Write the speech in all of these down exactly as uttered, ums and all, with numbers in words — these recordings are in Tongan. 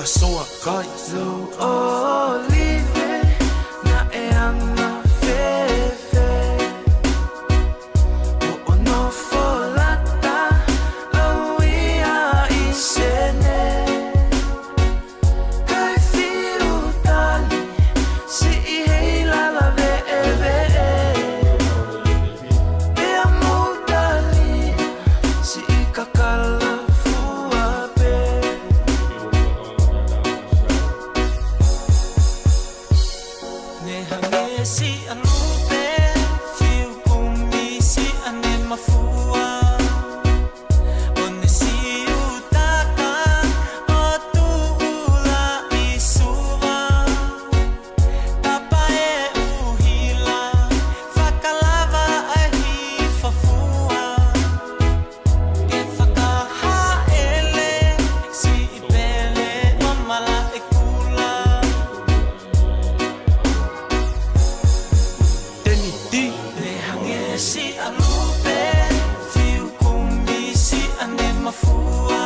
Soakai. Lou ʻōlive naʻe anga fēfē? Hoʻo nofo lata ʻo ia ʻi Senē. Kai fiu tali, siʻi heilala veʻeveʻe. Pea mou tali, siʻi kakala fua pē. Ne hangē siʻa lupe, fiu kumi siʻa ne mafua. ʻO ne siutaka ʻo tuʻula ʻi Suva. Tapa e ʻuhila, fakalava ʻa e hifo fua. Ke fakahaʻele siʻi pele ʻo Malaʻekula. Teniti. Ne hangē siʻa lupe, fiu kumi siʻa ne mafua.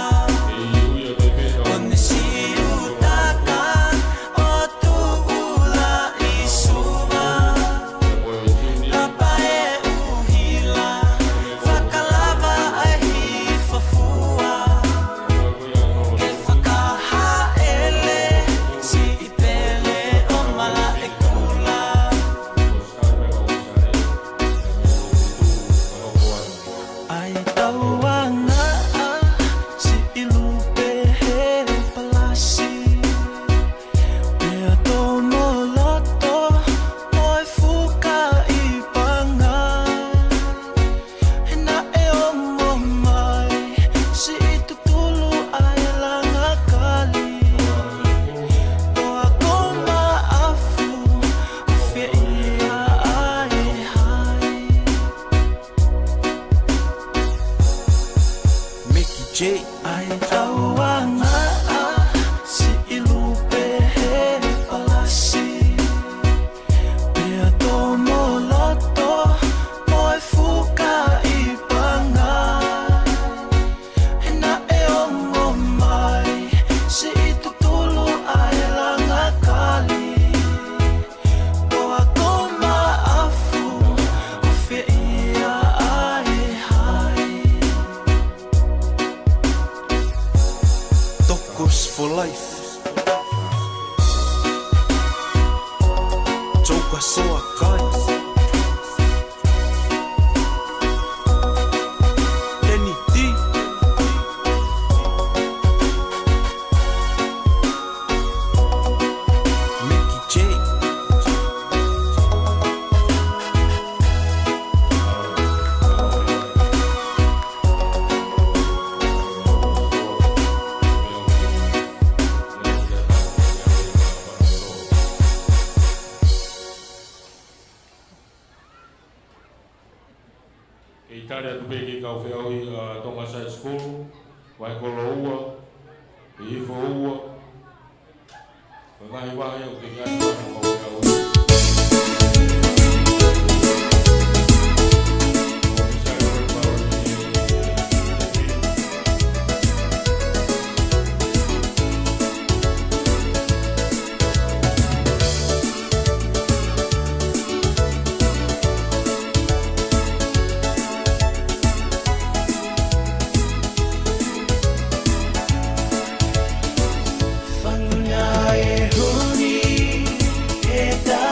ʻO ne siutaka ʻo tuʻula ʻi Suva. Tapa e ʻuhila, fakalava ʻa e hifo fua. Ke fakahaʻele siʻi pele ʻo Malaʻekula. ʻAi tauangaʻa siʻi lupe he palasi. Pea tomo loto ʻo e fuka ʻi Pangai. He naʻe ongo mai siʻi tutulu ʻa e langa kali. Toa ko Maʻafu, ʻo fē ia ʻa e hai? Mickey J. ʻAi tauangaʻa siʻi lupe he palasi. Pea tomo loto ʻo e fuka ʻi Pangai. He naʻe ongo mai siʻi tutulu ʻa e langa kali. Toa ko Maʻafu, ʻo fē ia ʻa e hai? Tokos for life. Joker Soakai. Kenny D. Mickey J. Kei tali atu pē ki he kau feʻauhi ʻa Tonga Side School, vahe kolo ua, ʻi he hifo ua, ko e ngaahi vahe ʻoku kei ʻi ai ʻa e kau feʻauhi. Fanguna e huni, e ta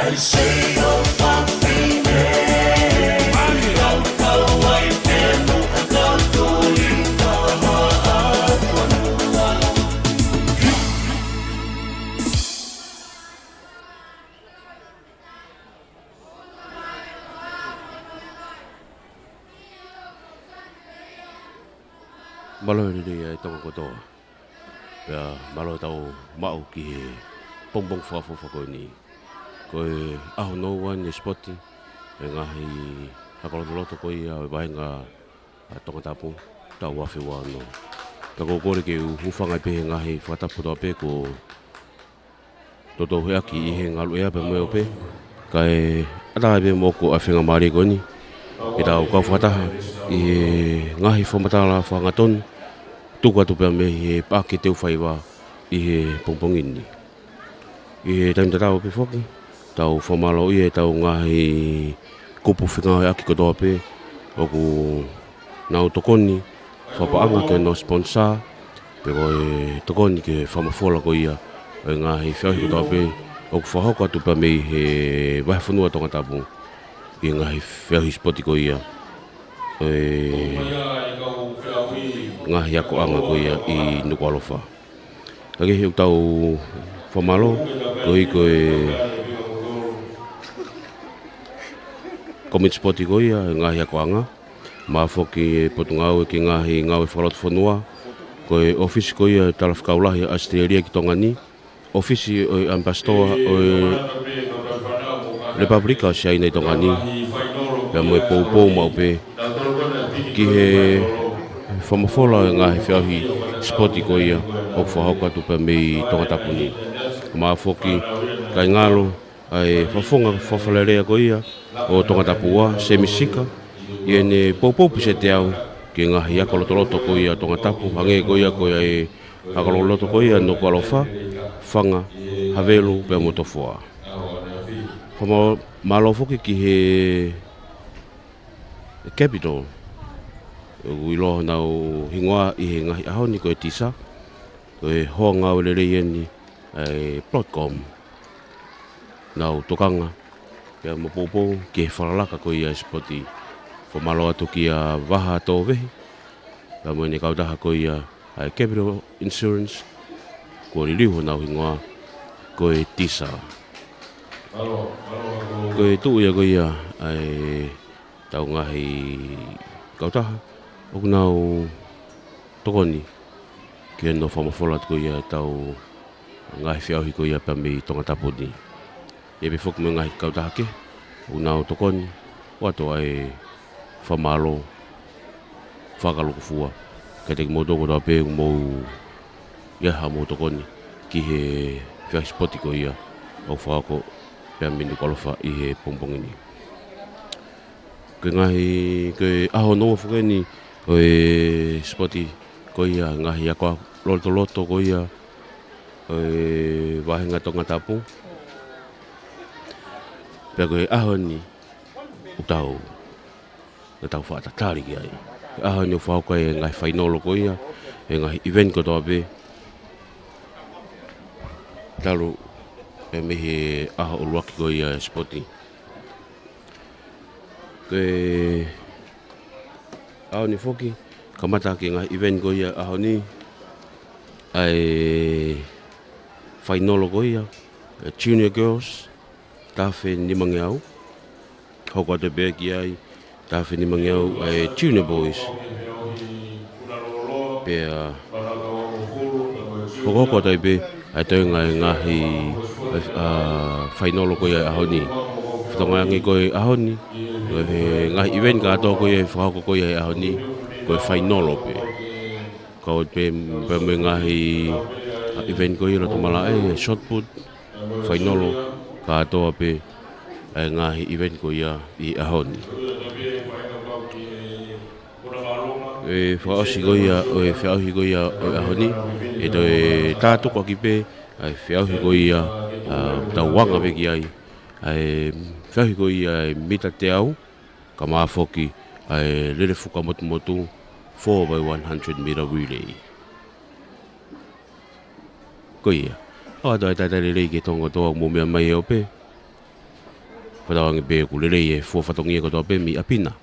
Mālō e lelei ʻa e Tonga kotoa. Pea mālō ʻetau maʻu ki he pongipongi fakaʻofoʻofa ko eni. Ko e ʻaho nounou eni e sipoti ʻa e ngaahi hako lotoloto ko ia ʻo e vahenga ʻa Tongatapu, taʻu ua afe ua ono. Ka ʻoku ou kole ke u hūfanga pē he ngaahi fakatapu kotoa pē kuo toutou heʻaki ʻi he ngaluʻea pea mo e ope, kae ʻatā pē moʻoku ʻa e faingamālie ko eni ke tau kau fakataha ʻi he ngaahi fakamatala fakahangatonu, tuku atu pea mei he paʻake teufaiva ʻi he pongipongi ni. ʻI he taimi tatau pē foki, tau fakamālōʻia ʻetau ngaahi kupu fengāueʻaki kotoa pē ʻoku nau tokoni fakapaʻanga ki hono sponsor, pe ko e tokoni ki he fakamafola ko ia ʻo e ngaahi feʻauhi kotoa pē ʻoku fakahoko atu pea mei he vahefonua Tongatapu ʻi he ngaahi feʻauhi sipoti ko ia ʻo e ngaahi akoʻanga ko ia ʻi Nukuʻalofa. Ka ko e ʻetau fakamālō, koeʻuhi ko e Komiti Sipoti ko ia ʻo e ngaahi akoʻanga, mo e foki e Potungāue ki he Ngaahi Ngāue Fakalotofonua, ko e ʻŌfisi ko ia ʻo e Talafekau Lahi ʻa ʻAositelēlia ki Tonga ni, ʻŌfisi ʻo e ʻAmipasitoa ʻo e Lepupelika ʻo Siaina ʻi Tonga ni, pea mo e poupou maʻu pē ki he fakamafola ʻo e ngaahi feʻauhi sipoti ko ia ʻoku fakahoko atu pea mei Tongatapu ni. Mo e foki, kae ngalo ʻa e Fakafofonga Fakafakalelea ko ia ʻo Tongatapu Ua, Semi Sika, ʻi heʻene poupou pīseti au ki he ngaahi ako lotoloto ko ia ʻo Tongatapu, hangē ko ia ko e ako lotoloto ko ia ʻo Nukuʻalofa, Faga, Havelu, pea mo Tofoa. Fakamālō foki ki he Capital, ʻoku ʻiloa honau hingoa ʻi he ngaahi ʻaho ni ko e TISA, ko e hoa ngāue lelei eni ʻa e Broadcom. Nau tokanga pea mo poupou ki he fakalaka ko ia ʻo e sipoti. Fakamālō atu kia Vaha Tovehi, pea mo ʻene kautaha ko ia ʻa e Capital Insurance, kuo liliu honau hingoa ko e TISA. Ko e tuʻu ia ko ia ʻa ʻetau ngaahi kautaha ʻoku nau tokoni ki hono fakamafola atu ko ia ʻetau ngaahi feʻauhi ko ia pea mei Tongatapu ni. ʻI ai pē foki mo e ngaahi kautaha kehe ʻoku nau tokoni, ʻoatu ʻa e fakamālō fakalūkufua kiate kimoutolu kotoa pē ʻoku mou ʻi ai haʻamou tokoni ki he feʻauhi sipoti ko ia ʻoku fakahoko pea mei Nukuʻalofa ʻi he pongipongi ni. Ko e ngaahi, ko e ʻaho nounou foki eni ʻo e sipoti ko ia, ngaahi ako lotoloto ko ia ʻo e vahenga Tongatapu. Pea ko e ʻaho ni ʻoku tau, ʻoku tau faʻa tatali ki ai. Ko e ʻaho ni ʻoku fakahoko ai e ngaahi fainolo ko ia ʻo e ngaahi event kotoa pē, talu pē mei he ʻaho ʻuluaki ko ia e sipoti. Ko e ʻaho ni foki, kamata ki he ngaahi event ko ia ʻaho ni, ʻa e fainolo ko ia e Junior Girls, tafe nimangeau. Hoko atu pē ki ai, tafe nimangeau ʻa e Junior Boys. Pea hokohoko atu ai pē ʻa e toenga e ngaahi, ʻa, fainolo ko ia e ʻaho ni. Fetongi ange ko e ʻaho ni, ko e ngaahi event kātoa ko ia ʻe fakahoko ko ia he ʻaho ni, ko e fainolo pē. Kau pē, pē mo e ngaahi, ʻa, event ko ia loto malaʻe, shot put, fainolo kātoa pē ʻa e ngaahi event ko ia ʻi he ʻaho ni. ʻE fakaʻosi ko ia ʻo e feʻauhi ko ia ʻo e ʻaho ni, ʻe toe tātuku ʻaki pē ʻa e feʻauhi ko ia, ʻa, tau anga pē ki ai, ʻa e feʻauhi ko ia e mita teau, kae ʻumaʻā foki ʻa e lele fuka motumotu, four by one hundred meter relay. Ko ia. ʻOatu ʻa e talitali lelei ki he Tonga kotoa ʻoku mou meʻa mai he ope. Fakatauange pē ʻoku lelei e fua fatongia kotoa pē mei ʻapi na.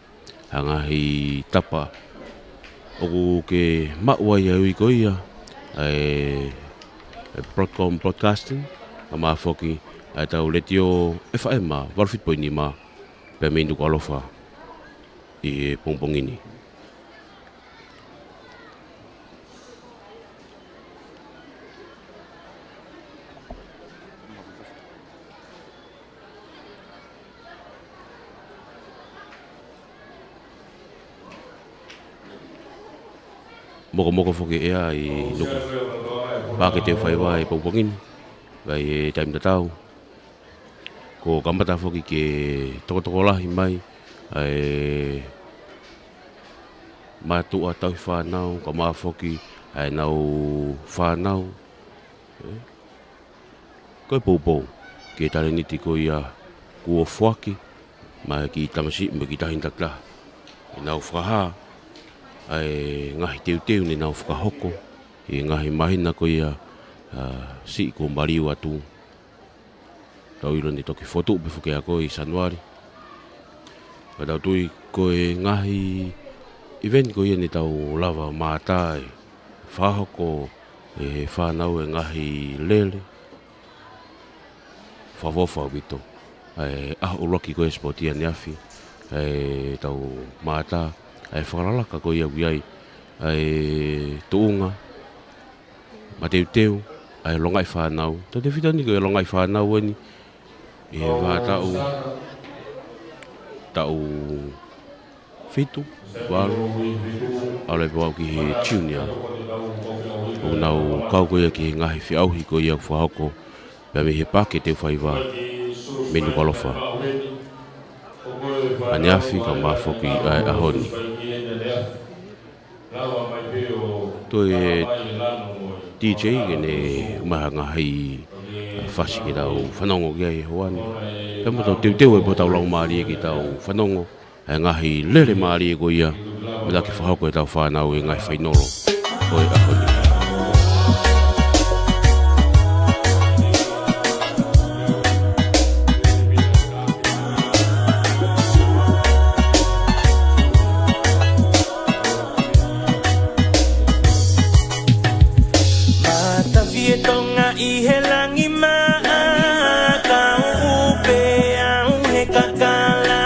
Hangē ha tapa ʻoku ke maʻu ai ʻa e ui ko ia ʻa e Broadcom Broadcasting, kae ʻumaʻā foki ʻa e tau Letiō F M valu fitu poini nima pea mei Nukuʻalofa ʻi he pongipongi ni. Mokomoko foki ʻea ʻi Nuku. Paʻake teu faiva ʻi pongipongi ni, ʻi he taimi tatau. Kuo kamata foki ke tokotokolahi mai ʻa e mātuʻa tauhi fānau, kae ʻumaʻā foki ʻa ʻenau fānau. Ko e poupou ki he talēniti ko ia kuo foaki mai ki he tamasiʻi mo e kiʻi taʻahine takitaha. ʻEnau fakahā ʻa e ngaahi teuteu ne nau fakahoko ʻi he ngaahi māhina ko ia, ʻa, siʻi kuo maliu atu. Tau ʻilo ne toki fotu pē foki ʻa ko ē ʻi Sānuali. Ka tau tui ko e ngaahi event ko ia ne tau lava mātā ʻe fakahoko ʻe he fānau e ngaahi lele. Fakaʻofoʻofa ʻaupito ʻa e ʻaho ʻuluaki ko ē sipoti ʻaneafi, ʻa e tau mātā ʻa e fakalalaka ko ia ʻoku ʻi ai ʻa e tuʻunga mateuteu ʻa e longaʻi fānau. Tautefito ni ko e longaʻi fānau eni ʻi he vahaʻa taʻu, taʻu fitu, valu, ʻalu ai pē ʻo aʻu ki he junior. ʻOku nau kau ko ia ki he ngaahi feʻauhi ko ia ʻoku fakahoko pea mei he Paʻake teu faiva mei Nukuʻalofa. ʻAneafi kae ʻumaʻā foki ʻa e ʻaho ni. Toe D J ke ne ʻomai ha ngaahi, ʻa, fasi ke tau fanongo ki ai he houa ni. Pea mo tau teuteu ai pē hotau laumālie ke tau fanongo ʻa e ngaahi lele mālie ko ia, mo ʻetau fakahoko ʻetau fānau e ngaahi fainolo ʻo e ʻaho ni. Matafi e Tonga ʻi he langi maʻa, kau pē au he kakala.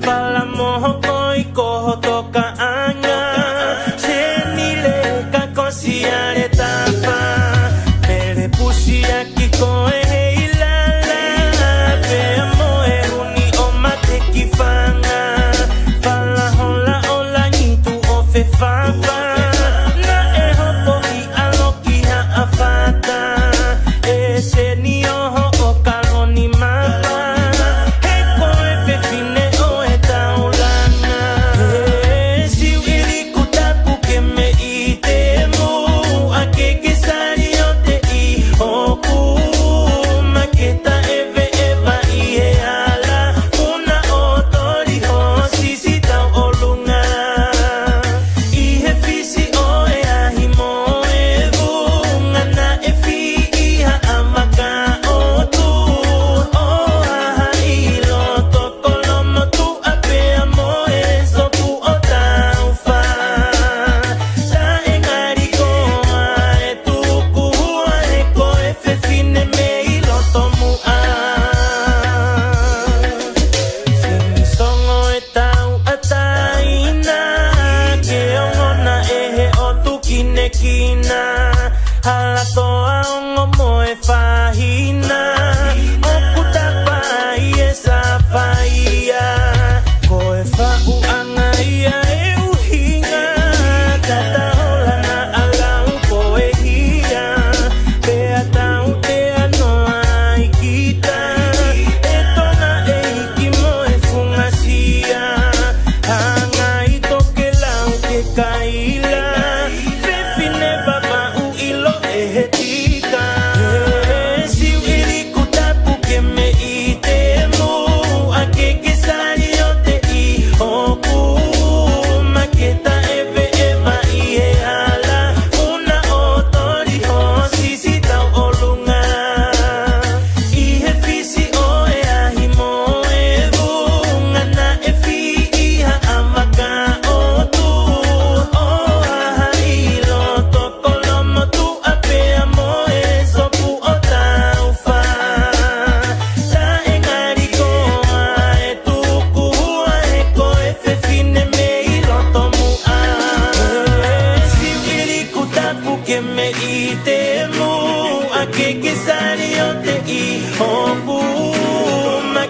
Fala moho koi ko ho tokaʻanga. Senile ka kosi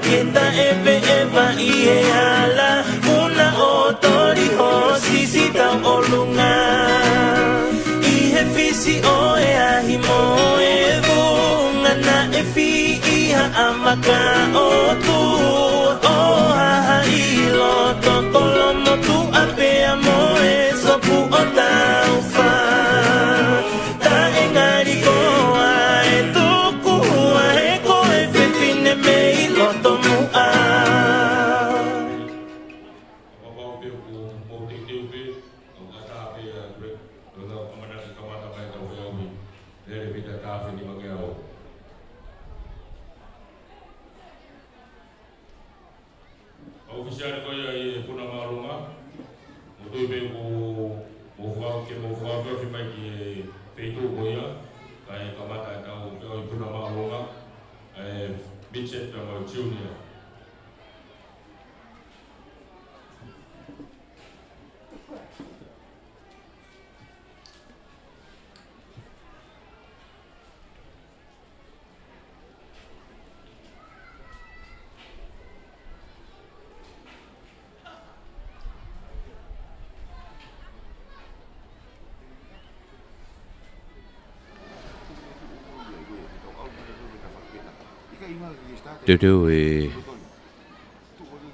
Ke taʻeveʻeva ʻi he hala, puna ʻo toli ho sisi tauʻolunga. ʻI he fisi ʻo e ahi mo e vunga naʻe fiʻi ha ʻamaka ʻo tua, ʻo hahaʻi loto kolomotuʻa pea mo e sopu ʻo taufa. Taʻengali koā e tuku hua he ko e fefine mei loto muʻa. Kapau pē ʻoku mou teuteu pē, ʻoku ʻatā pē ʻa Greg, ʻo na kamata, kamata mai tau fea umi. Lele mita tafe ni make au. ʻOfisiale ko ia ʻi he puna māʻolunga, mou tui pē ʻoku mou fua, ke mou fua pē ofi mai ki he feituʻu ko ia, kae kamata ʻetau feʻauhi puna māʻolunga, ʻa e midget pea mo e junior. Teuteu e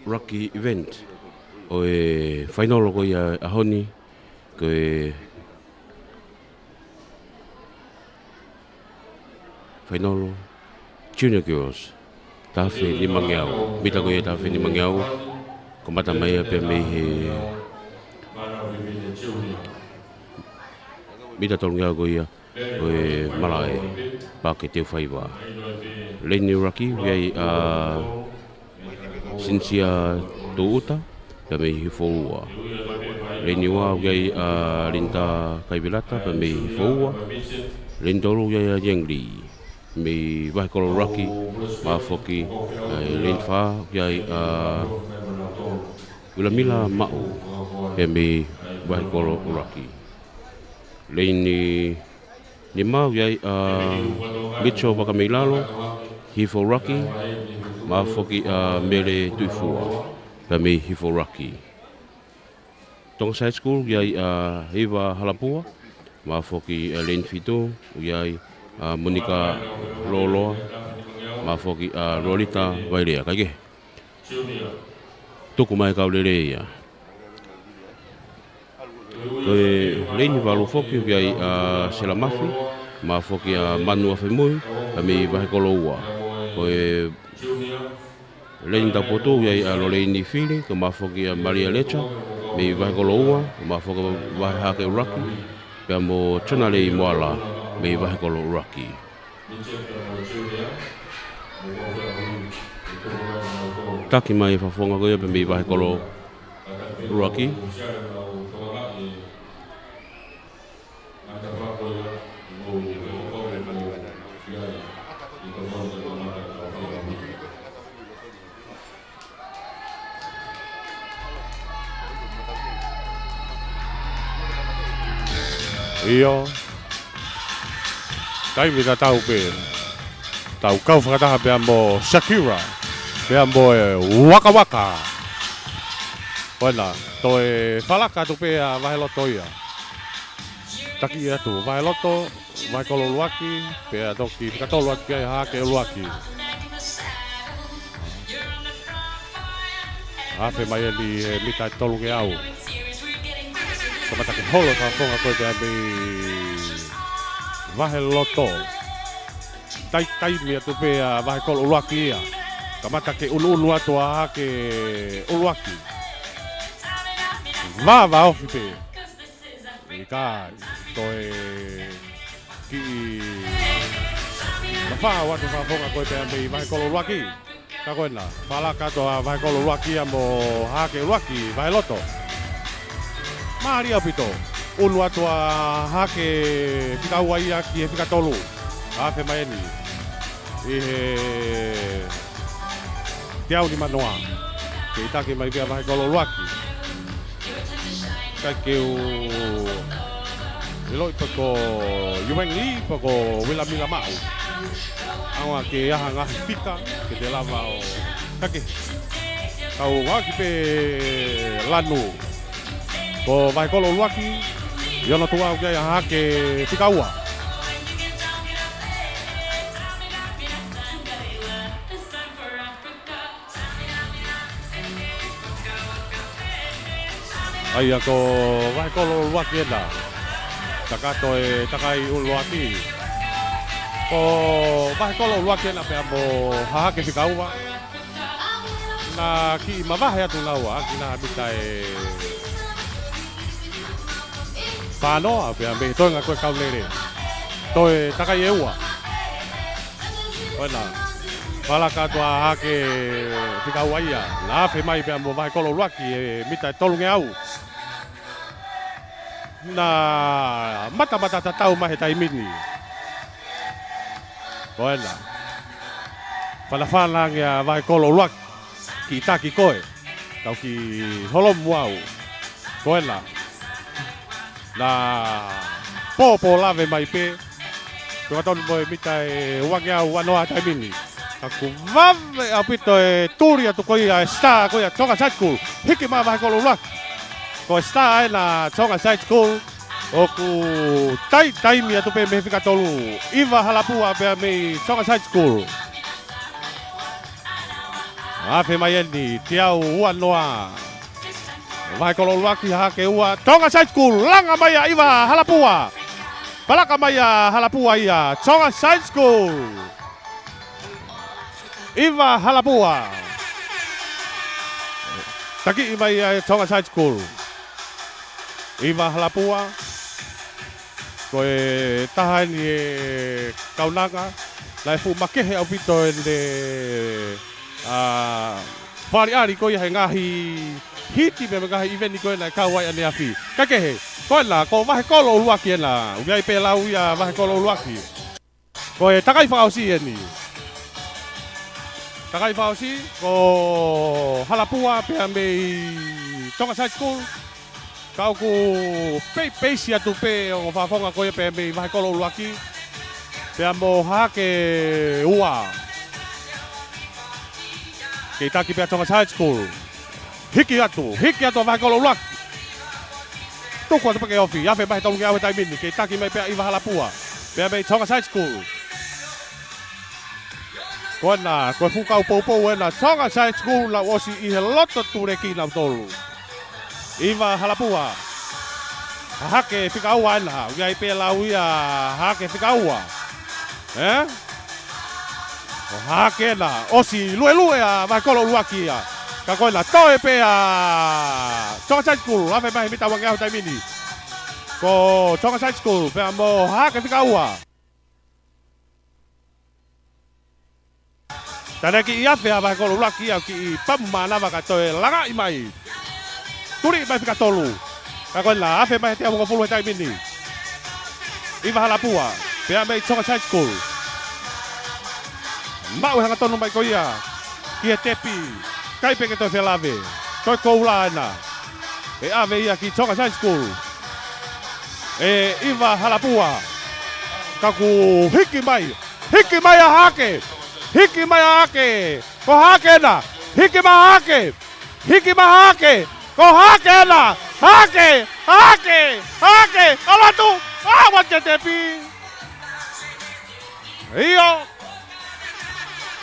ruck event ʻo e fainolo ko ia ʻaho ni, ko e fainolo Junior Girls, tafe nimangeau. Mita ko ia tafe nimangeau, kamata mai ia pea mei he mita tolungeau ko ia ʻo e malaʻe, Paake Teufaiva. Leini ruck, ʻoku ʻi ai ʻa Sinisia Tuʻuta, pea mei Hifo Ua. Leini ua, ʻoku ʻi ai ʻa Linda Kaivilata, pea mei Hifo Ua. Leini tolu, ʻoku ʻi ai ʻa Yang Li, mei Vahekolo ruck, mo e foki, ʻa e leini fā, ʻoku ʻi ai ʻa Vilamila Maʻu, pea mei Vahekolo ruck. Leini nima, ʻoku ʻi ai ʻa Mitchell Vakameilalo, Hifo ruck, mo e foki ʻa Mele Tuifua, pea mei Hifo ruck. Tonga Side School, ʻoku ʻi ai ʻa Hiva Halapua, mo e foki ʻa leini fitu, ʻoku ʻi ai ʻa Monika Loloa, mo e foki ʻa Lolita Vailea. Kae kehe, tuku mai e kau lelei ia. Ko e leini valu foki, ʻoku ʻi ai ʻa Sela Mafi, mo e foki ʻa Manu Afemui, pea mei Vahekolo Ua. Ko e leini taupotu, ʻoku ʻi ai ʻa Loleini Fili, mo e foki ʻa Malia Lecha, mei Vahekolo Ua, mo e foki Vahe Hahake ʻUluaki, pea mo Jonalei Moala, mei Vahekolo ʻUluaki. Taki mai e fakafofonga ko ia pea mei Vahekolo ʻUluaki. ʻIo. Taimi tatau pē. Tau kau fakataha pea mo Shakira, pea mo e Waka Waka. Ko ena, toe falaka atu pē ʻa Vaheloto ia. Taki atu, Vaheloto, Vahekolo ʻUluaki, pea toki fika tolu atu ki ai Hahake ʻUluaki. Afe mai eni he mita ʻe tolungeau. Kamata ke holo e fakafofonga ko ia pea mei Vaheloto. Taitaimi atu pē ʻa Vahekolo ʻUluaki ia. Kamata ke ʻunuʻunu atu ʻa Hahake ʻUluaki. Vava ofi pē. ʻIkai, toe kiʻi mafao atu e fakafofonga ko ia pea mei Vahekolo ʻUluaki. Ka ko ena, falaka atu ʻa Vahekolo ʻUluaki ia mo Hahake ʻUluaki, Vaheloto. Mālie ʻaupito, ʻunu atu ʻa Hahake fika ua ia ki he fika tolu. Afe mai eni. ʻI he teau nimanoa. Kei taki mai pē ʻa Vahekolo ʻUluaki. Ka ke u ʻiloʻi pe ko Iuengi pe ko Vilamila Maʻu. ʻAonga ke ʻi ai ha ngaahi fika ke te lava ʻo Kake. Kau ngaki pē lanu. Ko Vahekolo ʻUluaki, ʻi hono tuʻu ʻoku ʻi ai ʻa Hahake fika ua. ʻA ia ko Vahekolo ʻUluaki ena. Kakato e takai ʻuluaki. Ko Vahekolo ʻUluaki ena pea mo Hahake fika ua. Naʻe kiʻi mavahe atu naua, ʻaki naʻa mita ʻe fānoa pea mei he toenga ko e Kaunele. Toe takai ʻe ua. Ko ena. Falaka atu ʻa Hahake fika ua ia. Naʻe afe mai pea mo Vahekolo ʻUluaki ʻe mita ʻe tolungeau. Naʻe matamata tatau mai he taimi ni. Ko ena. Fanafana ange ʻa Vahekolo ʻUluaki. Kiʻi taki koe. Kau kiʻi holomu au. Ko ena. Naʻe pōpō lave mai pē. Ko e tonu mo e mita ʻe uangeau uanoa taimi ni. Ka kuo vave ʻaupito e tuli atu ko ia e star ko ia Tonga Side School. Hiki mai Vahekolo ʻUluaki. Ko e star ena Tonga Side School. ʻOku tai taimi atu pē mei he fika tolu. ʻIva Halapua pea mei Tonga Side School. Afe mai eni, teau uanoa. Vahekolo ʻUluaki, Hahake ua, Tonga Side School, langa mai ʻa ʻIva Halapua. Falaka mai ʻa Halapua ia, Tonga Side School. ʻIva Halapua. Takiʻi mai ʻa Tonga Side School. ʻIva Halapua. Ko e taha eni e kaunanga, naʻe fuʻu makehe ʻaupito ʻene, ʻa, fakaʻaliʻali ko ia he ngaahi hiti pea mo e ngaahi ʻiveni ko ē naʻe kau ai ʻaneafi. Kae kehe, ko ena, ko Vahekolo ʻUluaki ena, ʻoku ʻi ai pē lau ia Vahekolo ʻUluaki. Ko e takai fakaʻosi eni. Takai fakaʻosi, ko Halapua pea mei Tonga Side School. Ka ʻoku pei, peisi atu pē ʻo fakafofonga ko ia pea mei Vahekolo ʻUluaki. Pea mo Hahake ua. Kei taki pea Tonga Side School. Hiki atu, hiki atu ʻa Vahekolo ʻUluaki. Tuku atu pē ke ofi, afe mai he tolungeau he taimi ni, kei taki mai pea ʻIva Halapua. Pea mei Tonga Side School. Ko ena, ko e fuʻu kau poupou ena, Tonga Side School naʻe ʻosi ʻi he loto tuleki nautolu. ʻIva Halapua. Hahake fika ua ena, ʻoku ʻi ai pē lau ia Hahake fika ua. Ē? Ko Hahake ena, ʻosi luelue ʻa Vahekolo ʻUluaki ia. Ka ko ena, toe pē ʻa Tonga Side School, afe mai he mita uangeau he taimi ni. Ko Tonga Side School, pea mo Hahake fika ua. Tane kiʻi afe ʻa Vahekolo ʻUluaki ia kiʻi pamu mānava ka toe langaʻi mai. Tuli mai fika tolu. Ka ko ena, afe mai he teau hongofulu he taimi ni. ʻIva Halapua, pea mei Tonga Side School. Maʻu e hangatonu mai ko ia. Ki he tepi, ʻikai pē ke toe felave. Toe koula ena. ʻE ʻave ia ki Tonga Side School. ʻE ʻIva Halapua. Ka kuo hiki mai. Hiki mai ʻa Hahake. Hiki mai ʻa Hahake. Ko Hahake ena. Hiki mai ʻa Hahake. Hiki mai ʻa Hahake. Ko Hahake ena. Hahake. Hahake. Hahake. ʻAlu atu. ʻA, ʻoua te tepi. ʻIo.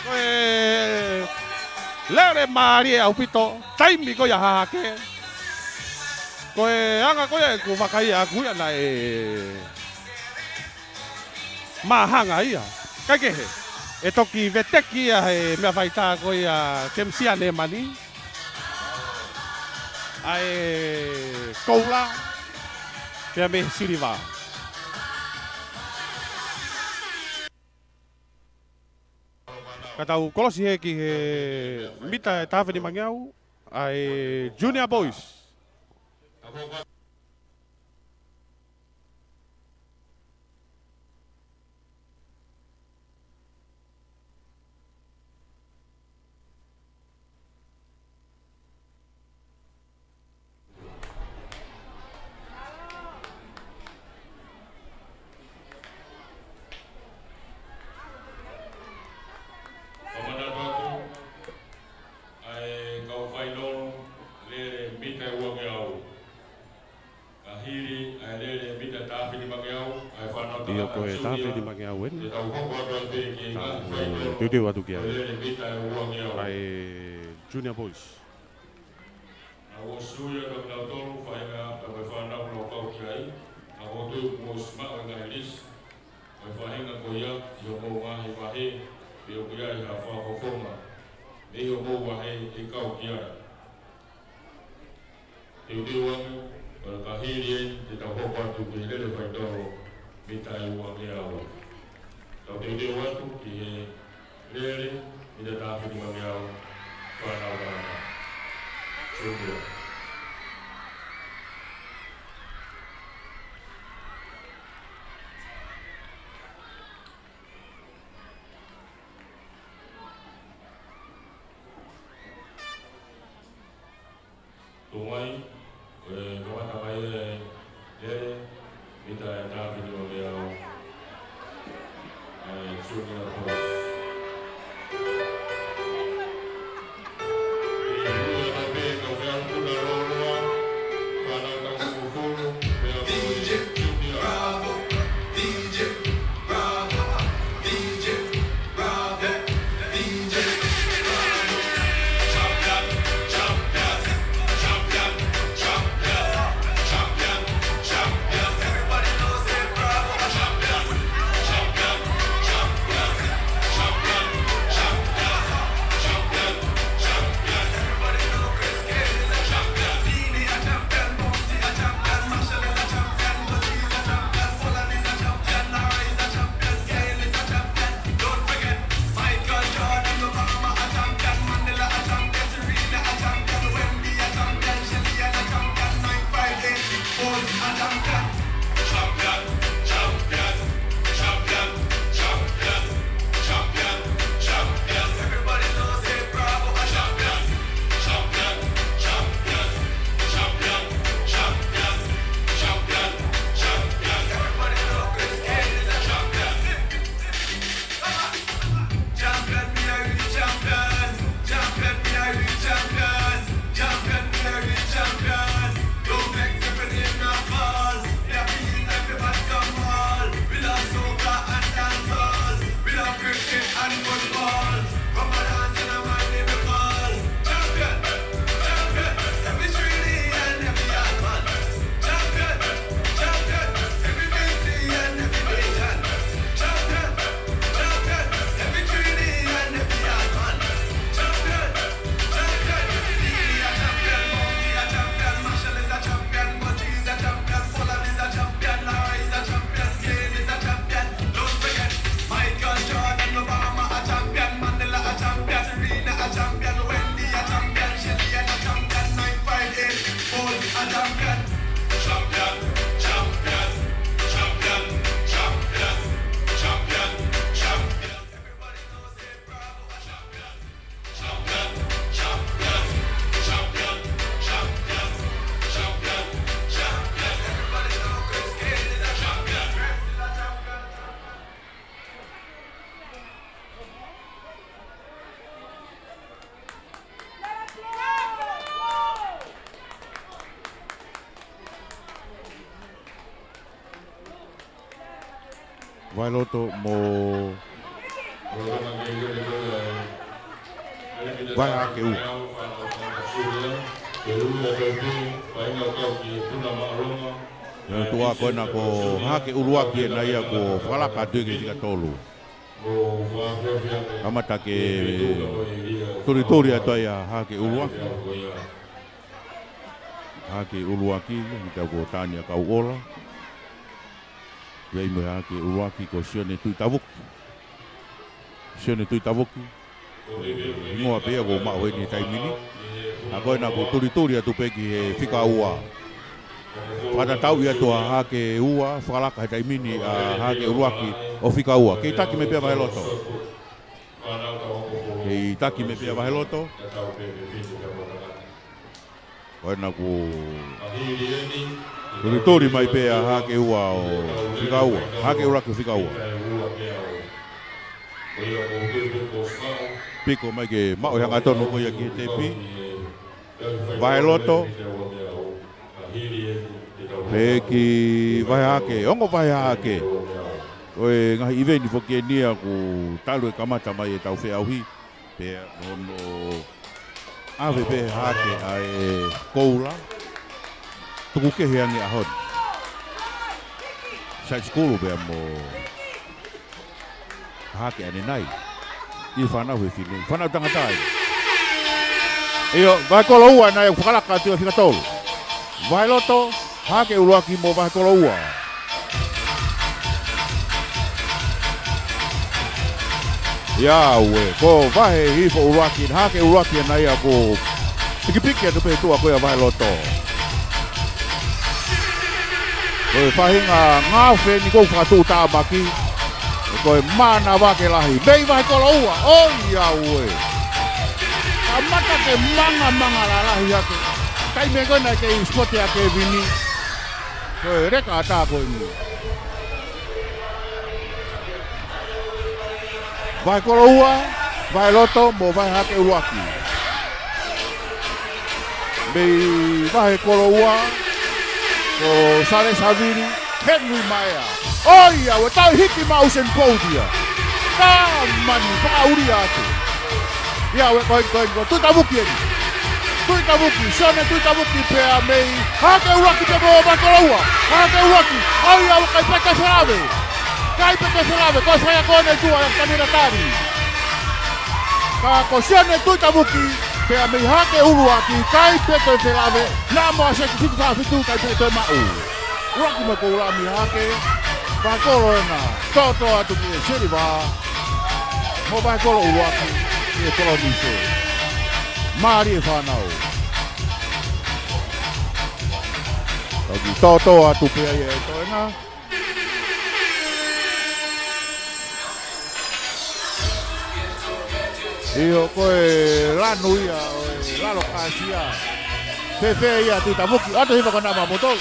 Ko e lele mālie ʻaupito. Taimi ko ia ʻa Hahake. Ko e anga ko ia ʻeku vakai ʻaku ia naʻe māhanga ia. Kae kehe, ʻe toki veteki ia he meʻa faitā ko ia Kemisia Nemani. ʻA e koula, pea mei he siliva. Ka tau kolosi hē ki he mita ʻe taha afe nimangeau, ʻa e Junior Boys. Ko e taha finimangeau eni. Tau hoko atu ai pē ki he ngaahi fainolo. Teuteu atu ki ai. Lele mita ʻe uangeau. ʻA e Junior Boys. Naʻa ku ʻosi ui ʻa kinautolu, faʻahinga, pea mo e fānau naʻa ku kau ki ai. Naʻa ku tui kuo mou ʻosi maʻu e ngaahi lisi ʻo e faʻahinga ko ia ʻi hoʻomou ngaahi vahe, pe ʻoku ʻi ai ha fakafofonga mei hoʻomou vahe ʻe kau ki ai. Teuteu atu, ʻo ka hili eni te tau hoko atu ki he lele fainolo mita ʻe uangeau. Tau teuteu atu ki he lele mita taha finimangeau, fānau Kalana. Junior. Tuʻu mai, ʻe, kamata mai e lele mita ʻe taha finimangeau, ʻa e Junior Boys. ʻE, ʻe, ʻe, ʻe, ʻe, ʻe, ʻe, fānau taʻu hongofulu, pea mo e Junior. Vailoto mo Vaehake ua. Ko e tuʻa ko ena ko Hahake ʻUluaki ena ia kuo fakalaka atu ki he fika tolu. Kamata ke tulituli atu ai ʻa Hahake ʻUluaki. Hahake ʻUluaki, ʻi he tau ko Tania Kauʻola. Pea ʻi mo Hahake ʻUluaki ko Sione Tuʻitavuki. Sione Tuʻitavuki. Hingoa pē ia kuo maʻu heni he taimi ni. ʻA ko ena kuo tulituli atu pē ki he fika ua. Fakatatau ia ʻa Hahake ua, fakalaka he taimi ni ʻa Hahake ʻUluaki ʻo fika ua. Kei taki mai pē ʻa Vaheloto. Kei taki mai pē ʻa Vaheloto. Ko ena kuo tulituli mai pē ʻa Hahake ua ʻo fika ua. Hahake ʻUluaki ʻo fika ua. Piko mai ke maʻu e hangatonu ko ia ki he tepi. Vaheloto. Pea ki Vaehake, ongo Vaehake. ʻo e ngaahi ʻiveni foki eni ia kuo talu e kamata mai ʻetau feʻauhi, pea ʻoku ʻave pē hake ʻa e koula. Tuku kehe ange ʻaho ni. Side school pea mo hake ʻanenai. ʻI he fānau fefine. Fānau tangata ia. ʻIo, Vahekoloua nai ʻoku fakalaka atu ʻa e fika tolu. Vaheloto, hake ʻuluaki mo Vahekoloua. ʻIa, ʻoku vahe hifo ʻuluaki, hake ʻuluaki ʻanenai ʻoku pikipiki atu pē tuʻa ko ia Vaheloto. Ko e faʻahinga ngaofe ni ʻoku fakatuʻutāmaki. Ko e manavake lahi. Mei Vahekoloua. ʻOiauē. Kamata ke mangamanga lalahi hake. Taimi ko ē naʻe kei sipoti ʻa Kevini. Ko e leka ʻatā ko eni. Vahekoloua, Vaheloto, mo Vahehake ʻUluaki. Mei Vahekoloua, ko Sale Savili, Henry Maea. ʻOiauē, toe hiki maʻu Saint Paul ia. Ka mani, fakaʻulia atu. ʻIa, ʻoku ʻikai, ʻikai, ʻikai, Tuʻitavuki eni. Tuʻitavuki, Sione Tuʻitavuki pea mei Hake ʻUluaki pea mo Vahekoloua. Hake ʻUluaki, ʻoiauē, ʻikai pē ke felave. ʻIkai pē ke felave, ko e faiako eni ʻa e tuʻa ʻa Tanila Tali. Ka ko Sione Tuʻitavuki, pea mei Hake ʻUluaki, ʻikai pē ke felave, naʻa mo ʻAseki fitu fā fitu, ʻikai pē toe maʻu. ʻUluaki mo e koula mei Hake, Vahekoloua ena, tōtō atu ki he Siliva, mo Vahekoloua ʻUluaki, ki he Kolonise. Mālie fānau. ʻOku tōtō atu pē ia ʻe toe na. ʻIo, ko e lanu ia ʻo e lalo kāsia. Fēfē ia Tuʻitavuki, ʻoatu hiva ko ena maʻamoutolu.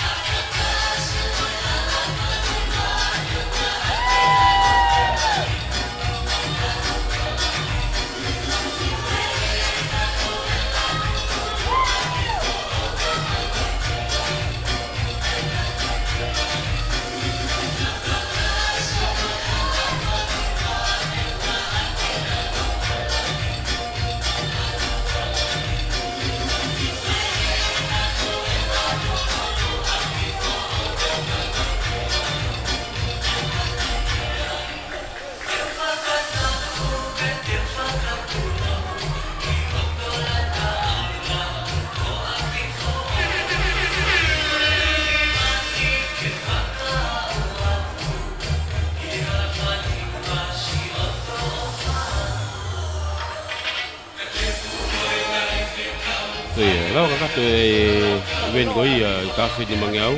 Ko ia, lava kakato e ʻiveni ko ia ʻi he tafe nimangeau.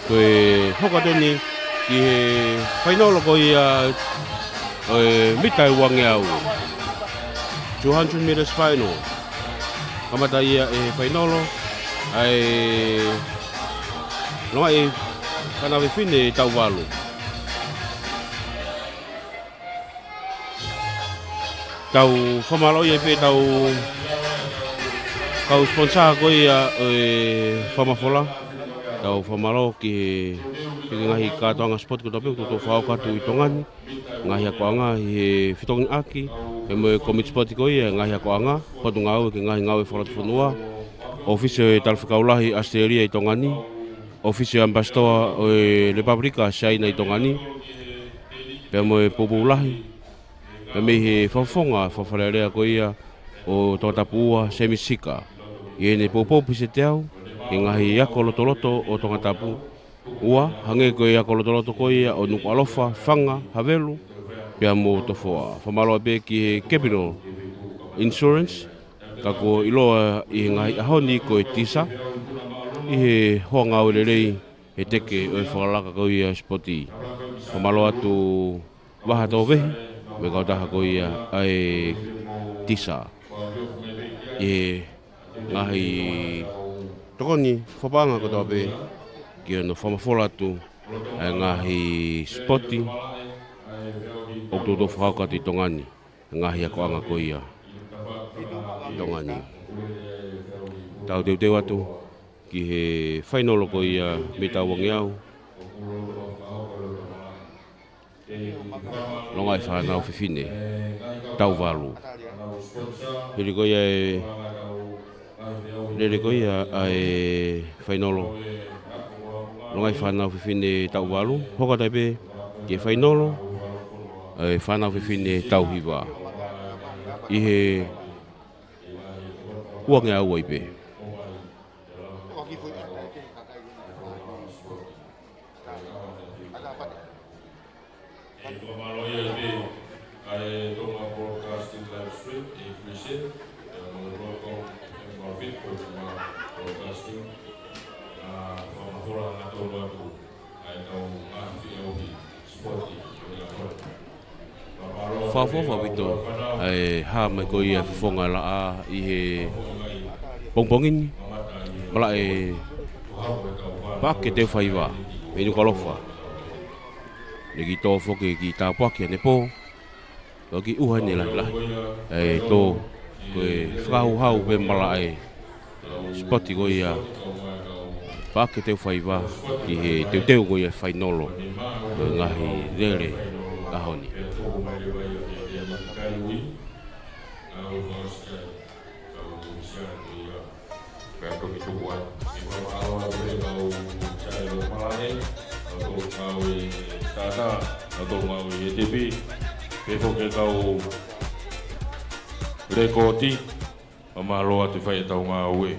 Ko e hoko atu eni ki he fainolo ko ia ʻo e mita ʻe uangeau. Two hundred meters final. Kamata ia e fainolo, ʻa e longaʻi fānau fefine taʻu valu. Tau fakamālō ai pē ʻetau kau sponsor ko ia ʻo e fakamafola. Tau fakamālō ki he, ki he ngaahi kātoanga sipoti kotoa pē ʻoku toutou fakahoko atu ʻi Tonga ni. Ngaahi akoʻanga ʻi he fetongiʻaki, pea mo e kōmiti sipoti ko ia, ngaahi akoʻanga, potungāue ki he ngaahi ngāue fakalotofonua, ʻōfisi ʻo e Talafekau Lahi ʻAositelēlia ʻi Tonga ni, ʻōfisi ʻo e ʻAmipasitoa ʻo e Lepupelika Siaina ʻi Tonga ni, pea mo e poupou lahi, pea mei he fakafofonga fakafalealea ko ia ʻo Tongatapu ua, Semi Sika, ʻi heʻene poupou pīseti au, ʻi he ngaahi ako lotoloto ʻo Tongatapu ua, hangē ko e ako lotoloto ko ia ʻo Nukuʻalofa, Faga, Havelu, pea mo Tofoa. Fakamālō pē ki he Capital Insurance, ka kuo ʻiloa ʻi he ngaahi ʻaho ni ko e TISA, ʻi he hoa ngāue lelei he teke ʻo e fakalaka ko ia sipoti. Fakamālō atu Vaha Tovehi, mo e kautaha ko ia ʻa e TISA. ʻI he ngaahi tokoni fakapaʻanga kotoa pē ki hono fakamafola atu ʻa e ngaahi sipoti ʻoku toutou fakahoko atu ʻi Tonga ni, ngaahi akoʻanga ko ia ʻi Tonga ni. Tau teuteu atu ki he fainolo ko ia mita uangeau. Longaʻi fānau fefine taʻu valu. Hili ko ia e lele ko ia ʻa e fainolo longaʻi fānau fefine taʻu valu, hoko atu ai pē ki he fainolo ʻa e fānau fefine taʻu hiva ʻi he ua ngeau ai pē. Fakamālō atu ʻa e Tonga Broadcasting Live Stream, ʻi Christian, ʻa e Tonga Broadcasting, ʻa e Fakafola Ngātolo atu, ʻa e kau ngāue ʻi he sport, ʻi he Fakafola ʻaupito, ʻa e hā mai ko ia fofonga laʻā ʻi he pongipongi ni, malaʻe Paʻake Teufaiva, mei Nukuʻalofa. Ne kiʻi tō foki ki tāpuaki ʻanepō, ko e kiʻi ʻuha ʻeni lahilahi. ʻE tō, ko e fakahauhau pē malaʻe sipoti ko ia Paʻake Teufaiva ki he teuteu ko ia fainolo ko e ngaahi lele ʻaho ni. Pea toki tuku ai. ʻI he fakamālō atu pē kau Sailo Malaʻe, kau tau ngāue ʻi Tata, kau tau ngāue ʻi Etepi, pea foki kau lekooti, fakamālō atu fai ʻetau ngāue.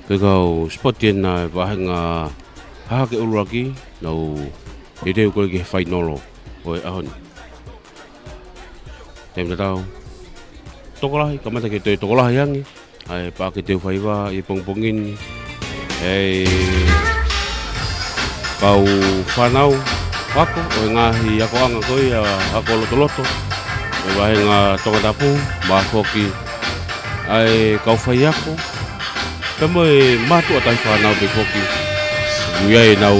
Ko e kau sipoti ʻena ʻi he vāhenga hahake ʻuluaki, nau teuteu ko ē ki he fainolo ʻo e ʻaho ni. Taimi tatau, tokolahi, kamata ke toe tokolahi ange ʻa e Paʻake Teufaiva ʻi he pongipongi ni. ʻE kau fānau ako ʻo e ngaahi akoʻanga ko ia ako lotoloto, ʻo e vāhenga Tongatapu, pea foki ʻa e kau faiako, pea mo e mātuʻa taʻefānau pē foki. ʻOku ʻi ai ʻenau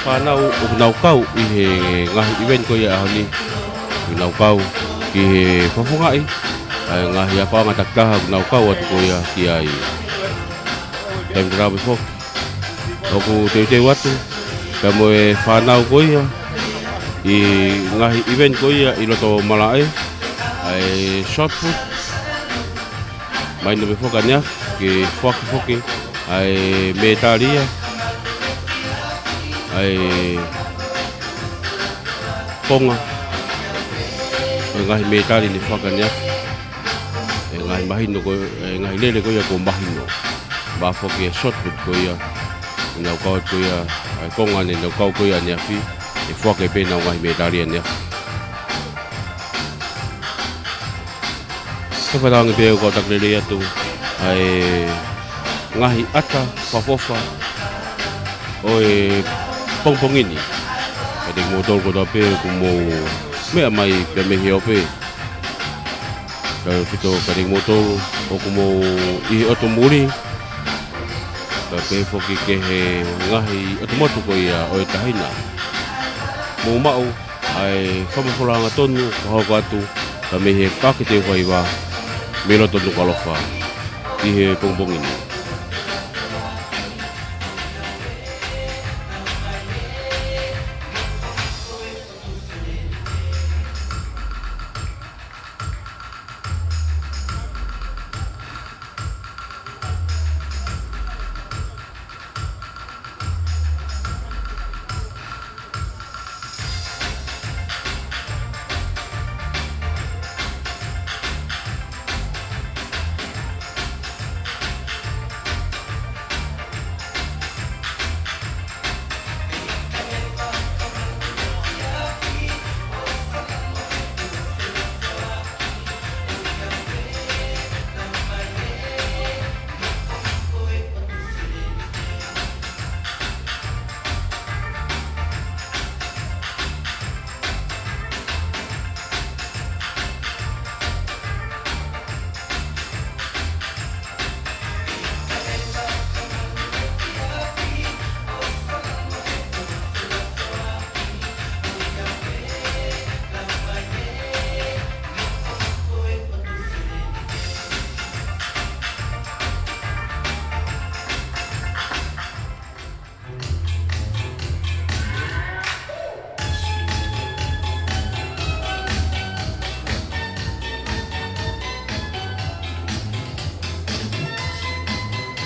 fānau ʻoku nau kau ʻi he ngaahi event ko ia ʻaho ni. ʻOku nau kau ki he fakafofongaʻi ʻa e ngaahi akoʻanga takitaha ʻoku nau kau atu ko ia ki ai. Taimi tatau pē foki, ʻoku teuteu atu pea mo e fānau ko ia ʻi he ngaahi event ko ia ʻi loto malaʻe, ʻa e shot put. Mahino pē foki ʻaneafi ke foaki foki ʻa e mētali ia, ʻa e konga, ʻa e ngaahi mētali ne foaki ʻaneafi. ʻA e ngaahi mahino ko, ʻa e ngaahi lele ko ia kuo mahino. Pea foki e shot put ko ia, ʻenau kau ko ia, ʻa e konga ne nau kau ko ia ʻaneafi, ʻe foaki pē ʻenau ngaahi mētali ʻaneafi. Ko e fakatātā ange pē ʻoku ou taki lelei atu ʻa e ngaahi ʻata fakaʻofoʻofa ʻo e pongipongi ni. Kiate kimoutolu kotoa pē ʻoku mou meʻa mai pē mei he ope. Tautefito kiate kimoutolu ʻoku mou ʻi he ʻotu muli, pea pehē foki ki he ngaahi ʻotu motu ko ia ʻo e taʻahine. Mou maʻu ʻa e fakafofonga tonu kuo hoko atu, ka mei he Paʻake Teufaiva, mei loto Nukuʻalofa, ʻi he pongipongi ni.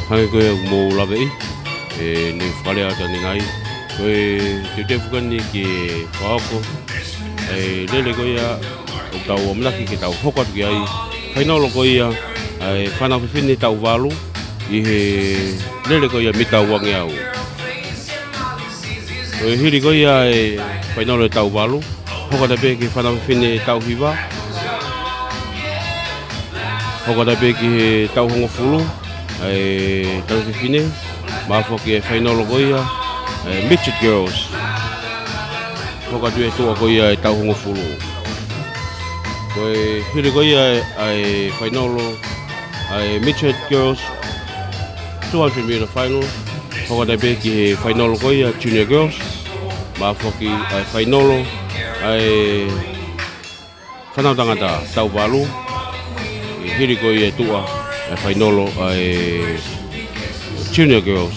Hangē ko ia ʻoku mou laveʻi, ʻe, ne fakalea atu ʻanenai, ko e teuteu foki eni ke fakahoko ʻa e lele ko ia ʻoku tau ʻamanaki ke tau hoko atu ki ai, fainolo ko ia ʻa e fānau fefine taʻu valu ʻi he lele ko ia mita uangeau. Ko e hili ko ia e fainolo e taʻu valu, hoko atu pē ki he fānau fefine taʻu hiva, hoko atu pē ki he taʻu hongofulu ʻa e tangata fefine, mo e foki e fainolo ko ia e midget girls, hoko atu e tuʻa ko ia e taʻu hongofulu. Ko e hili ko ia ʻa e fainolo ʻa e midget girls two hundred meter final, hoko atu pē ki he fainolo ko ia junior girls, mo e foki ʻa e fainolo ʻa e fānau tangata taʻu valu, ʻi he hili ko ia e tuʻa e fainolo ʻa e junior girls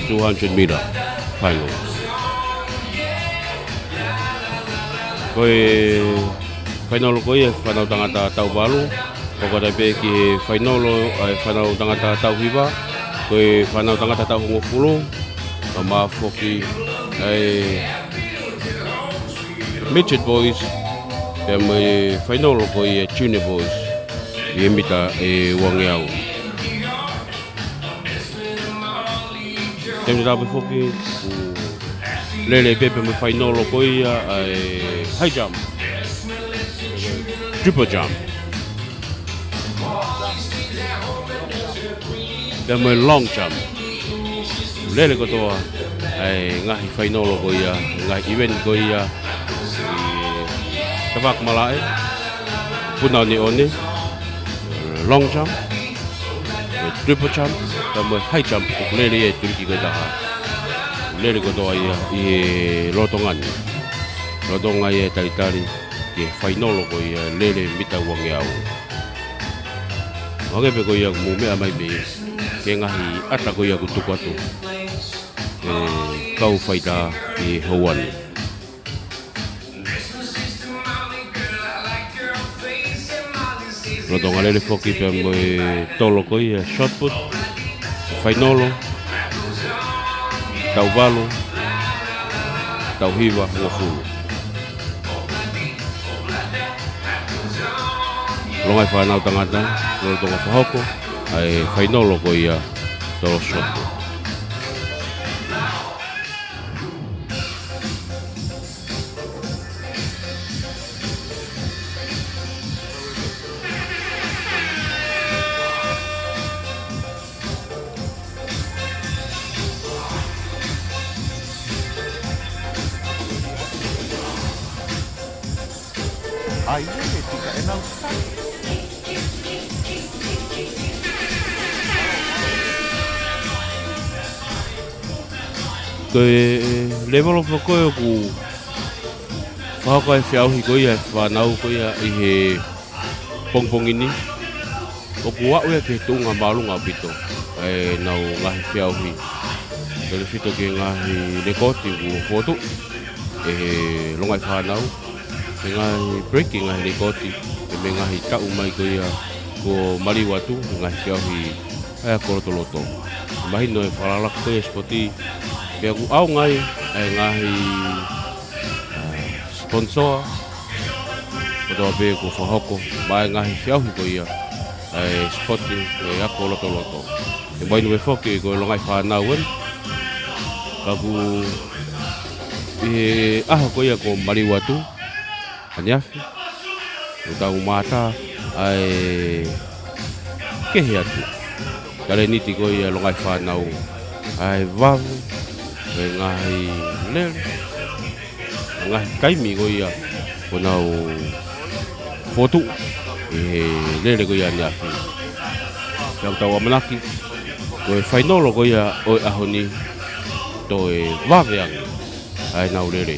two hundred meter final. Ko e fainolo ko ia e fānau tangata taʻu valu, hoko atu pē ki he fainolo ʻa e fānau tangata taʻu hiva, ko e fānau tangata taʻu hongofulu, mo e foki ʻa e midget boys, pea mo e fainolo ko ia e junior boys ʻi he mita ʻe uangeau. Taimi tatau pē foki ʻoku lele pē pea mo e fainolo ko ia ʻa e high jump, triple jump, pea mo e long jump. Lele kotoa ʻa e ngaahi fainolo ko ia, ngaahi event ko ia ʻi Tavaki Malaʻe, Puna ʻOneʻone, long jump, triple jump, pea mo e high jump, ʻoku lele ia ʻi he tuliki ko e taha. Lele kotoa ia ʻi he lolotonga ni. Lolotonga ia e talitali ki he fainolo ko ia lele mita uangeau. Hangē pē ko ia ʻoku mou meʻa mai mei he ngaahi ʻata ko ia ʻoku tuku atu ʻe he kau faitā ʻi he houa ni. Lolotonga lele foki pea mo e tolo ko ia shot put, fainolo, taʻu valu, taʻu hiva, hongofulu. Longaʻi fānau tangata, lolotonga fakahoko ʻa e fainolo ko ia tolo shot put. ʻAi, e tika e nau. Ko e lēvolo foki ko ē ʻoku fakahoko ai e feʻauhi ko ia e fānau ko ia ʻi he pongipongi ni, ʻoku aʻu ia ki he tuʻunga māʻolunga ʻaupito ʻenau ngaahi feʻauhi. Tautefito ki he ngaahi lekooti kuo fokotuʻu ʻe he longaʻi fānau, he ngaahi break, ngaahi lekooti, pea mo e ngaahi taʻu mai ko ia kuo maliu atu, ngaahi feʻauhi ʻa e ako lotoloto. Mahino e fakalakalaka ko ia e sipoti, pea ʻoku ʻaonga ai e ngaahi, ā, sponsor kotoa pē kuo fakahoko maʻa e ngaahi feʻauhi ko ia ʻa e sipoti, e ako lotoloto. ʻE mahino pē foki ko e longaʻi fānau eni, ka ʻoku ʻi he ʻaho ko ia kuo maliu atu, ʻaneafi, ʻoku tau mātā ʻa e kehe atu talēniti ko ia e longaʻi fānau, ʻa e vave e ngaahi lele, ngaahi taimi ko ia kuo nau fokotuʻu ʻi he lele ko ia ʻaneafi. Pea ʻoku tau ʻamanaki ko e fainolo ko ia ʻo e ʻaho ni toe vave ange ʻa ʻenau lele.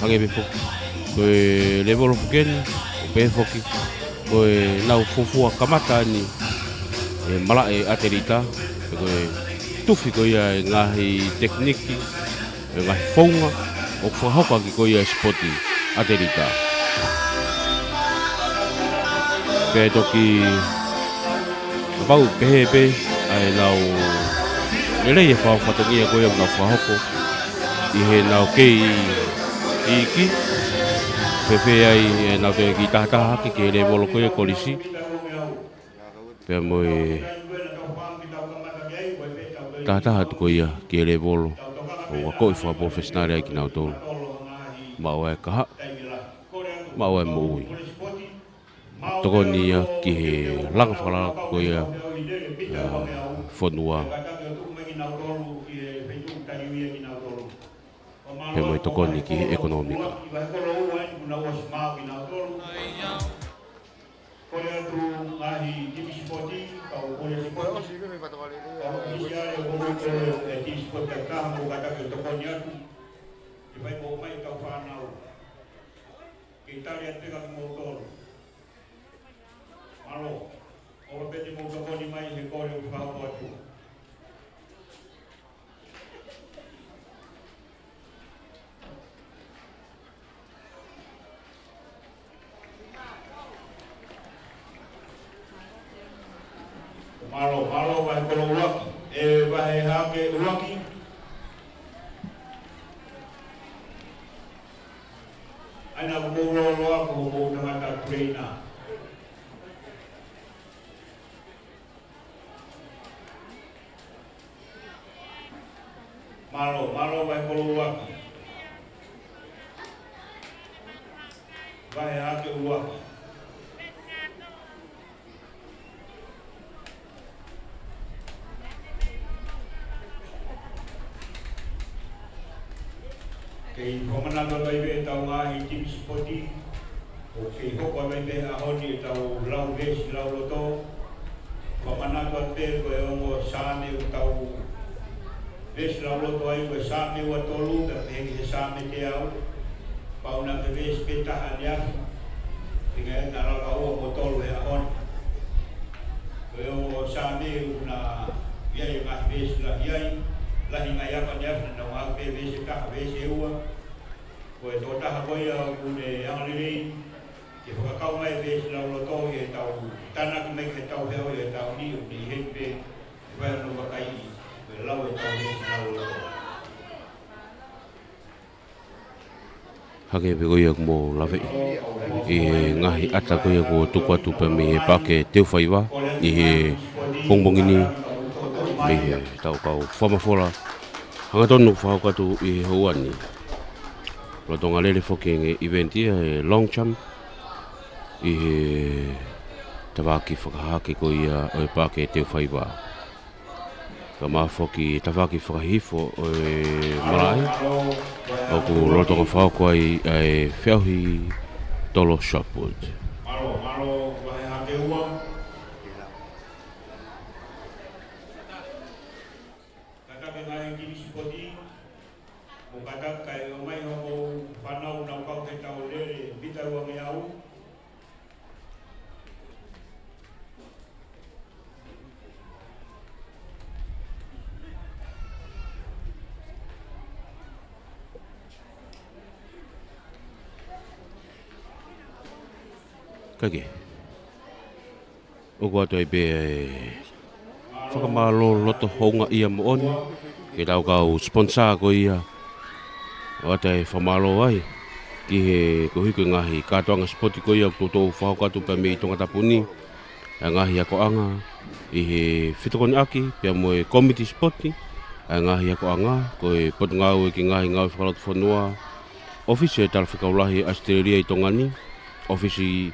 Hangē pē foki ko e lēvolo foki eni, ʻo pehē foki ko ʻenau fuofua kamata eni e malaʻe ʻatelita, pe ko e tufi ko ia e ngaahi tekiniki, e ngaahi founga ʻoku fakahoko ʻaki ko ia e sipoti ʻatelita. Pea toki Pau pehē pē ʻa ʻenau lelei e fau fatongia ko ia ʻoku nau fakahoko ʻi heʻenau kei iiki, fēfē ai ʻenau toe kiʻi tahataha hake ki he lēvolo ko ia kolisi. Pea mo e tahataha atu ko ia ki he lēvolo ʻoku akoʻi fakapolofesinale ai kinautolu. Maʻu ai e kahaʻu, maʻu ai e moʻui. Tokoni ia ki he langa fakalakalaka ko ia ʻa e fonua. Pea mo e tokoni ki he ʻekonōmika. Kole atu ngaahi timi sipoti, kau kole sipoti. Kau kisi ale kau kole e timi sipoti ka mo kata ke tokoni atu. Ke fai mo mai kau fānau. Ke tali atu pē ka mo tolu. Mālō. ʻOua pē te mou tokoni mai he kole ʻoku fakahoko atu. Mālō, mālō, vahe kolo ʻuluaki. ʻE vahe hake ʻuluaki. ʻAi na ko mou loloa, ko mou tangata tureina. Mālō, mālō, vahe kolo ʻuluaki. Vahe hake ʻuluaki. Kei fakamanatu atu ai pē ʻetau ngaahi timi sipoti, ʻo kei hoko atu ai pē he ʻaho ni ʻetau lau veesi lauloto. Fakamanatu atu pē ko e ongo Saame ʻoku tau veesi lauloto ai ko e Saame ua tolu, pea pehē ki he Saame teau. Pau naʻa ke veesi pē taha ʻaneafi, pea ʻe ngata ai ʻa e laka ua mo tolu he ʻaho ni. Ko e ongo Saame ʻoku na ʻi ai e ngaahi veesi lahi ai, lahi ngaahi ʻaho ʻaneafi naʻa nau ʻave pē veesi taha, veesi ua. Ko e tokotaha ko ia ʻoku ne angalelei ke fakakau mai e veesi lauloto ʻi heʻetau tānaki mai ki heʻetau feʻauhi ʻi he taʻu ni, ʻoku ne ʻi heni pē ʻi he fai hono vakaiʻi, ko e lau ʻetau veesi lauloto. Hangē pē ko ia kuo mou laveʻi ʻi he ngaahi ʻata ko ia kuo tuku atu pē mei he Paʻake Teufaiva ʻi he pongipongi ni, mei heʻetau kau fakamafola hangatonu fakahoko atu ʻi he houa ni. Lolotonga lele foki e ngaahi event ia, e long jump, ʻi he tafaʻaki fakahahake ko ia ʻo e Paʻake Teufaiva. Kae ʻumaʻā foki e tafaʻaki fakahihifo ʻo e malaʻe, ʻoku lolotonga fakahoko ai ʻa e feʻauhi tolo shot put. Mālō, mālō, vahe hake ua. Kātaki e ngaahi timi sipoti, mo kātaki kae ʻomai hoʻomou fānau ʻoku nau kau ki heʻetau lele mita uangeau. Kae kehe, ʻoku ʻoatu ai pē e fakamālō loto houngaʻia moʻoni ki heʻetau kau sponsor ko ia, ʻoatu e fakamālō ai ki he koeʻuhi ko e ngaahi kātoanga sipoti ko ia ʻoku toutou fakahoko atu pē mei Tongatapu ni, ʻa e ngaahi akoʻanga ʻi he fetokoniʻaki pea mo e kōmiti sipoti ʻa e ngaahi akoʻanga, ko e Potungāue ki he Ngaahi Ngāue Fakalotofonua, ʻOfisi ʻo e Talafekau Lahi ʻAositelēlia ʻi Tonga ni, ʻOfisi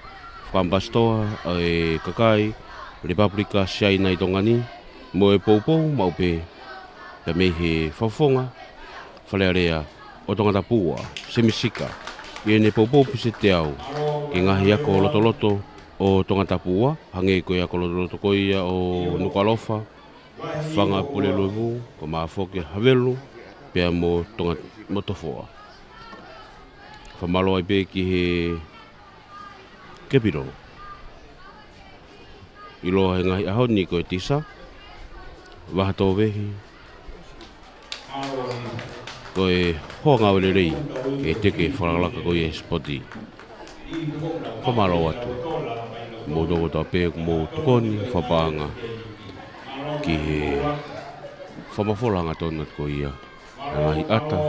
Fakaʻamipasitoa ʻo e kakai Lepupelika Siaina ʻi Tonga ni, mo e poupou maʻu pē pea mei he Fakafofonga Fale Alea ʻo Tongatapu ua, Semi Sika, ʻi heʻene poupou pē ʻe teau ki he ngaahi ako lotoloto ʻo Tongatapu ua, hangē ko e ako lotoloto ko ia ʻo Nukuʻalofa, Fanga Puleluevu, kae ʻumaʻā foki Havelu, pea mo Tonga, mo Tofoa. Fakamālō ai pē ki he Kepilo. ʻIloa he ngaahi ʻaho ni ko e Tisa, Vahatōvehi, ko e hoa ngāue lelei ʻi he teke fakalakalaka ko ia e sipoti. Fakamālō atu. Mou toko tape, mou tokoni fakapaʻanga ki he fakamafola hangatonu atu ko ia ʻa e ngaahi ʻata,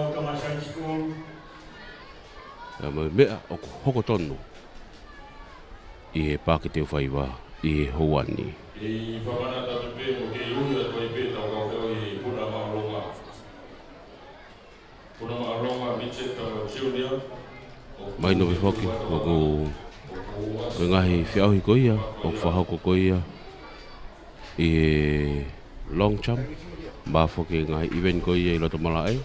ʻa e meʻa ʻoku hoko tonu ʻi he Paʻake Teufaiva ʻi he houa ni. ʻI he fakamana tape pē mo ke ui atu ai pē tau kau kau ʻi he puna māʻolunga. Puna māʻolunga Mitchell Tama Junior. Mahino pē foki, ʻoku, ko e ngaahi feʻauhi ko ia ʻoku fakahoko ko ia ʻi he long jump, pea foki e ngaahi event ko ia ʻi loto malaʻe,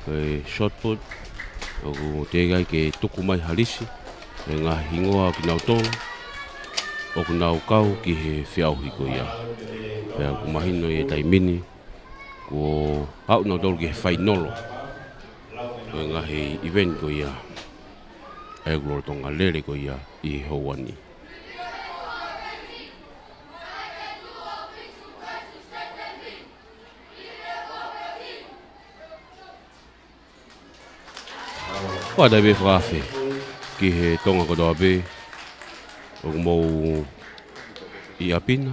ko e shot put, ʻoku teʻeki ai ke tuku mai ha lisi e ngaahi hingoa kinautolu ʻoku nau kau ki he feʻauhi ko ia. Pea ʻoku mahino ʻi he taimi ni, kuo aʻu nautolu ki he fainolo ʻo e ngaahi event ko ia ʻa e ʻoku lolotonga lele ko ia ʻi he houa ni. Fakataimi pē fakaafe ki he Tonga kotoa pē ʻoku mou ʻi ʻapi na.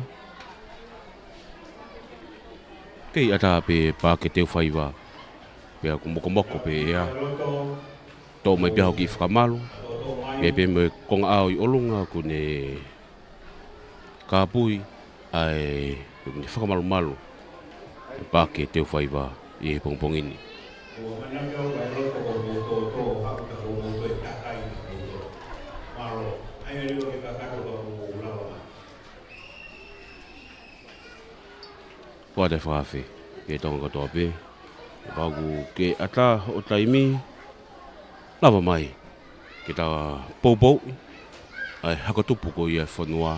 Kei ʻatā pē Paʻake Teufaiva, pea ʻoku mokomoko pē ʻea. Toʻo mai pē haʻo kiʻi fakamalu, pea pehē mo e konga ʻao ʻi ʻolunga ʻoku ne kāpui ʻa e, ʻoku ne fakamalumalu e Paʻake Teufaiva ʻi he pongipongi ni. Fakataimi fakaafe ki he Tonga kotoa pē. Kapau ʻoku ke ʻatā hoʻo taimi, lava mai ke ta poupouʻi ʻa e hako tupu ko ia e fonua.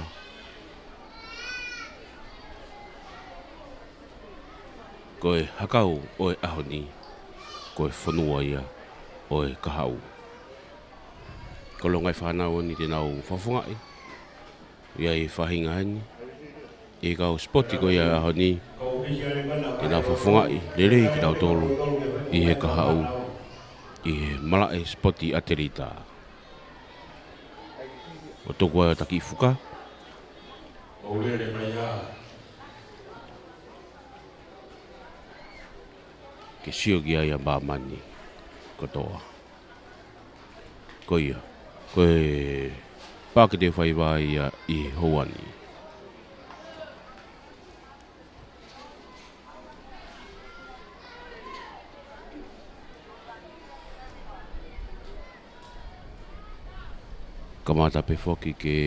Ko e hakau ʻo e ʻaho ni, ko e fonua ia ʻo e kahaʻu. Ko e ngaahi fānau ni te nau fakafofongaʻi ia ʻi he faʻahinga ni, ʻi he kau sipoti ko ia ʻaho ni, te nau fakafofongaʻi lelei kitautolu ʻi he kahaʻu, ʻi he malaʻe sipoti ʻatelita. ʻO tuku ai ʻo taki fuka. ʻO lele mai ā. Ke sio ki ai ʻa māmani kotoa. Ko ia, ko e Paʻake Teufaiva ia ʻi he houa ni. Kamata pē foki ke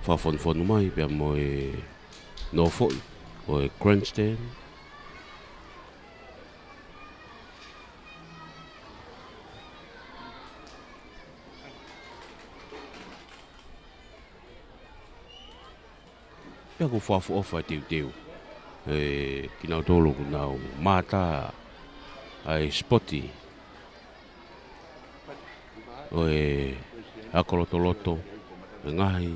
fakafonufonu mai pea mo e nofoʻi ʻo e grandstand. Pea ʻoku fakaʻofoʻofa e teuteu ʻe kinautolu ʻoku nau mātā ʻa e sipoti ʻo e ako lotoloto ʻi he ngaahi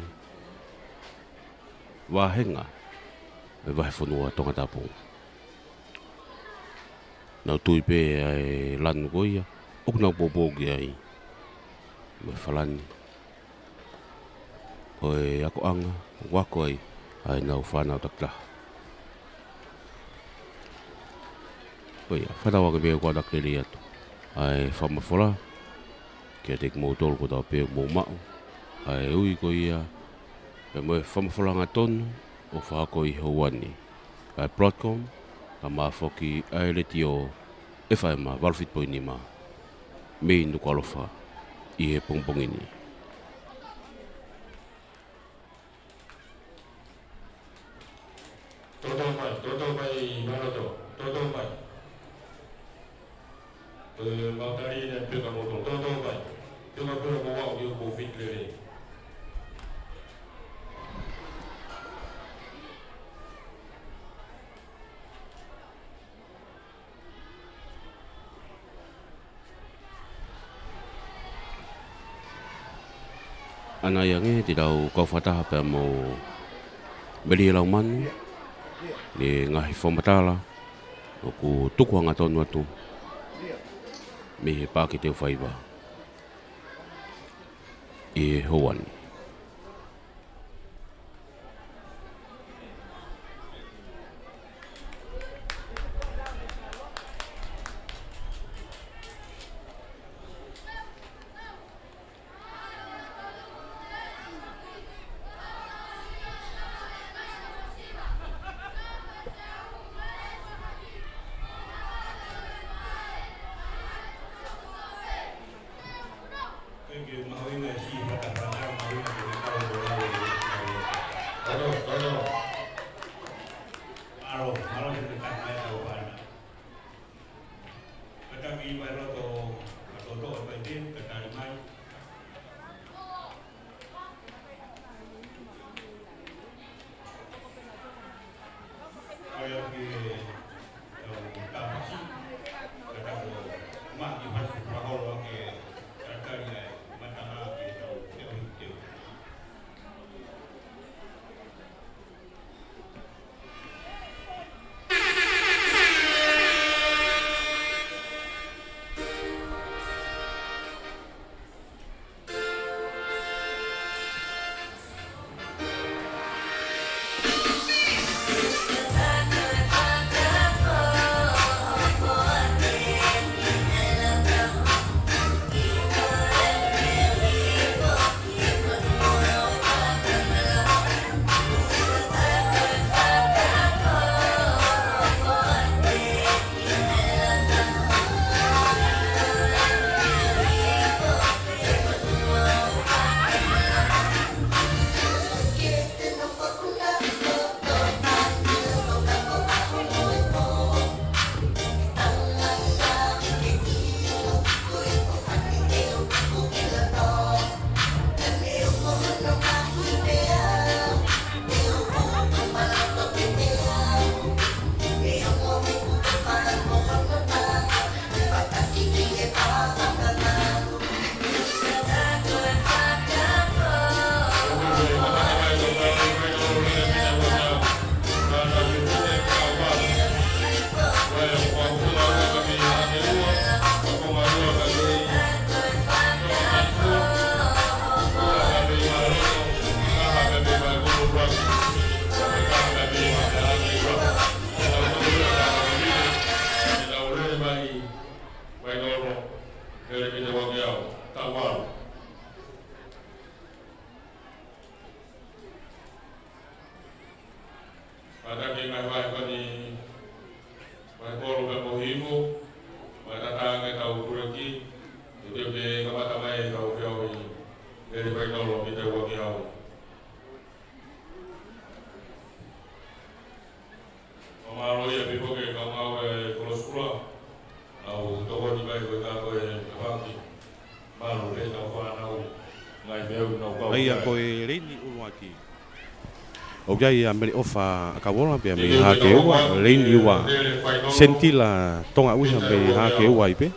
vāhenga ʻo e vahefonua Tongatapu. Nau tui pē ʻa e lanu ko ia ʻoku nau poupou ki ai mo e falani ʻo e akoʻanga ʻoku ako ai ʻa ʻenau fānau takitaha. Ko ia, fakatauange pē ʻoku ʻatā ke lea atu ʻa e fakamafola kiate kimoutolu kotoa pē ʻoku mou maʻu ʻa e ui ko ia pea mo e fakamafola hangatonu ʻoku fakahoko ʻi he houa ni ʻa e Broadcom, kae ʻumaʻā foki ʻa e Letiō F M valu fitu poini nima mei Nukuʻalofa ʻi he pongipongi ni. Toto mai, toto mai, Manoto, toto mai. Ko e mau tali ʻeni pē ka moto, toto mai. Pea ka puna mo wau ki ʻoku fiti lelei. ʻAna ia ange te tau kau fakataha pea mo Melie Laumanu, ʻi he ngaahi fakamatala ʻoku tuku hangatonu atu mei he Paʻake Teufaiva. ʻi he houa ni. Mātaki mai vahe ko eni, vahe kolo pea mo himo, mai tata ange tau tuleki, ʻe te ke kamata mai tau feohi, ʻe te fai tolo ki te ua ki au. Mālō ia pē ko e kau ngāue kolosikula, ʻoku tokoni mai ko e ka ko e tapangi. Mālō pē tau fānau, ngai meʻa ʻoku nau kau. ʻA ia ko e leini ʻuluaki. ʻOku ʻi ai ʻa Mele ʻOfa ʻAkauola pea mei Hake Ua, leini ua. Senitila Tonga ʻUiha mei Hake Ua ai pē.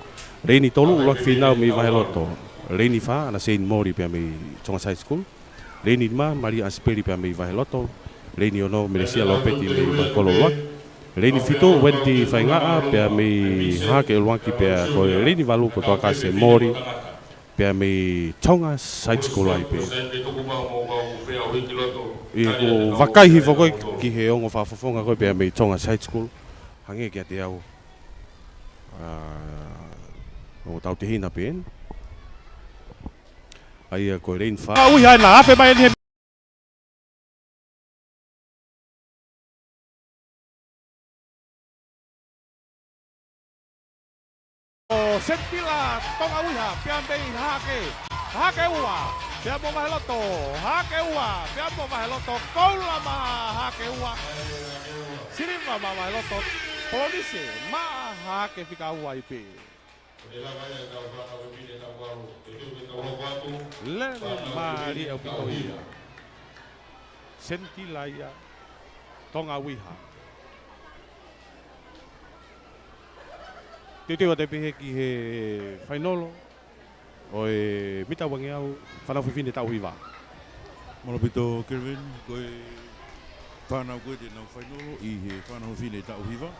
Leini tolu ʻUluaki Fīnau mei Vaheloto. Leini fā ʻAna Seini Moli pea mei Tonga High School. Leini nima, Malia ʻAsipeli pea mei Vaheloto. Leini ono, Melesia Lopeti mei Vahekolo ʻUluaki. Leini fitu, Wendy Faingaʻa pea mei Hake ʻUluaki pea ko e leini valu ko Toakase Moli pea mei Tonga High School ai pē. ʻIo, ʻoku vakai hifo ko ē ki he ongo fakafofonga ko ē pea mei Tonga High School. Hangē kiate au. ʻA, ʻoku tau tehina pē eni. ʻA ia ko e leini fā. ʻUiha ena, afe mai eni he ʻo Senitila Tonga ʻUiha, pea mei Hake, Hake Ua, pea mo Vaheloto, Hake Ua, pea mo Vaheloto, koula maʻa Hake Ua, siliva maʻa Vaheloto, polonise maʻa Hake fika ua ai pē. Lele mālie ʻaupito ia. Senitila ia Tonga ʻUiha. Teuteu atu pē ki he fainolo ʻo e mita uangeau fānau fefine taʻu hiva. Mālō ʻaupito Kelvin, ko e fānau ko ē te nau fainolo ʻi he fānau fefine taʻu hiva.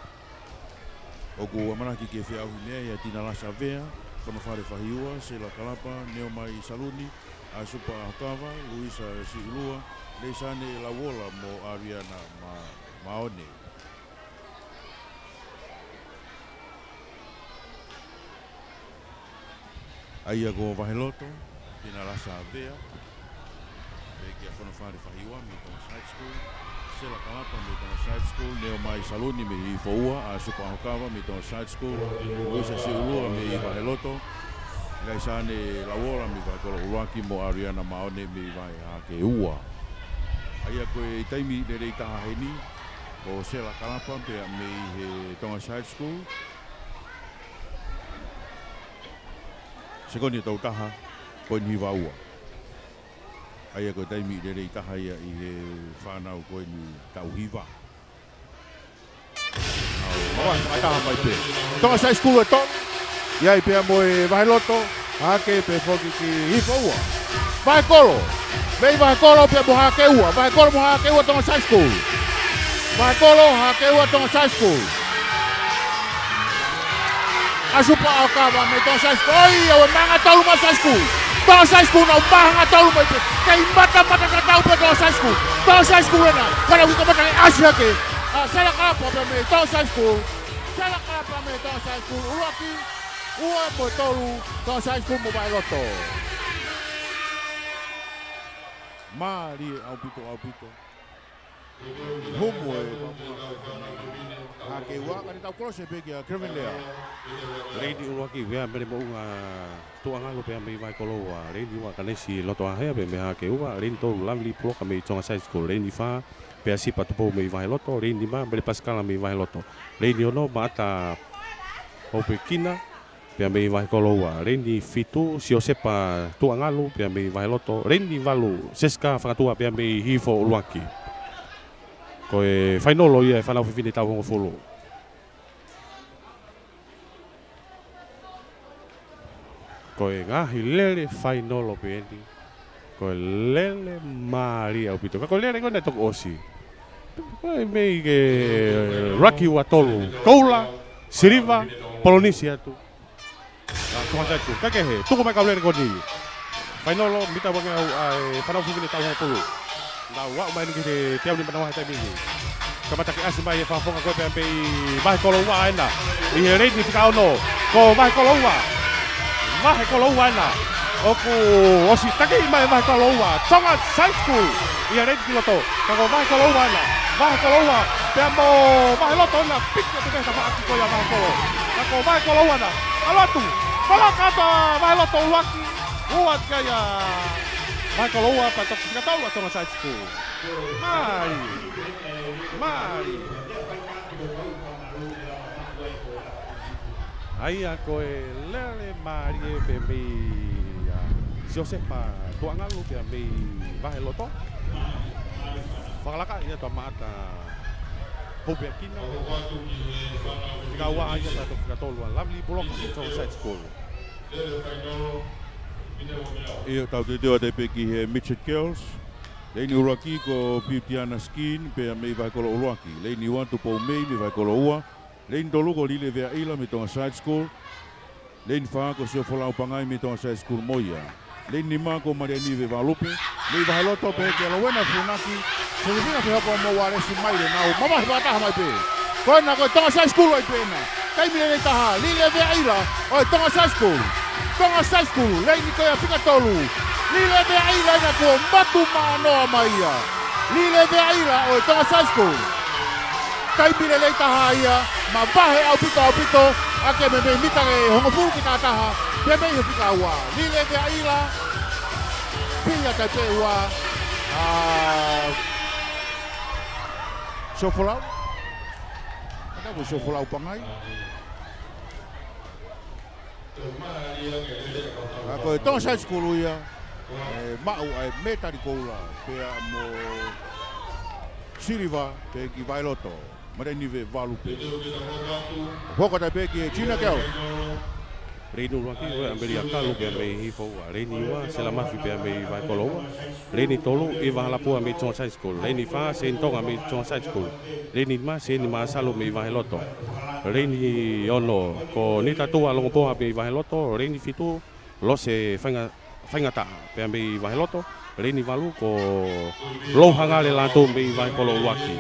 ʻOku ʻamanaki ke feʻauhi mei ai ʻa Tina Lasa Vea, Fonofale Fahiua, Sela Kalapa, Neomai Saluni, ʻAsupa Ahokava, Luisa Siʻulua, Leisane Lauola mo ʻAliana Ma-, Maone. ʻA ia ko Vaheloto, Pina Lasa Vea, pea kia Fonofale Fahiua mei Tonga Side School, Sela Kalapa mei Tonga Side School, Neomai Saluni mei Hihifo Ua, ʻAsupa Ahokava mei Tonga Side School, Luisa Siʻulua mei Vaheloto, Leisane Lauola mei Vahekolo ʻUluaki mo ʻAliana Maone mei Vaehake Ua. ʻA ia ko e taimi lelei taha heni, ko Sela Kalapa pea mei he Tonga Side School. Sekoni ʻe tolu taha, poini hiva ua. ʻA ia ko e taimi lelei taha ia ʻi he fānau ko eni taʻu hiva. ʻAu, mavahe fakataha mai pē. Tonga Side School ʻe tolu. ʻI ai pea mo e Vaheloto, Hahake pea foki ki Hihifo Ua. Vahekolo. Mei Vahekolo pea mo Hahake Ua. Vahekolo mo Hahake Ua Tonga Side School. Vahekolo, Hahake Ua Tonga Side School. ʻAsupa Ahokava mei Tonga Side School. ʻOi, ʻoua, maʻanga tolu mai Side School. Tonga Side School, nau maʻanga tolu mai pē. Kei mata, mata tatau pē Tonga Side School. Tonga Side School ena. Ka nau kiʻi kamata ke ʻasi hake. ʻA, Sela Kalapa pea mei Tonga Side School. Sela Kalapa mei Tonga Side School. ʻUluaki, ua mo tolu, Tonga Side School mo Vaheloto. Mālie ʻaupito, ʻaupito. Humu e Hahake Ua, ka ne tau kolose pē kia Kevin Lea. Leini ʻUluaki, Vea Mele Moʻunga Tuʻangalu pea mei Vahekolo Ua. Leini ua, Kanesi Lotoahea pea mei Hahake Ua. Leini tolu, Lavili Puloka mei Tonga Side School. Leini fā, Peasipa Tupou mei Vaheloto. Leini nima, Mele Pasikala mei Vaheloto. Leini ono, Maʻata Hopekina pea mei Vahekolo Ua. Leini fitu, Siosepa Tuʻangalu pea mei Vaheloto. Leini valu, Sesika Fakatua pea mei Hihifo ʻUluaki. Ko e fainolo ia e fānau fefine taʻu hongofulu. Ko e ngaahi lele fainolo pē eni. Ko e lele mālie ʻaupito. Ka ko e lele ko ē naʻe toki ʻosi, ko e mei he ʻuluaki, ua, tolu, koula, siliva, polonisi atu. ʻA, Tonga Side School. Kae kehe, tuku mai kau lele ko eni. Fainolo, mita ua ngeau ʻa e fānau fefine taʻu hongofulu. Nau aʻu mai eni ki he teau nima noa he taimi ni. Kamata ke ʻasi mai e fakafofonga ko ē pea mei Vahekolo Ua ena. ʻI he leini fika ono, ko Vahekolo Ua. Vahekolo Ua ena. ʻOku ʻosi taki mai Vahekolo Ua. Tonga Side School ʻi he leini ki loto. Ka ko Vahekolo Ua ena. Vahekolo Ua. Pea mo Vaheloto ena. Piki atu pē tafaʻaki ko ia Vahekolo. Ka ko Vahekolo Ua ena. ʻAlu atu. Palaka atu ʻa Vaheloto ʻUluaki. Ua kia ia. Vahekolo Ua pea toki fika tolu ʻa Tonga Side School. Mālie. Mālie. ʻA ia ko e lele mālie pē mei, ʻa, Siosepa Tuʻangalu pea mei Vaheloto. Fakalaka ia ʻa Maʻata Hopekina. Fika ua ʻa ia pea toki fika tolu ʻa Lavili Puloka mei Tonga Side School. ʻIo, tau teuteu atu pē ki he Midget Girls. Leini ʻuluaki ko Piutiana Skin, pea mei Vahekolo ʻUluaki. Leini ua Tupou Mei mei Vahekolo Ua. Leini tolu ko Lile Veaʻila mei Tonga Side School. Leini fā ko Siofolau Pangai mei Tonga Side School mo ia. Leini nima ko Maliani Vevalupe mei Vaheloto pehē kia Lowena Funaki, Selevina Fehoko mo Ualesi Maile, nau mavahe fakataha mai pē. Ko ena ko e Tonga Side School ai pē ena. Taimi lelei taha, Lile Veaʻila ʻo e Tonga Side School. Tonga Side School, leini ko ia fika tolu. Lile Veaʻila ena kuo matu manoa mai ia. Lile Veaʻila ʻo e Tonga Side School. Taimi lelei taha ia, mavahe ʻaupito ʻaupito, ʻaki e meimei mita ʻe hongofulu ki he taha taha, pea mei he fika ua. Lile Veaʻila, pea taʻe pē ua, ʻa, Siofolau. Ka ko Siofolau Pangai. Ka ko e Tonga Side School ia, ʻe maʻu ʻa e mētali koula, pea mo siliva, pea ki Vaheloto, Maliani Vevalupe. Hoko atu pē ki he Junior Girl. Leini ʻuluaki, ʻo e ʻAmelia Kalu pea mei Hihifo Ua. Leini ua, Sela Mafi pea mei Vahekolo Ua. Leini tolu, ʻIva Halapua mei Tonga Side School. Leini fā, Seini Tonga mei Tonga Side School. Leini nima, Seini Māsalu mei Vaheloto. Leini ono, ko Nita Tua Longopoha mei Vaheloto. Leini fitu, Lose Fainga-, faingataʻa pea mei Vaheloto. Leini valu ko Louhangale Lātū mei Vahekolo ʻUluaki.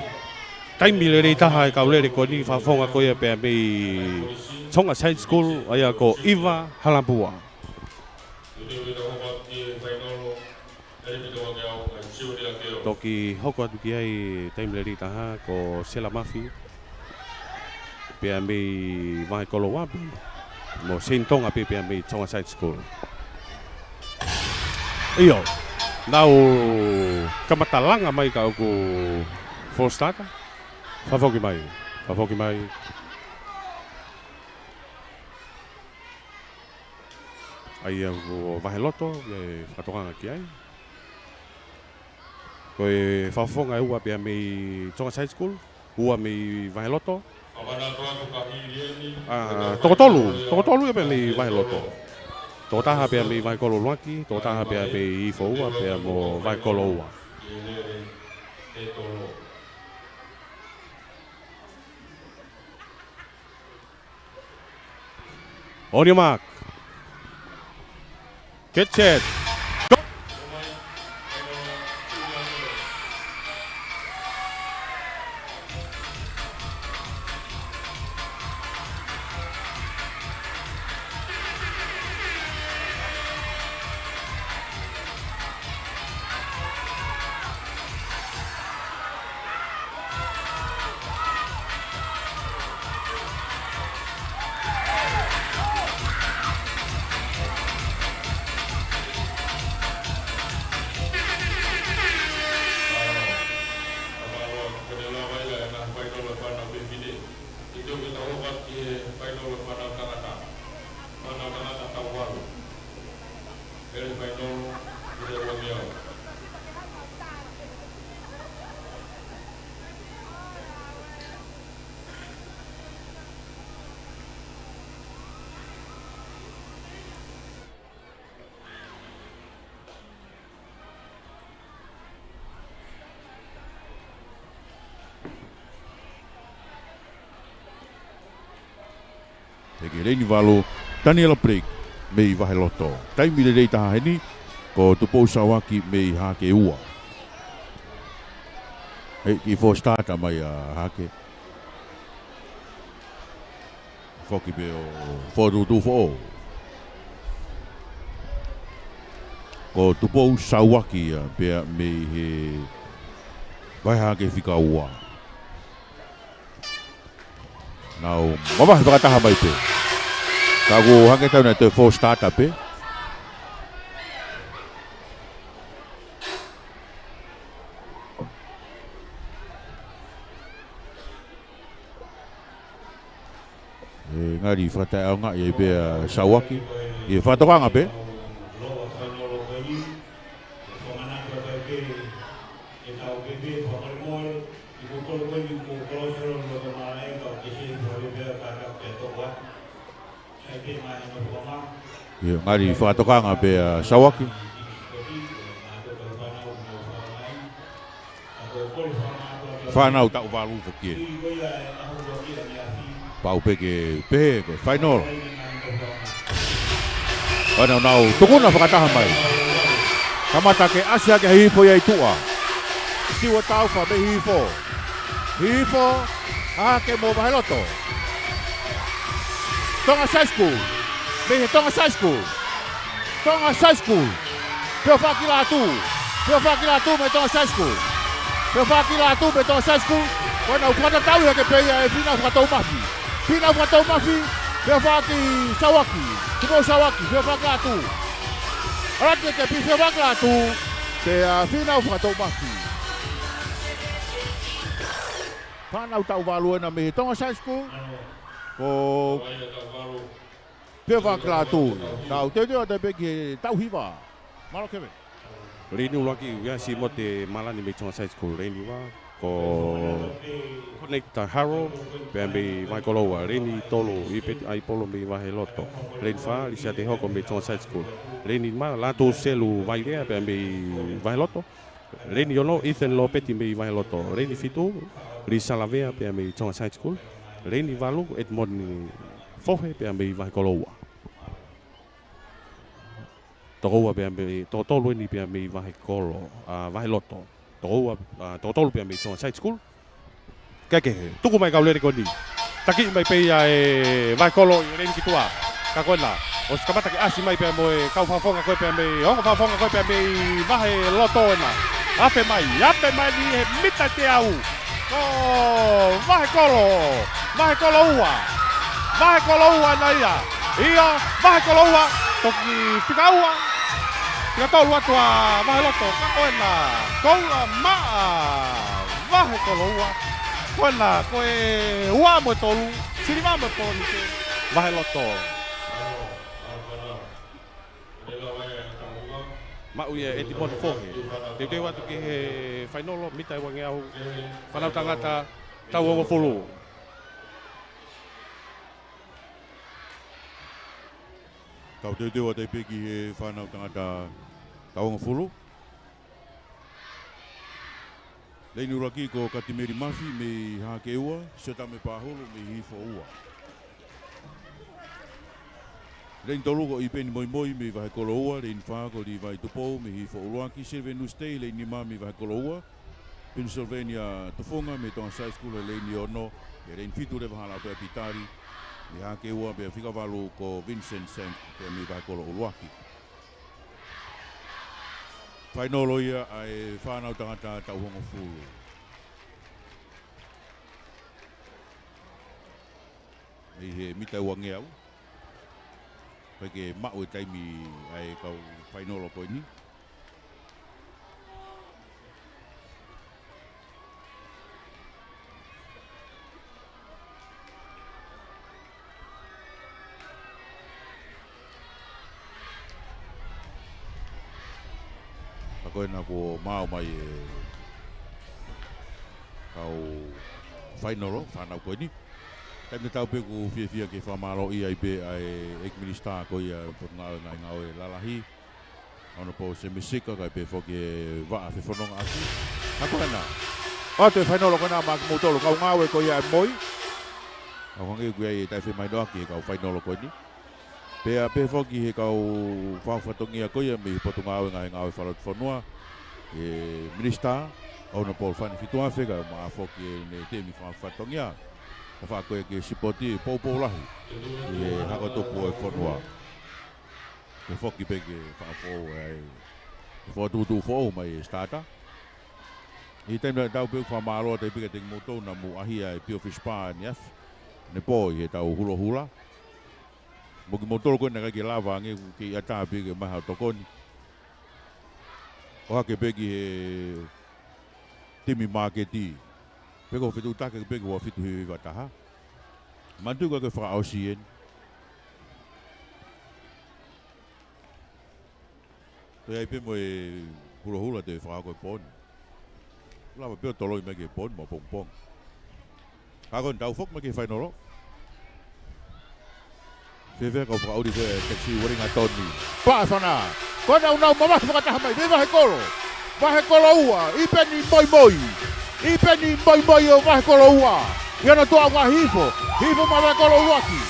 Taimi lelei taha e kau lele ko eni, fakafofonga ko ia pea mei Tonga Side School, ʻa ia ko ʻIva Halapua. Toki hoko atu ki ai taimi lelei taha ko Sela Mafi pea mei Vahekolo ʻUluaki, mo Seini Tonga pē pea mei Tonga Side School. ʻIo, nau kamata langa mai ka ʻoku false starter. Fakafoki mai, fakafoki mai. ʻA ia ko Vaheloto, ʻe fakatokanga ki ai. Ko e fakafofonga ʻe ua pea mei Tonga Side School, ua mei Vaheloto. ʻA, toko tolu, toko tolu ia pea mei Vaheloto. Toko taha pea mei Vahekolo ʻUluaki, toko taha pea mei Hihifo ua, pea mo Vahekolo ua. On your mark. Get set. Go. Pea ki he leini valu, Taniela Blake mei Vaheloto. Taimi lelei taha heni, ko Tupou Sauaki mei Hahake ua. Hei, kiʻi false starter mai ʻa Hahake. Foki pē ʻo fokotuʻutuʻu foʻou. Ko Tupou Sauaki ia pea mei he Vaihahake fika ua. Nau mavahe fakataha mai pē. Ka ʻoku hangē tau na te false starter pē. ʻE ngali fakataʻeʻaongaʻi ai pē ʻa Sauaki. ʻE fakatokanga pē. ʻE ngali fakatokanga pē ʻa Sauaki. Fānau taʻu valu foki ē. Pau pē ke pehē ko e final. ʻA ia naʻa nau tukuna fakataha mai. Kamata ke ʻasi hake ʻa Hihifo ia ʻi tuʻa. Stewart Taufa mei Hihifo. Hihifo, Hahake mo Vaheloto. Tonga Side School. Mei he Tonga Side School. Tonga Side School. Feʻofaʻaki Lātū. Feʻofaʻaki Lātū mei Tonga Side School. Feʻofaʻaki Lātū mei Tonga Side School. Ko ʻenau fakatatau ia ke pehē ʻe Fīnau Fakatou Mafi. Fīnau Fakatou Mafi. Feʻofaʻaki Sauaki. Tupou Sauaki. Feʻofaʻaki Lātū. ʻAlu atu e kepi, feʻofaʻaki Lātū. Pea Fīnau Fakatou Mafi. Fānau taʻu valu ena mei he Tonga Side School. Ko Feʻofaʻaki Lātū. Tau teuteu atu pē ki he taʻu hiva. Mālō Kevin. Leini ʻuluaki, Ueasi Mote Malani mei Tonga Side School. Leini ua, ko Konekita Haro, pea mei Vahekolouʻa. Leini tolu, ʻIpeti ʻAipolo mei Vaheloto. Leini fā, Lisiate Hoko mei Tonga Side School. Leini nima, Lātū Selu Vailea, pea mei Vaheloto. Leini ono, Ethan Lopeti mei Vaheloto. Leini fitu, Lisa Lavea pea mei Tonga Side School. Leini valu, Edmond Fohe pea mei Vahekolouʻa. Toko ua pea mei, toko tolu eni pea mei Vahekolo, ʻa, Vaheloto. Toko ua, ʻa, toko tolu pea mei Tonga Side School. Kehekehe, tuku mai kau lele ko eni. Taki mai pē ia ʻe Vahekolo ʻi he leini ki tuʻa. Ka ko ena, ʻosi kamata ke ʻasi mai pea mo e kau fakafofonga ko ē pea mei, ongo fakafofonga ko ē pea mei Vaheloto ena. Afe mai, afe mai ni he mita teau. Ko Vahekolo, Vahekolo ua. Vahekolo ua ena ia. ʻIo, Vahekolo ua, toki fika ua. Fika tolu atu ʻa Vaheloto, ka ko ena, koula maʻa Vahekolo ua. Ko ena, ko e ua mo e tolu, siliva mo e ponise, Vaheloto. Maʻu ia ʻe Edmond Fohe. Teuteu atu ki he fainolo, mita ʻe uangeau, fānau tangata, taʻu hongofulu. Tau teuteu atu ai pē ki he fānau tangata taʻu hongofulu. Leini ʻuluaki ko Katimeli Mafi mei Hahake Ua, Siotame Pahulu mei Hihifo Ua. Leini tolu ko ʻIpeni Moimoi mei Vahekolo Ua, leini fā ko Livai Tupou mei Hihifo ʻUluaki, Silvenu Stei, leini nima mei Vahekolo Ua, Pennsylvania Tufunga mei Tonga Side School, leini ono, pea leini fitu leva Halape Pitali mei Hahake Ua, pea fika valu ko Vincent Sam pea mei Vahekolo ʻUluaki. Fainolo ia ʻa e fānau tangata taʻu hongofulu. ʻI he mita ʻe uangeau. Pea ke maʻu e taimi ʻa e kau fainolo ko eni. Ka ko ena kuo maʻu mai e kau fainolo, fānau ko eni. Taimi tatau pē ʻoku fiefia ke fakamālōʻia ai pē ʻa e ʻEiki Minisitā ko ia Potungāue Ngaahi Ngāue Lalahi, Honourable Semi Sika, kae pehē foki e Vaʻa Fefonongaʻaki. Ka ko ena, ʻoatu e fainolo ko ena maʻa kimoutolu, kau ngāue ko ia ʻa e MOI. ʻOku hangē ʻoku ʻi ai e taʻefemahinoʻaki he kau fainolo ko eni. Pea pehē foki he kau fakafatongia ko ia mei he Potungāue Ngaahi Ngāue Fakalotofonua, e Minisitā, Honourable Fani Fituafe, kae ʻumaʻā foki ʻene timi fakafatongia. Ka faʻa ko e ki he sipoti poupou lahi ʻi he hako tupu ʻo e fonua. Ke foki pē ke fakafoʻou ai e fokotuʻutuʻu foʻou mai e starter. ʻI he taimi tatau pē ʻoku fakamālō atu ai pē kiate kimoutolu naʻa mou ʻaʻahi ʻa e Pure Fish Bar ʻanepō ʻi heʻetau hulohula. Mo kimoutolu ko ē naʻe ʻikai ke lava ange, ʻoku kei ʻatā pē ke ʻomai haʻo tokoni. ʻO hake pē ki he timi māketi. Pe ko e fetuʻutaki pē ki he ua fitu hiva taha. Manatuʻi ko e fakaʻosi eni. Toe ʻi ai pē mo e hulohula te fakahoko e pō ni. Lava pē ʻo toloi mai ki he pō ni mo pongipongi. Ka ko ena tau foki mai ki he fainolo. Fēfē kau fakaʻuli ko e Taxi Uelingatoni. Paʻa fana. Ko ena ʻoku nau mavahe fakataha mai. Mei Vahekolo. Vahekolo ua. ʻIpeni Moimoi. ʻIpeni Moimoi ʻo Vahekolo ua. ʻI hono tuʻa ʻoku ʻa Hihifo. Hihifo maʻa Vahekolo ʻUluaki.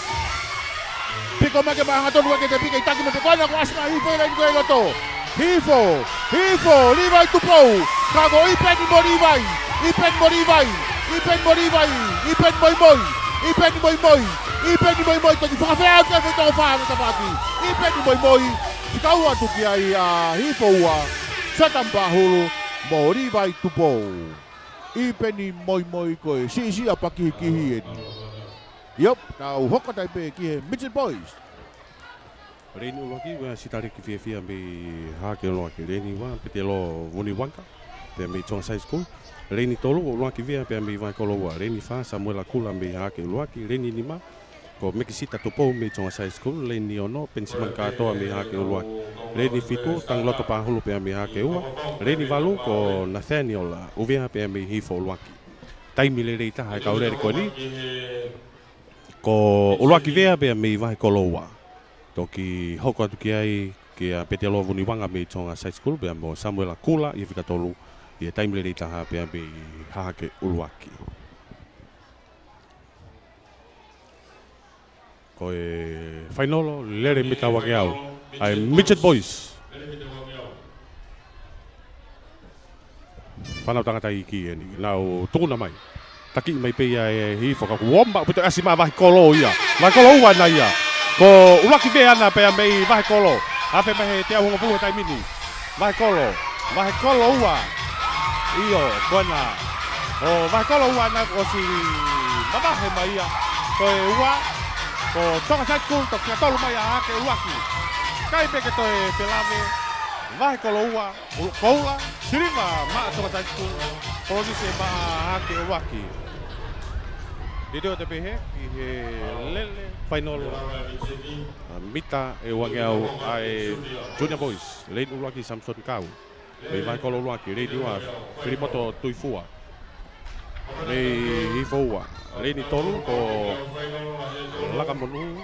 Piko mai ke maʻu hangatonu ʻa e kete pike ʻi taki mo e piko ena kuo ʻasi mai Hihifo ʻi he laini ko ē ʻi loto. Hihifo, Hihifo, Livai Tupou. Ka ko ʻIpeni mo Livai, ʻIpeni mo Livai, ʻIpeni mo Livai, ʻIpeni Moimoi, ʻIpeni Moimoi, ʻIpeni Moimoi, toki fakafeʻao ki he toko fā ʻa e tafaʻaki. ʻIpeni Moimoi, fika ua atu ki ai ʻa Hihifo ua, Siotame Pahulu, mo Livai Tupou. ʻIpeni Moimoi ko e siʻisiʻi ʻa pakihikihi eni. ʻIo, tau hoko atu ai pē ki he Midget Boys. Leini ʻuluaki, ʻa Sitaleki Fiefia mei Hahake ʻUluaki. Leini ua, Petelo Vunivaga, pea mei Tonga Side School. Leini tolu, ʻUluaki Vea, pea mei Vahekolo ua. Leini fā, Samuela Kula mei Hahake ʻUluaki. Leini nima, ko Mekisita Tupou mei Tonga Side School. Leini ono, Penisimani Kātoa mei Hahake ʻUluaki. Leini fitu, Tangiloto Pahulu pea mei Hahake ua. Leini valu, ko Nathaniel ʻUvea pea mei Hihifo ʻUluaki. Taimi lelei taha e kau lele ko eni. Ko ʻUluaki Vea pea mei Vahekolo ua. Toki hoko atu ki ai kia Petelo Vunivaga mei Tonga Side School pea mo Samuela Kula ʻi he fika tolu ʻi he taimi lelei taha pea mei Hahake ʻUluaki. Ko e fainolo, lele mita uangeau. ʻA e Midget Boys. Fānau tangata iiki eni, nau tukuna mai. Taki mai pē ia e hifo ka kuo ʻomai pē ʻo ʻasi mai Vahekolo ia. Vahekolo ua ʻana ia. Ko ʻUluaki Vē ʻana pea mei Vahekolo. Afe mai he teau hongofulu he taimi ni. Vahekolo. Vahekolo ua. ʻIo, ko ena. ʻO Vahekolo ua ʻana ʻosi mavahe mai ia. Ko e ua. Ko Tonga High School, toki tolu mai ʻa Hahake ʻUluaki. Kai pē ke toe felave. Vahekolo ua. Ulu-, Koula, Siliva, maʻa Tonga High School, Polinisia maʻa Hahake ʻUluaki. Teuteu atu pē heni ki he lele fainolo. ʻA, mita ʻe uangeau ʻa e Junior Boys, Leini ʻUluaki Samson Kau. Mei Vahekolo ʻUluaki, Leini ua, Filimoto Tuifua. Mei Hifo ua, Leini tolu ko Lakamonū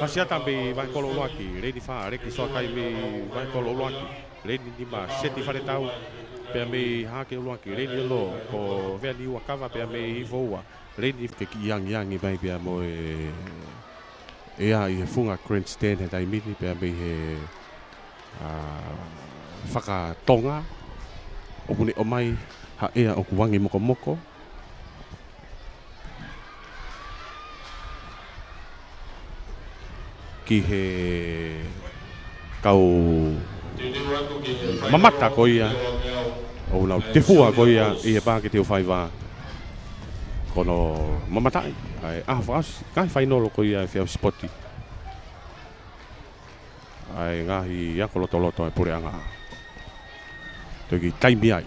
Hasiata mei Vahekolo ʻUluaki, Leini fā, Leki Soakai mei Vahekolo ʻUluaki, Leini nima, Seti Faletau, pea mei Hahake ʻUluaki, Leini ono, ko Veaniua Kava, pea mei Hifo ua, Leini ke kiʻi angiangi mai pea mo e ʻea ʻi he funga grandstand he taimi ni pea mei he, ʻa, fakatonga, ʻoku ne ʻomai ha ʻea ʻoku angi mokomoko. Ki he kau mamata ko ia, ʻoku nau tefua ko ia ʻi he paaki teufaiva. Ko hono mamataʻi ʻa e ʻaho fakaʻosi, ngaahi fainolo ko ia ʻa e feʻau sipoti. ʻA e ngaahi ako lotoloto ʻa e puleʻanga. Toki taimi ai.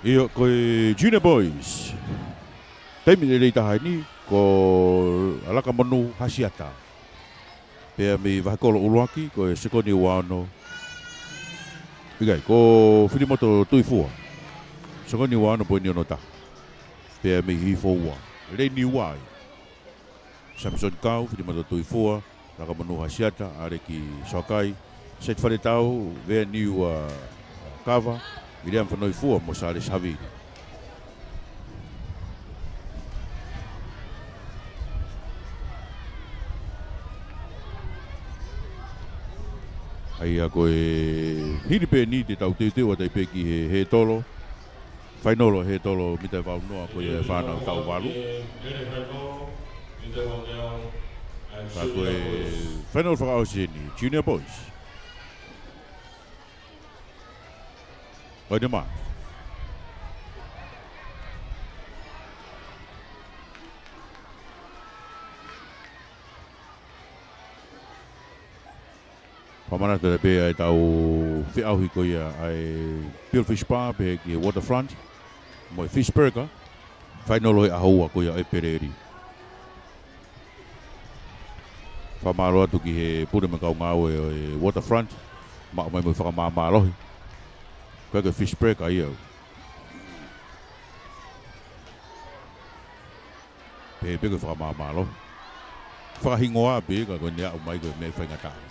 ʻIo, ko e Junior Boys. Taimi lelei taha eni, ko Lakamonū Hasiata. Pea mei Vahekolo ʻUluaki, ko e sekoni ua ono. ʻIkai, ko Filimoto Tuifua. Sekoni ua ono poini ono taha. Pea mei Hifo ua. Leini ua ai. Samson Kau, Filimoto Tuifua, Lakamonū Hasiata, ʻAleki Soakai, Seti Faletau, Veaniua Kava, Viliami Fanoifua mo Sālesi Havili. ʻA ia ko e hili pē eni te tau teuteu atu ai pē ki he, he tolo. Fainolo he tolo mita ʻe valu noa ko ia e fānau taʻu valu. Ka ko e fainolo fakaʻosi eni, Junior Boys. ʻOi ne mā. Fakamanatu pē ʻa e tau feʻauhi ko ia ʻa e Pure Fish Bar pehē ki he Waterfront mo e Fish Burger. Fainolo he ʻaho ua ko ia ʻo ʻEpeleli. Fakamālō atu ki he pule mo e kau ngāue ʻo e Waterfront, maʻu mai mo e fakamāmālohi. Ko e, ko e Fish Burger ia. Pehē pē ko e fakamāmālohi. Fakahingoa pē ka ko ʻene aʻu mai ko e meʻa faingataʻa.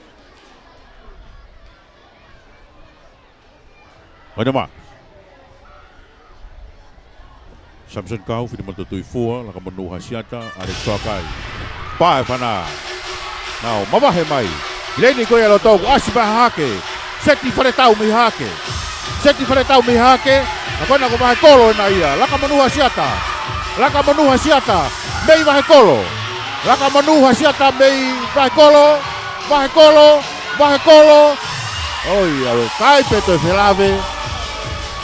ʻOi ne mā. Samson Kau, Filimoto Tuifua, Lakamonū Hasiata, ʻAleki Soakai. Pā e fana. Nau mavahe mai. Leini ko ia loto ʻoku ʻasi mai Hahake. Seti Faletau mei Hahake. Seti Faletau mei Hahake. Ka ko ena ko Vahekolo ena ia. Lakamonū Hasiata. Lakamonū Hasiata. Mei Vahekolo. Lakamonū Hasiata mei Vahekolo. Vahekolo. Vahekolo. ʻOi, ʻave kai pē toe felave.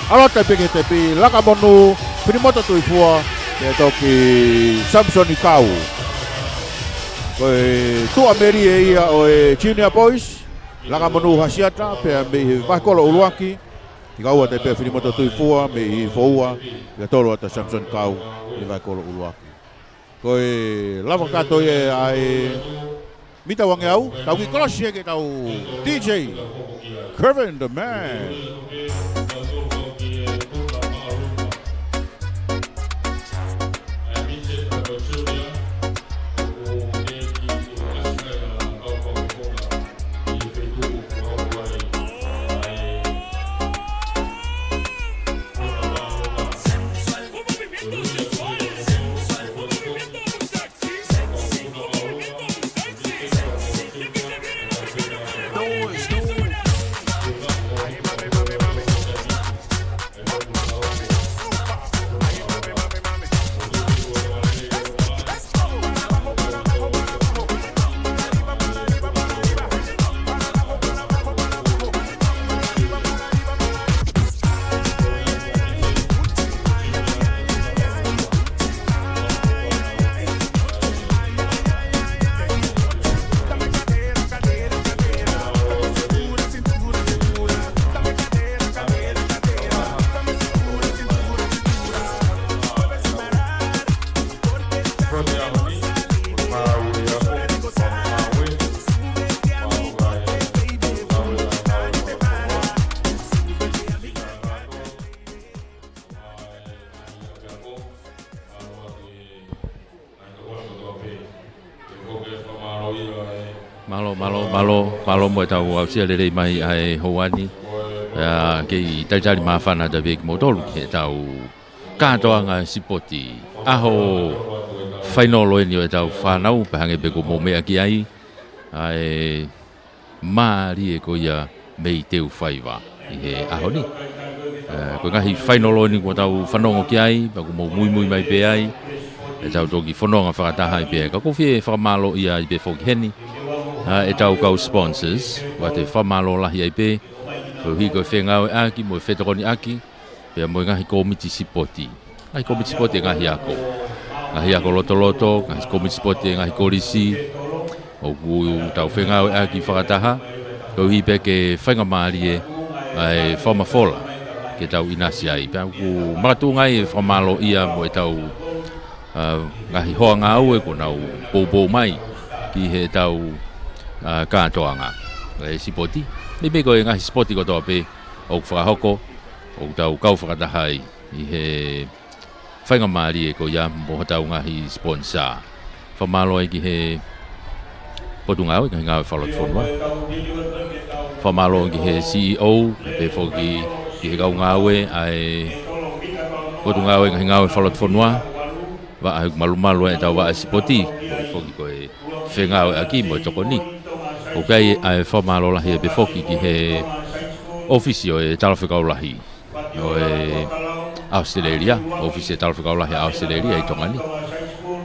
ʻAlu atu pē ki he tepi, Lakamonū, Filimoto Tuifua, pea toki Samson Kau. Ko e tuʻamelie ia ʻo e Junior Boys, Lakamonū Hasiata, pea mei he Vahekolo ʻUluaki, ʻi kau atu pē Filimoto Tuifua, mei Hifo ua, ʻi he tolo atu Samson Kau, mei Vahekolo ʻUluaki. Ko e lava kātoa ia ʻa e mita uangeau, tau kiʻi kolosi hake tau D J. Kevin the Man. Mālō, mālō, mālō, mālō mo ʻetau aʻusia lelei mai ʻa e houa ni. Pea kei talitali māfana atu pē kimoutolu ki heʻetau kātoanga sipoti. ʻAho fainolo eni ʻo ʻetau fānau, pea hangē pē ko hoʻomou meʻa ki ai, ʻa e mālie ko ia mei Teufaiva ʻi he ʻaho ni. Ē, ko e ngaahi fainolo eni kuo tau fanongo ki ai, pea kuo mou muimui mai pē ai, ʻetau toki fononga fakataha ai pē ai. Ka ʻoku ou fie fakamālōʻia ai pē foki heni ʻa ʻetau kau sponsors, ʻoatu e fakamālō lahi ai pē, koeʻuhi ko e fengāueʻaki mo e fetokoniʻaki, pea mo e ngaahi kōmiti sipoti. Ngaahi kōmiti sipoti e ngaahi ako. Ngaahi ako lotoloto, ngaahi kōmiti sipoti e ngaahi kolisi. ʻOku tau fengāueʻaki fakataha, koeʻuhi pē ke faingamālie ʻa e fakamafola ke tau ʻinasi ai. Pea ʻoku makatuʻunga ai e fakamālōʻia mo ʻetau, ā, ngaahi hoa ngāue kuo nau poupou mai ki heʻetau, ā, kātoanga ʻa e sipoti. Meimei ko e ngaahi sipoti kotoa pē ʻoku fakahoko, ʻoku tau kau fakataha ai ʻi he faingamālie ko ia mo hotau ngaahi sponsor. Fakamālō ai ki he Potungāue Ngaahi Ngāue Fakalotofonua. Fakamālō ki he C E O, pea pehē foki ki he kau ngāue ʻa e Potungāue Ngaahi Ngāue Fakalotofonua. Vaʻa he malumalu ʻetau vaʻa sipoti, koeʻuhi foki ko e fengāueʻaki mo e tokoni. ʻOku ʻi ai ʻa e fakamālō lahi pē foki ki he ʻōfisi ʻo e Talafekau Lahi ʻo e ʻAositelēlia, ʻōfisi e Talafekau Lahi ʻa ʻAositelēlia ʻi Tonga ni.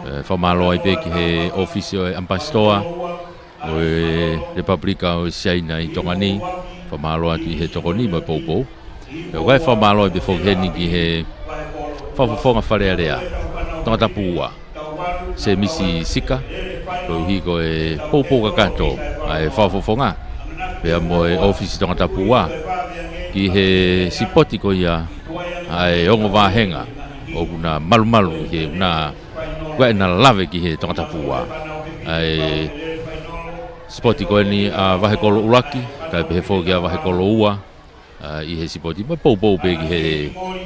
Ē, fakamālō ai pē ki he ʻōfisi ʻo e ʻAmipasitoa ʻo e Lepupelika ʻo Siaina ʻi Tonga ni, fakamālō atu ʻi he tokoni mo e poupou. Pea ʻoku ʻi ai e fakamālō ai pē foki heni ki he Fakafofonga Fale Alea Tongatapu Ua, Sēmisi Sika, koeʻuhi ko e poupou kakato ʻa e Fakafofonga pea mo e ʻōfisi Tongatapu Ua ki he sipoti ko ia ʻa e ongo vāhenga ʻoku na malumalu he na, ʻoku ʻi ai ʻena lave ki he Tongatapu Ua. ʻA e sipoti ko eni ʻa Vahekolo ʻUluaki, kae pehē foki ʻa Vahekolo Ua, ā, ʻi he sipoti, mo e poupou pē ki he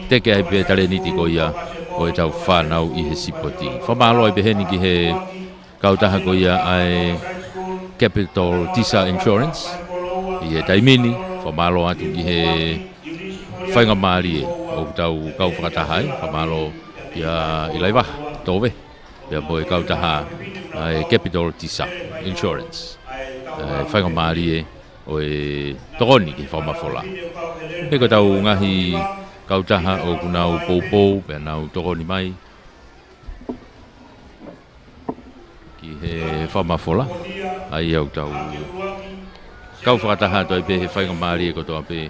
teke ai pē talēniti ko ia ʻo ʻetau fānau ʻi he sipoti. Fakamālō ai pē heni ki he kautaha ko ia ʻa e Capital Teacher Insurance ʻi he taimi ni, fakamālō atu ki he faingamālie ʻoku tau kau fakataha ai, fakamālō kia ʻIlaivaha Tove, pea mo e kautaha ʻa e Capital Teacher Insurance, ē, faingamālie ʻo e tokoni ki he fakamafola. Pea ko ʻetau ngaahi kautaha ʻoku nau poupou, pea nau tokoni mai ki he fakamafola, ʻa ia ʻoku tau kau fakataha atu ai pē he faingamālie kotoa pē,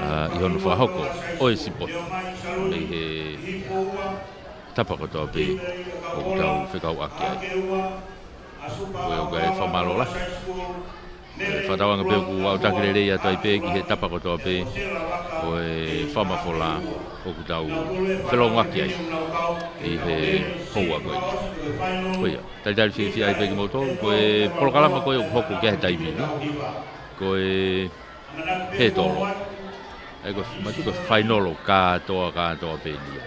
ā, ʻi hono fakahoko ʻo e sipoti mei he tapa kotoa pē ʻoku tau fekauʻaki ai. Ko ia ʻoku ʻi ai e fakamālō lahi. Ē, fakatauange pē ʻoku aʻutaki lelei atu ai pē ki he tapa kotoa pē ʻo e fakamafola ʻoku tau felōngoaki ai ʻi he houa ko eni. Ko ia, talitali fiefia ai pē kimoutolu, ko e polokalama ko ia ʻoku hoko ki ai he taimi ni, ko e hētolo. ʻA ia ko e, mahalo ko e fainolo kātoa, kātoa pē eni ia.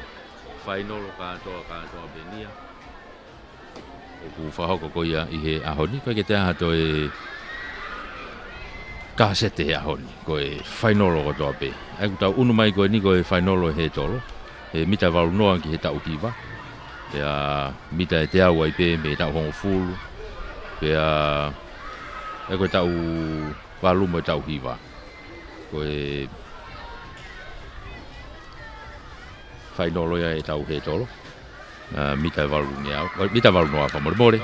Fainolo kātoa, kātoa pē eni ia ʻoku fakahoko ko ia ʻi he ʻaho ni, ʻikai ke toe ʻi ai ha toe kasete he ʻaho ni, ko e fainolo kotoa pē. ʻA ia ʻoku tau ʻunu mai ko eni ko e fainolo ʻo e hētolo, he mita valu noa ki he taʻu hiva, pea mita ʻe teau ai pē mei he taʻu hongofulu, pea ʻa ia ko e taʻu valu mo e taʻu hiva. Ko e fainolo ia ʻetau hētolo. Ā, mita ʻe valu ngeau, ē, mita valu noa fakamolemole.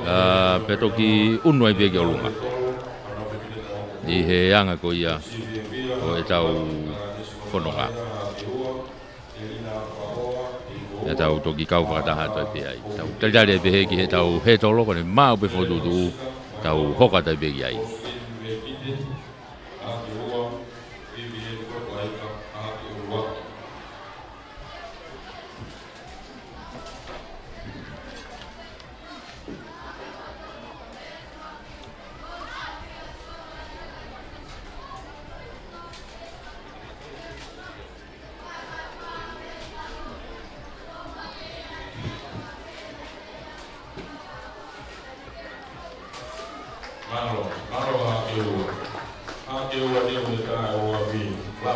Ā, pea toki ʻunu ai pē ki ʻolunga ʻi he anga ko ia ʻo ʻetau fononga. Pea tau toki kau fakataha atu ai pē ai. Tau talitali ai pē hē ki heʻetau hētolo, ko ʻene maʻu pē fokotuʻutuʻu, tau hoko atu ai pē ki ai.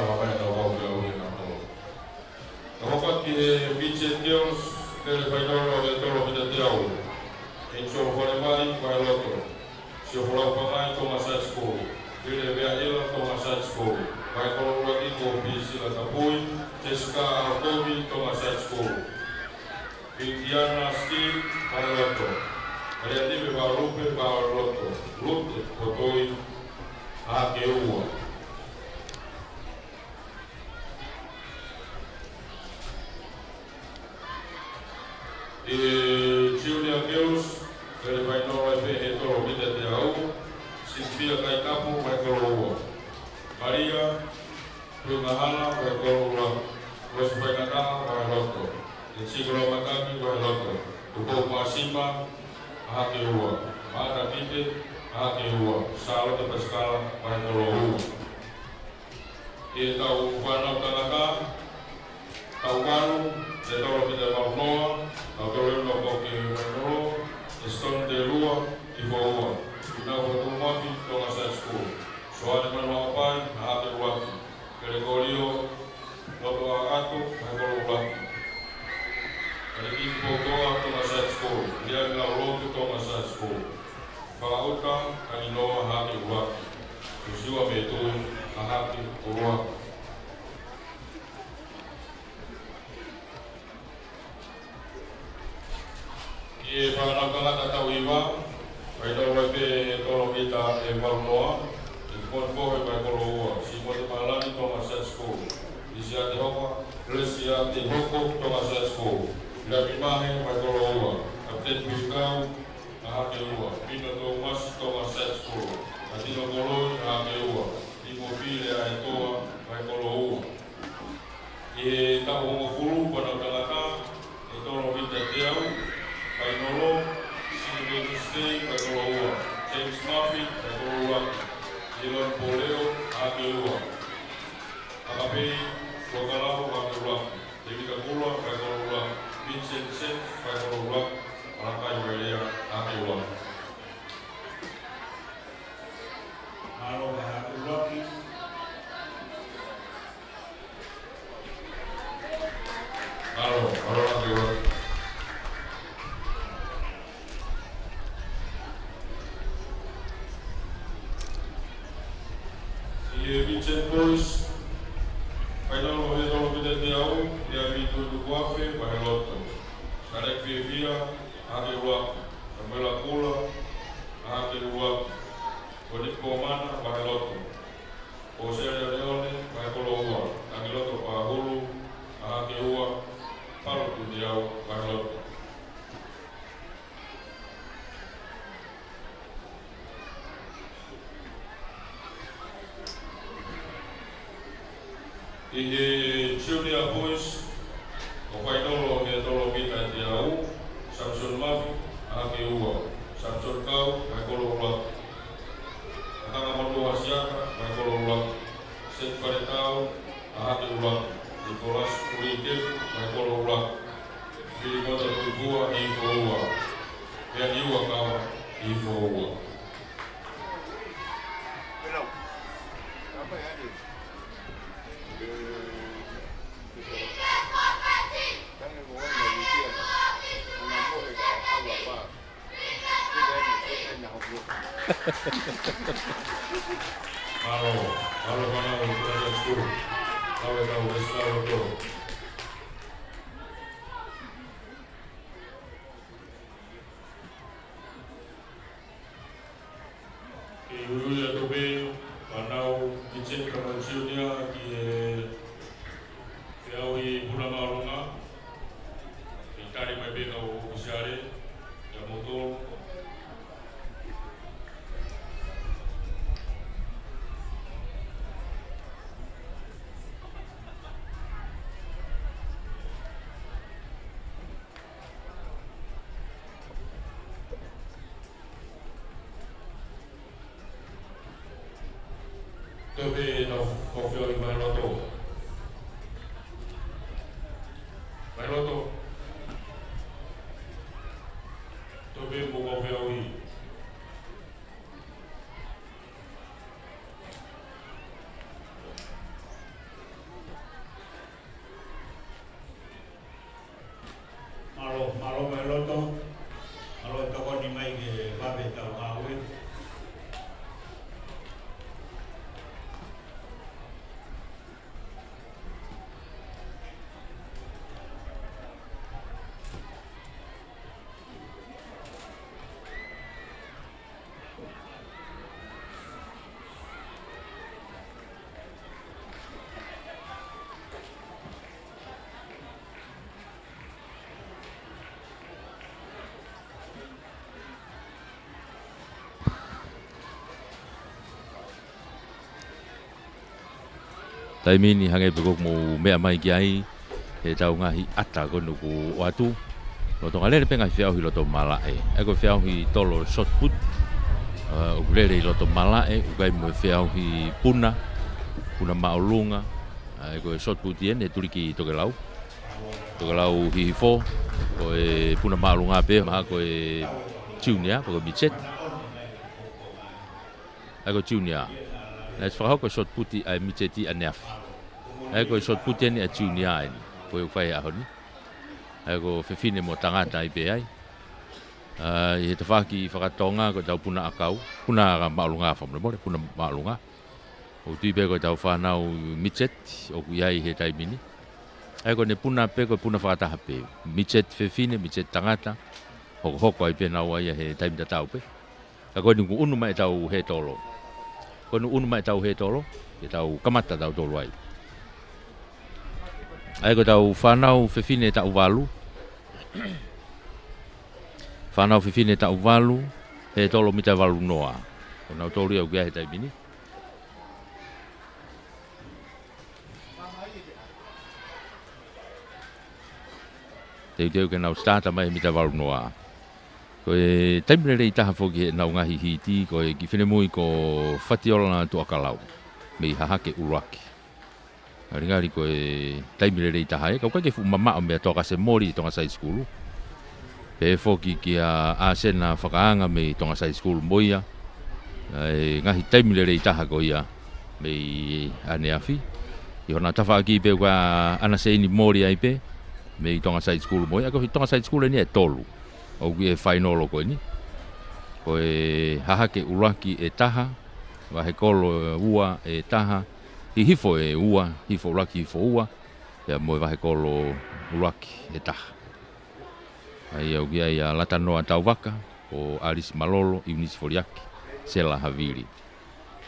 Ka mai ʻetau kau feʻauhi ʻe nautolu. Tau hoko atu ki he Midget Girls, pele fainolo ʻe tolo mita teau. Angel Falevai, vahe loto. Siofula Upangai, Tonga Side School. Vile Veaʻila, Tonga Side School. Vahe kolo ʻuluaki ko Pisila Tapui, Jessica Aokovi, Tonga Side School. Viviana Steve, vahe loto. Malia Nive Valupe, vahe loto. Lute Potoi, Hahake Ua. ʻI he Junior Girls, pele fainolo ʻe tolo mita teau, Sylvia Kaikapu, vahe kolo ua. Malia Tuingahala, vahe kolo ua. Rosi Faingataʻa, vahe loto. Etsiko Lamataki, vahe loto. Tupou Masima, Hahake Ua. Maata Pipe, Hahake Ua. Sālote Pasikala, vahe kolo ua. ʻI heʻetau fānau tangata, taʻu valu, ʻe tolo mita valu noa, taʻu tolu noa ko ke valu noa, ʻe Stone Telua, Hifo Ua. Finau Fatumafi, Tonga Side School. Soane Manuaʻapai, Hahake ʻUluaki. Kelekolio Lotoʻaʻato, vahe kolo ʻuluaki. Kaliki Poutoa, Tonga Side School. Liami Laulotu, Tonga Side School. Fakaʻuta Kaninoa, Hahake ʻUluaki. Siosiua Metui, Hahake ʻUluaki. ʻI he fānau tangata taʻu hiva, fainolo ʻe tolo mita ʻe valu noa, ʻe Kimonopohe, vahe kolo ua. Simote Malani, Tonga Side School. Lisiate Hoka, Lisiate Hoko, Tonga Side School. Lapi Mahe, vahe kolo ua. Kapiteni Pilikau, Hahake ua. Pino Tomasi, Tonga Side School. Katino Koloi, Hahake ua. Timo Pile ʻAetoa, vahe kolo ua. ʻI he taʻu hongofulu, fānau tangata ʻe tolo mita teau, fainolo, Sinivenusi Tei, vahe kolo ua. James Murphy, vahe kolo ua. Elon Poleo, Hahake ua. Akapei Tuakalaho, Hahake ua. David Kapula, vahe kolo ua. Vincent Sen, vahe kolo ua. Malakai Vailea, Hahake ua. Mālō, Hahake ua. Mālō, mālō, Hahake ua. ʻI he Midget Boys, fainolo ʻe tolo mita teau, Liami Tuʻitukuafe, vahe loto. Kaleki Fiefia, Hahake ʻUluaki. Samuela Kula, Hahake ʻUluaki. Konipo Mana, vahe loto. Oselia Leone, vahe kolo ua. Tangiloto Pahulu, Hahake ua. Palo Tuniau, vahe loto. ʻI he Junior Boys, ʻo fainolo ʻe tolo mita teau, Samson Mafi, Hahake ua. Samson Kau, vahe kolo ua. Katanga Manuhasiaka, vahe kolo ua. Seth Faletau, Hahake ua. Nicholas Uri Tefu, vahe kolo ua. Filimota Tuipua, Hifo ua. Meani Uakawa, Hifo ua. Mālō, mālō, mālō, mālō, mālō, mālō, mālō. Ke uiui atu pē, fānau, Vincent Kamau Junior, ki he feʻauhi puna māʻolunga, ke tali mai pē kau ʻōfisiale, kia moutolu. Toe pē ʻetau kau feʻauhi vahe loto. Vahe loto. Toe pē mo e kau feʻauhi. Taimi ni hangē pē ko ʻeku meʻa mai ki ai, ʻetau ngaahi ʻata ko eni ʻoku ʻoatu. Lolotonga lele pē ngaahi feʻauhi loto malaʻe. ʻA ia ko e feʻauhi tolo shot put. ʻA, ʻoku lele ʻi loto malaʻe, ʻoku ʻi ai mo e feʻauhi puna, puna māʻolunga. ʻA ia ko e shot put eni ʻe tuli ki Tokelau. Tokelau Hihifo, ko e puna māʻolunga pē, mahalo ko e junior, ko e midget. ʻA ia ko e junior. Naʻe fakahoko e shot put ʻa e midget ʻaneafi. ʻA ia ko e shot put eni ʻa e junior eni. Ko e ʻoku fai he ʻaho ni. ʻA ia ko e fefine mo e tangata ai pē ai. ʻA, ʻi he tafaʻaki fakatonga ko ʻetau puna ʻakau. Puna māʻolunga fakamolemole, puna māʻolunga. ʻOku tui pē ko ʻetau fānau midget, ʻoku ʻi ai he taimi ni. ʻA ia ko ʻene puna pē, ko e puna fakataha pē. Midget fefine, midget tangata. Hokohoko ai pē naua ia he taimi tatau pē. Ka ko eni kuo ʻunu mai ʻetau hētolo. Ko eni ʻunu mai ʻetau hētolo, ke tau kamata tautolu ai. ʻA ia ko ʻetau fānau fefine taʻu valu. Fānau fefine taʻu valu, hētolo mita valu noa. Ko nautolu ia ʻoku ʻi ai he taimi ni. Teuteu ke nau start mai he mita valu noa. Ko e taimi lelei taha foki heʻenau ngaahi hiti, ko e kiʻi finemui ko Fatiola Tuʻakalau, mei Hahake ʻUluaki. Ngalingali ko e taimi lelei taha ē, ka ʻoku ʻikai ke fuʻu mamaʻo meia Toakase Moli ʻi Tonga Side School. Pehē foki kia ʻAsena Fakaanga mei Tonga Side School mo ia. ʻA e ngaahi taimi lelei taha ko ia mei ʻaneafi. ʻI hona tafaʻaki pē ko ʻAna Seini Moli ai pē, mei Tonga Side School mo ia. ʻA ia ko e Tonga Side School eni ʻe tolu. ʻOku ʻi he fainolo ko eni. Ko e Hahake ʻUluaki ʻe taha, Vahekolo ʻe ua ʻe taha, Hihifo ʻe ua, Hihifo ʻUluaki, Hihifo ua, pea mo e Vahekolo ʻUluaki ʻe taha. ʻA ia ʻoku ʻi ai ʻa Latanoa Tauvaka, ko ʻAlisi Malolo, ʻIunisi Foliaki, Sela Havili.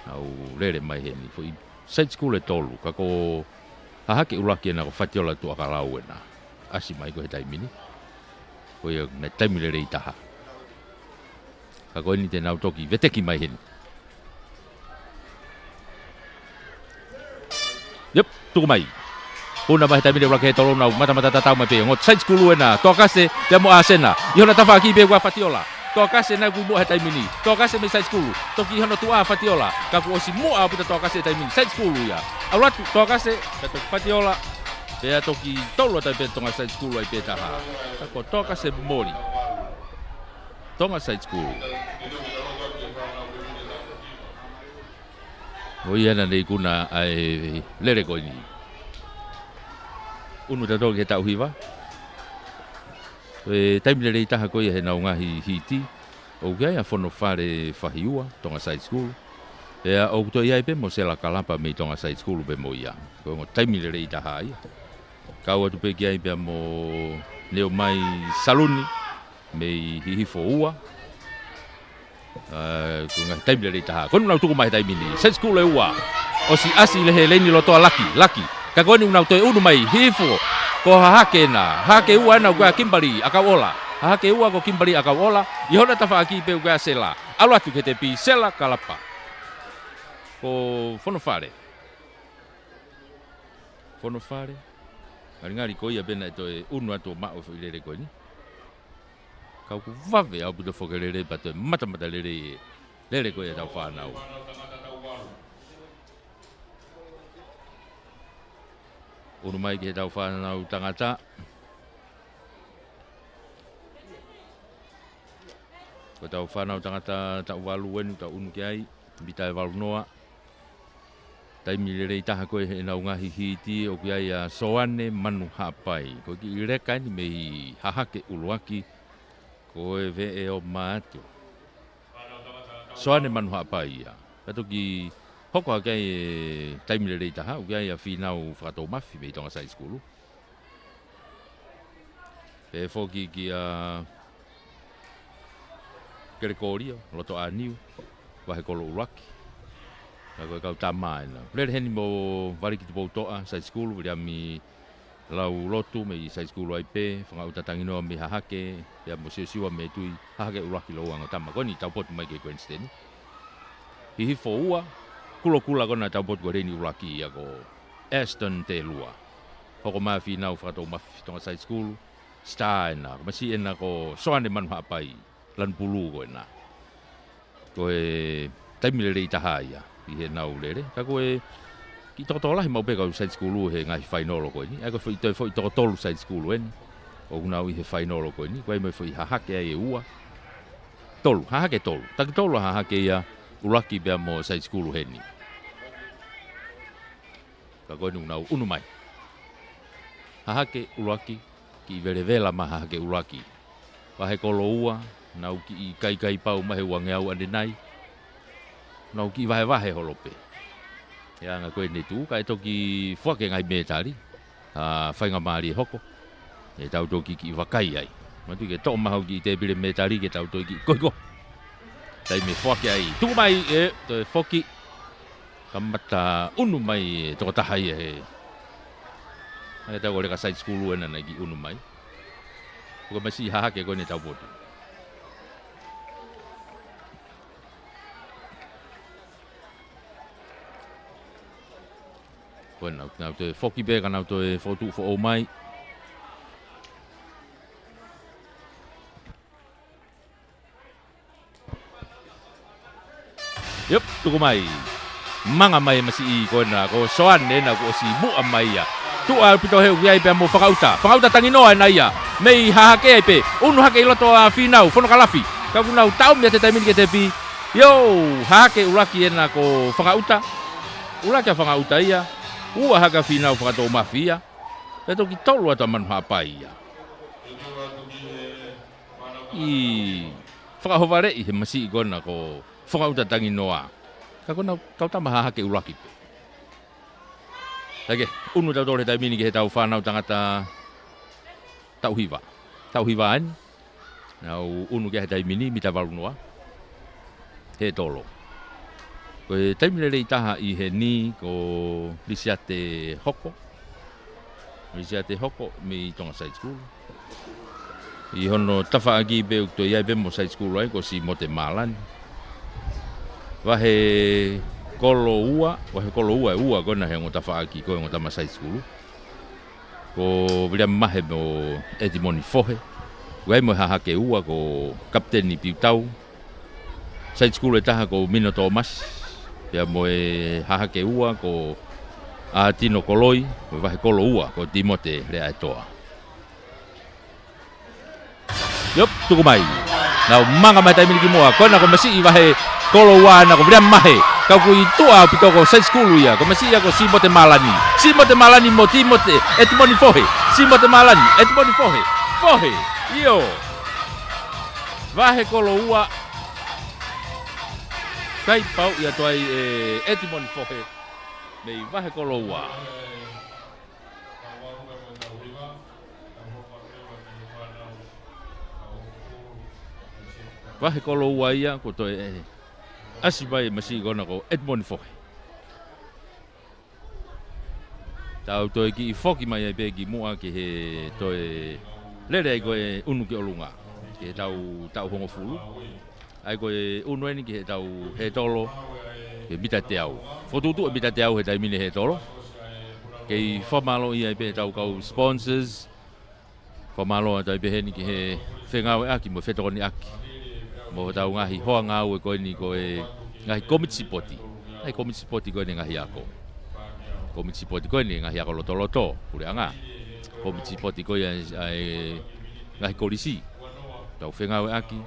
ʻOku lele mai heni. Foʻi side school ʻe tolu, ka ko Hahake ʻUluaki ena ko Fatiola Tuʻakalau ena. ʻAsi mai ko ē he taimi ni. Ko ia naʻe taimi lelei taha. Ka ko eni te nau toki veteki mai heni. Yep, tuku mai. Puna mai he taimi ni ʻUluaki, hētolo, nau matamata tatau mai pē. Ongo side school ena, Toakase, pea mo ʻAsena. ʻI hona tafaʻaki pē ko Fatiola. Toakase naʻe kei muʻa he taimi ni. Toakase mei side school. Toki ʻi hono tuʻa Fatiola. Ka kuo ʻosi muʻa ʻaupito Toakase he taimi ni. Side school ia. ʻAlu atu Toakase, pea toki Fatiola. Pea toki tolu atu pē Tonga Side School ai pē taha. Ka ko Toakase Moli. Tonga Side School. Ko ia naʻa ne ikuna ʻa e lele ko eni. ʻUnu tautolu ki he taʻu hiva. Ko e taimi lelei taha ko ia heʻenau ngaahi hiti. ʻOku ʻi ai ʻa Fonofale Fahiua, Tonga Side School. Pea ʻoku toe ʻi ai pē mo Sela Kalapa mei Tonga Side School pē mo ia. Ko e ongo taimi lelei taha ia. Kau atu pē ki ai pea mo Neomai Saluni mei Hihifo ua. ʻA, ko e ngaahi taimi lelei taha. Ko eni nau tuku mai he taimi ni. Side school ʻe ua. ʻOsi ʻasi leva he leini lotoa, laki, laki. Ka ko eni nau toe ʻunu mai, Hihifo. Ko Hahake ena. Hahake ua ena ko Kimberly ʻAkauʻola. Hahake ua ko Kimberly ʻAkauʻola. ʻI hona tafaʻaki pē ko Sela. ʻAlu atu ki he tepi, Sela Kalapa. Ko Fonofale. Fonofale. Ngalingali ko ia pē naʻe toe ʻunu atu ʻo maʻu e foʻi lele ko eni. Ka ʻoku vave ʻaupito foki e lele pea toe matamata lelei e lele ko ia ʻetau fānau. ʻUnu mai ki heʻetau fānau tangata. Ko ʻetau fānau tangata taʻu valu eni ʻoku tau ʻunu ki ai, mita ʻe valu noa. Taimi lelei taha ko ē heʻenau ngaahi hiti, ʻoku ʻi ai ʻa Soane Manuhaʻapai. Ko e kiʻi leka eni mei Hahake ʻUluaki, ko e veʻe ʻo Maatu. Soane Manuhaʻapai ia. Ka toki hoko hake ai e taimi lelei taha, ʻoku ʻi ai ʻa Fīnau Fakatoumafi mei Tonga Side School. Pehē foki kia Kelekōlio Lotoʻāniu, Vahekolo ʻUluaki. Ka ko e kau tama ena. Lele heni mo Valiki Tupoutoʻa, Side School, Viliami Laulotu mei Side School ai pē, Fangaʻuta Tanginoa mei Hahake, pea mo Siosiua Metui, Hahake ʻUluaki, Louango, tama ko eni taupotu mai ki Queenston. Hihifo ua, Kulokula ko ena taupotu ko Leni ʻUluaki ia ko Aston Telua. Hoko mai Fīnau Fakatoumafi, Tonga Side School, star ena, ko e masiʻi ena ko Soane Manuhaʻapai, lanu pulū ko ena. Ko e taimi lelei taha ia ʻi heʻenau lele. Ka ko e kiʻi tokotokolahi maʻu pē kau side school he ngaahi fainolo ko eni. ʻA ia ko e foʻi toe foʻi toko tolu side school eni ʻoku nau ʻi he fainolo ko eni. Ko e ʻi ai mo e foʻi hahake ai ʻe ua. Tolu, hahake tolu. Taki tolu ʻa hahake ia ʻuluaki pea mo side school heni. Ka ko eni ʻoku nau ʻunu mai. Hahake ʻuluaki, kiʻi velevela mai hahake ʻuluaki. Vahe kolo ua, nau kiʻi kaikai pau mai he uangeau ʻanenai. Nau kiʻi vahevahe holo pē. ʻE anga ko eni ʻe tuʻu, kae toki foaki e ngaahi mētali. ʻA, faingamālie hoko. ʻE tau toki kiʻi vakai ai. Matu ke toʻo mai haʻo kiʻi tēpile mētali ke tau toki kiʻi koiko. Taimi foaki ai. Tuku mai ē, toe foki. Kamata ʻunu mai e tokotaha ia he. ʻA ia tau ko e leka side school ena naʻe kiʻi ʻunu mai. Ko e masiʻi hahake ko eni ʻetau potu. Ko ena, nau toe foki pē, ka nau toe fokotuʻu foʻou mai. Yep, tuku mai. Manga mai e masiʻi ko ena, ko Soane ena kuo ʻosi muʻa mai ia. Tuʻa ʻaupito he ʻoku ʻi ai pea mo Fakaʻuta. Fakaʻuta tanginoa ena ia. Mei hahake ai pē. ʻUnu hake ʻi loto ʻa Fīnau, Fonokalafi. Ka ʻoku nau taʻomi ʻa e taimi ni ke tepi. Yo, hahake ʻuluaki ena ko Fakaʻuta. ʻUluaki ʻa Fakaʻuta ia. Ua hake ʻa Fīnau Fakatoumafi ia. Pea toki tolu atu ʻa Manuhaʻapai ia. ʻI fakaʻohovaleʻi he masiʻi ko ena ko Fakaʻuta tanginoa. Ka ko ena kau tama hahake ʻuluaki pē. Hake, ʻunu tautolu he taimi ni ki heʻetau fānau tangata taʻu hiva. Taʻu hiva eni. Nau ʻunu ki ai he taimi ni mita valu noa. He tolo. Ko e taimi lelei taha ʻi heni ko Lisiate Hoko. Lisiate Hoko mei Tonga Side School. ʻI hono tafaʻaki pē ʻoku toe ʻi ai pē mo side school ai ko Simote Malani. Vahe kolo ua, vahe kolo ua ʻe ua ko ena he ongo tafaʻaki ko e ongo tama side school. Ko Viliami Mahe mo Etimoni Fohe. ʻOku ʻi ai mo e hahake ua ko Kapiteni Piutau. Side school ʻe taha ko Mino Tōmasi. Pea mo e hahake ua ko ʻAtino Koloi, mo e vahe kolo ua ko Timote Leaʻaetoa. Yep, tuku mai. Nau manga mai taimi ni ki muʻa. Ko ena ko e masiʻi vahe kolo ua ena ko Viliami Mahe. Ka ʻoku ʻi tuʻa ʻaupito ko side school ia. Ko e masiʻi ia ko Simote Malani. Simote Malani mo Timote Etimoni Fohe. Simote Malani, Etimoni Fohe. Fohe. ʻIo. Vahe kolo ua. Kai pau ia tuai ʻe Etimoni Fohe. Mei vahe kolo ua. Vahe kolo ua ia ko e toe ʻasi mai e masiʻi ko ena ko Etimoni Fohe. Tau toe kiʻi foki mai ai pē ki muʻa ki he toe lele ai ko e ʻunu ki ʻolunga. Ki heʻetau taʻu hongofulu. ʻA ia ko e ʻunu eni ki heʻetau hētolo, ki he mita teau. Fokotuʻutuʻu e mita teau he taimi ni hētolo. Kei fakamālō ai pē heʻetau kau sponsors. Fakamālō atu ai pē heni ki he fengāueʻaki mo e fetokoniʻaki. Mo hotau ngaahi hoa ngāue ko eni ko e ngaahi komiti sipoti. Ngaahi komiti sipoti ko eni ngaahi ako. Komiti sipoti ko eni ngaahi ako lotoloto, puleʻanga. Komiti sipoti ko ia ʻa e ngaahi kolisi. Tau fengāueʻaki,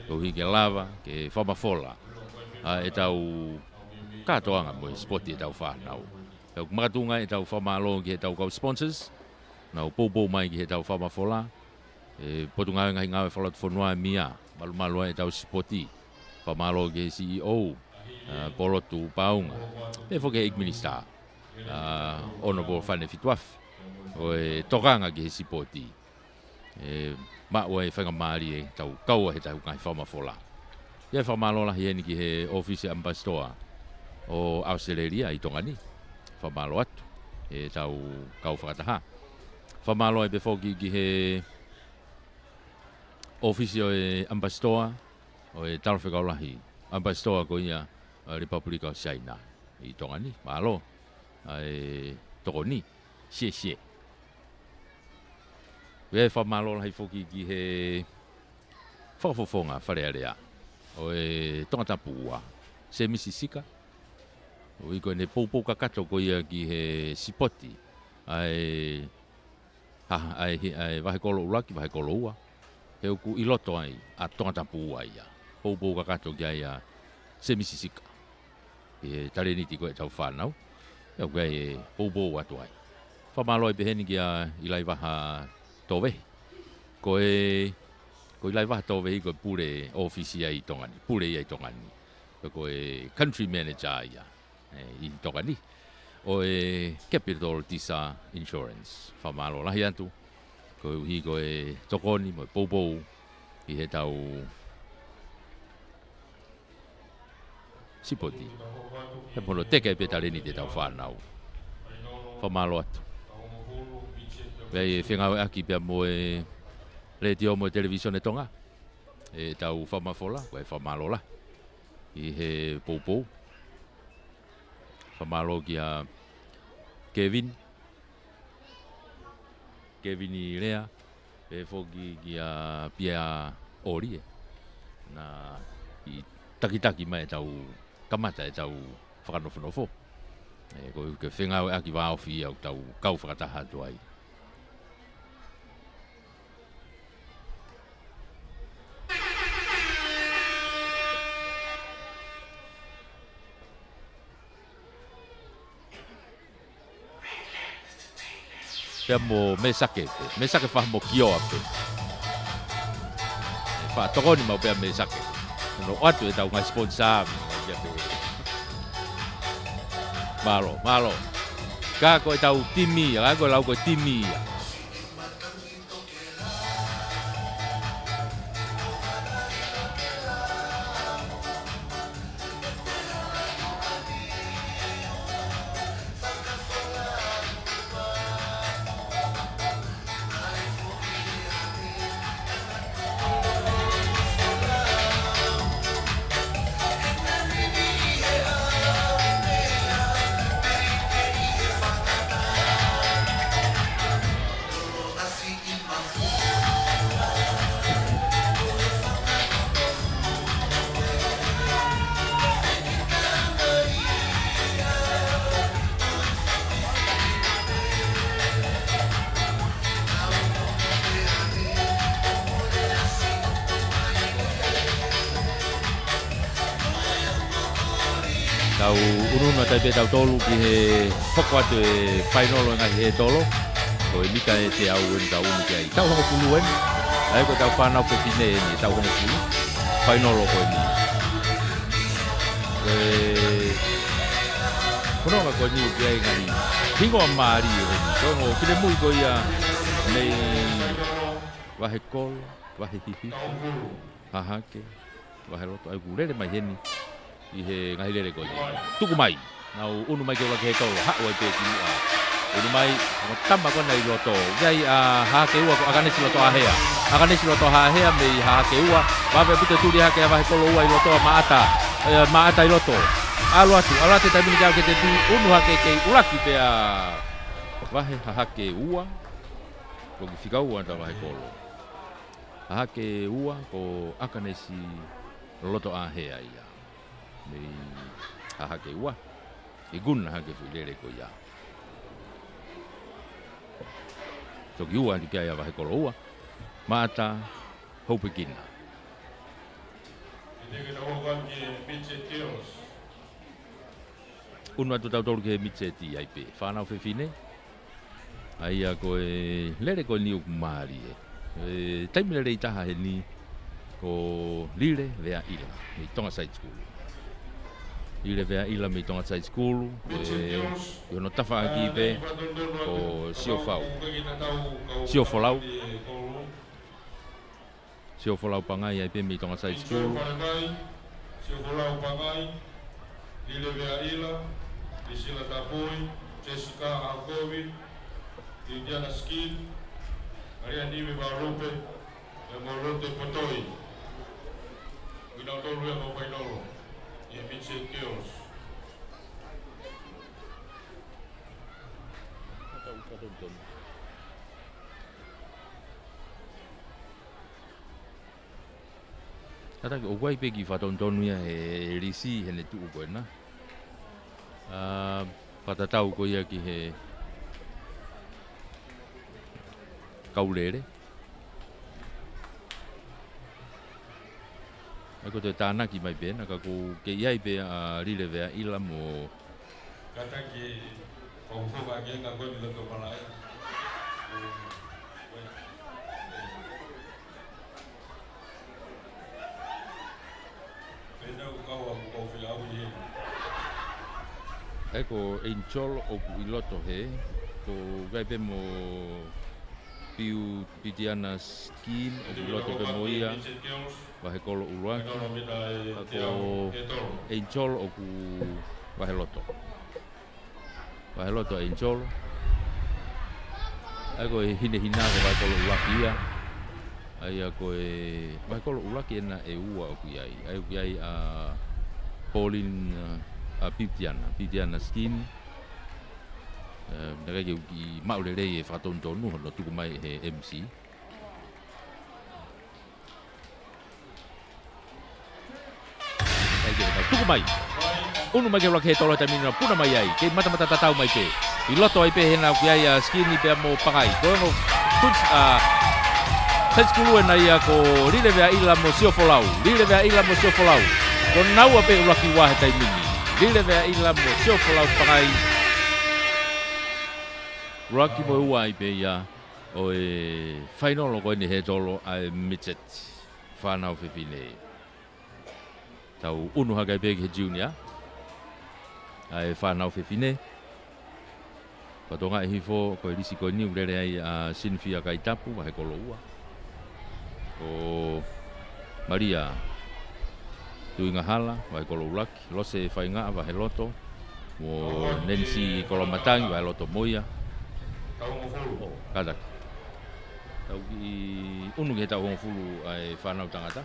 koeʻuhi ke lava, ke fakamafola ʻa ʻetau kātoanga mo e sipoti ʻetau fānau. Tau makatuʻunga ʻetau fakamālō ki heʻetau kau sponsors, nau poupou mai ki heʻetau fakamafola, e Potungāue Ngaahi Ngāue Fakalotofonua ʻa e M I A, malumalu ai ʻetau sipoti, fakamālō ki he C E O, ʻa, Polotu Paunga, pea foki ki he ʻEiki Minisitā, ʻa, Honourable Fane Fituafi, ʻo e tokanga ki he sipoti. ʻE maʻu ai e faingamālie ke tau kau ai heʻetau ngaahi fakamafola. ʻI ai e fakamālō lahi heni ki he ʻōfisi ʻAmipasitoa ʻo ʻAositelēlia ʻi Tonga ni. Fakamālō atu heʻetau kau fakataha. Fakamālō ai pē foki ki he ʻōfisi ʻo e ʻAmipasitoa, ʻo e Talafekau Lahi ʻAmipasitoa ko ia ʻo e Lepupelika ʻo Siaina ʻi Tonga ni. Mālō. ʻA e tokoni, siesie. Pea fakamālō lahi foki ki he fakafofonga Fale Alea ʻo e Tongatapu ua, Semisi Sika, ʻoku ʻi ai ko ʻene poupou kakato ko ia ki he sipoti ʻa e, ha, ʻa e, ʻa e vahe kolo ʻuluaki, vahe kolo ua, he ʻoku ʻi loto ai ʻa Tongatapu ua ia. Poupou kakato ki ai ʻa Semisi Sika, ʻi he talēniti ko ē ʻetau fānau. ʻIo, ʻoku ʻi ai e poupou atu ai. Fakamālō ai pē heni kia ʻIlaivaha Tovehi. Ko e, ko ʻIlaivaha Tovehi ko e pule ʻōfisi ia ʻi Tonga ni, pule ia ʻi Tonga ni. Ko e country manager ia, ē, ʻi Tonga ni, ʻo e Capital Tisa Insurance. Fakamālō lahi atu koeʻuhi ko e tokoni mo e poupou ʻi heʻetau sipoti. He polo teke pē talēniti ʻetau fānau. Fakamālō atu. Pea ʻi he fengāueʻaki pea mo e Letiō mo e Televīsone Tonga, ʻetau fakamafola, ko e fakamālō lahi ʻi he poupou. Fakamālō kia Kevin, Kevin Lea, pehē foki kia Pia ʻOlie, naʻa nau takitaki mai ʻetau kamata ʻetau fakanofonofo. Ē, ko e fengāueʻaki vāofi ia ʻoku tau kau fakataha atu ai. Pea mo Mesake pē, Mesake Fahamokioa pē. Faʻa tokoni maʻu pē ʻa Mesake. Hono ʻoatu ʻetau ngaahi sponsor mai pē. Mālō, mālō. Ka ko ʻetau timi ia, ka ko e lau ko e timi ia. Tau ʻunuʻunu atu ai pē tautolu ki he hoko atu e fainolo ʻo e ngaahi ʻētolo. Ko e mita ʻe teau eni tau ʻunu ki ai. Taʻu hongofulu eni. ʻA ia ko ʻetau fānau fefine eni, taʻu hongofulu. Fainolo ko eni. Ko e fononga ko eni ʻoku ʻi ai e ngaahi hingoa mālie eni. Ko e ongo finemui ko ia mei Vahekolo, Vahehihifi, Hahake, Vaheloto, ʻa ia ʻoku lele mai heni ʻi he ngaahi lele ko eni. Tuku mai. Nau ʻunu mai ke ula ki he ʻētolo, haʻu ai pē ki muʻa. ʻUnu mai, ongo tama ko ena ʻi loto. ʻI ai ʻa Hahake ua ko ʻAkanesi Lotoʻāhea. ʻAkanesi Lotoʻāhea mei Hahake ua. Vave ʻaupito e tuli hake ʻa Vahekolo ua ʻi loto ʻa Maʻata. ʻE, Maʻata ʻi loto. ʻAlu atu, ʻalu atu e taimi ni ke ʻalu ki he tepi, ʻunu hake kei ʻuluaki pē ʻa Vahe Hahake ua. Ko e kiʻi fika ua ʻa Vahekolo. Hahake ua ko ʻAkanesi Lotoʻāhea ia. Mei Hahake ua. ʻIkuna hake foʻi lele ko ia. Toki ua atu ki ai ʻa Vahekolo ua. Maʻata Hopekina. ʻUnu atu tautolu ki he mitseti ai pē. Fānau fefine. ʻA ia ko e lele ko eni ʻoku mālie. E taimi lelei taha heni ko Lile Veaʻila mei Tonga Side School. Lile Veaʻila mei Tonga Side School. Ko e, ʻi hono tafaʻaki pē ko Siofau. Siofolau. Siofolau Pangai ai pē mei Tonga Side School. Falemai, Siofolau Pangai, Lile Veaʻila, Priscilla Tapui, Jessica Alkovi, Liliana Skid, Maria Nive Valupe, pea mo Lote Potoi. Ko kinautolu ia ko e fainolo ʻi he Midget Girls. Kātaki ʻoku ʻi ai pē kiʻi fakatonutonu ia he lisi heʻene tuʻu ko ena. ʻA, fakatatau ko ia ki he kau lele. ʻA ia ko e tānaki mai pē ena, ka ʻoku kei ʻi ai pē ʻa Lilevea ʻIla mo. Kātaki, ko e foka ke ngā koe ni loto malaʻe. Pena u kau a mo kau fia au i he. ʻA ia ko Angel ʻoku ʻi loto he, ʻoku ʻi ai pē mo Piu Pitiana Skin, ʻoku ʻi loto pē mo ia, vahe kolo ʻuluaki, ka ko Angel ʻoku vahe loto. Vahe loto Angel. ʻA ia ko e hinehina ko e vahe kolo ʻuluaki ia. ʻA ia ko e vahe kolo ʻuluaki ena ʻe ua ʻoku ʻi ai. ʻA ia ʻoku ʻi ai ʻa Pauline, ʻa Pitiana, Pitiana Skin. ʻE, naʻe ʻikai ke u kiʻi maʻu lelei e fakatonutonu hono tuku mai he M C. ʻA ia ke tuku mai. ʻUnu mai ke ʻuluaki he tolo he taimi ni, puna mai ai. Kei matamata tatau mai pē. ʻI loto ai pē hena ʻoku ʻi ai ʻa Skin pea mo Pangai. Ko e ongo coach, ʻa, high school ena ia ko Lilevea ʻIla mo Siofolau. Lilevea ʻIla mo Siofolau. Ko naua pē ʻuluaki ua he taimi ni. Lilevea ʻIla mo Siofolau Pangai. ʻUluaki mo e ua ai pē ia ʻo e fainolo ko eni he tolo ʻa e midget fānau fefine. Tau ʻunu hake ai pē ki he junior ʻa e fānau fefine. Pea tokangaʻi hifo ko e lisi ko eni ʻoku lele ai ʻa Sinifia Kaitapu, vahe kolo ua. Ko Malia Tuingahala, vahe kolo ʻuluaki. Lose Faingaʻa, vahe loto. Mo Nancy Koloamatangi, vahe loto mo ia. Kātaki. Tau kiʻi ʻunu ki he taʻu hongofulu ʻa e fānau tangata.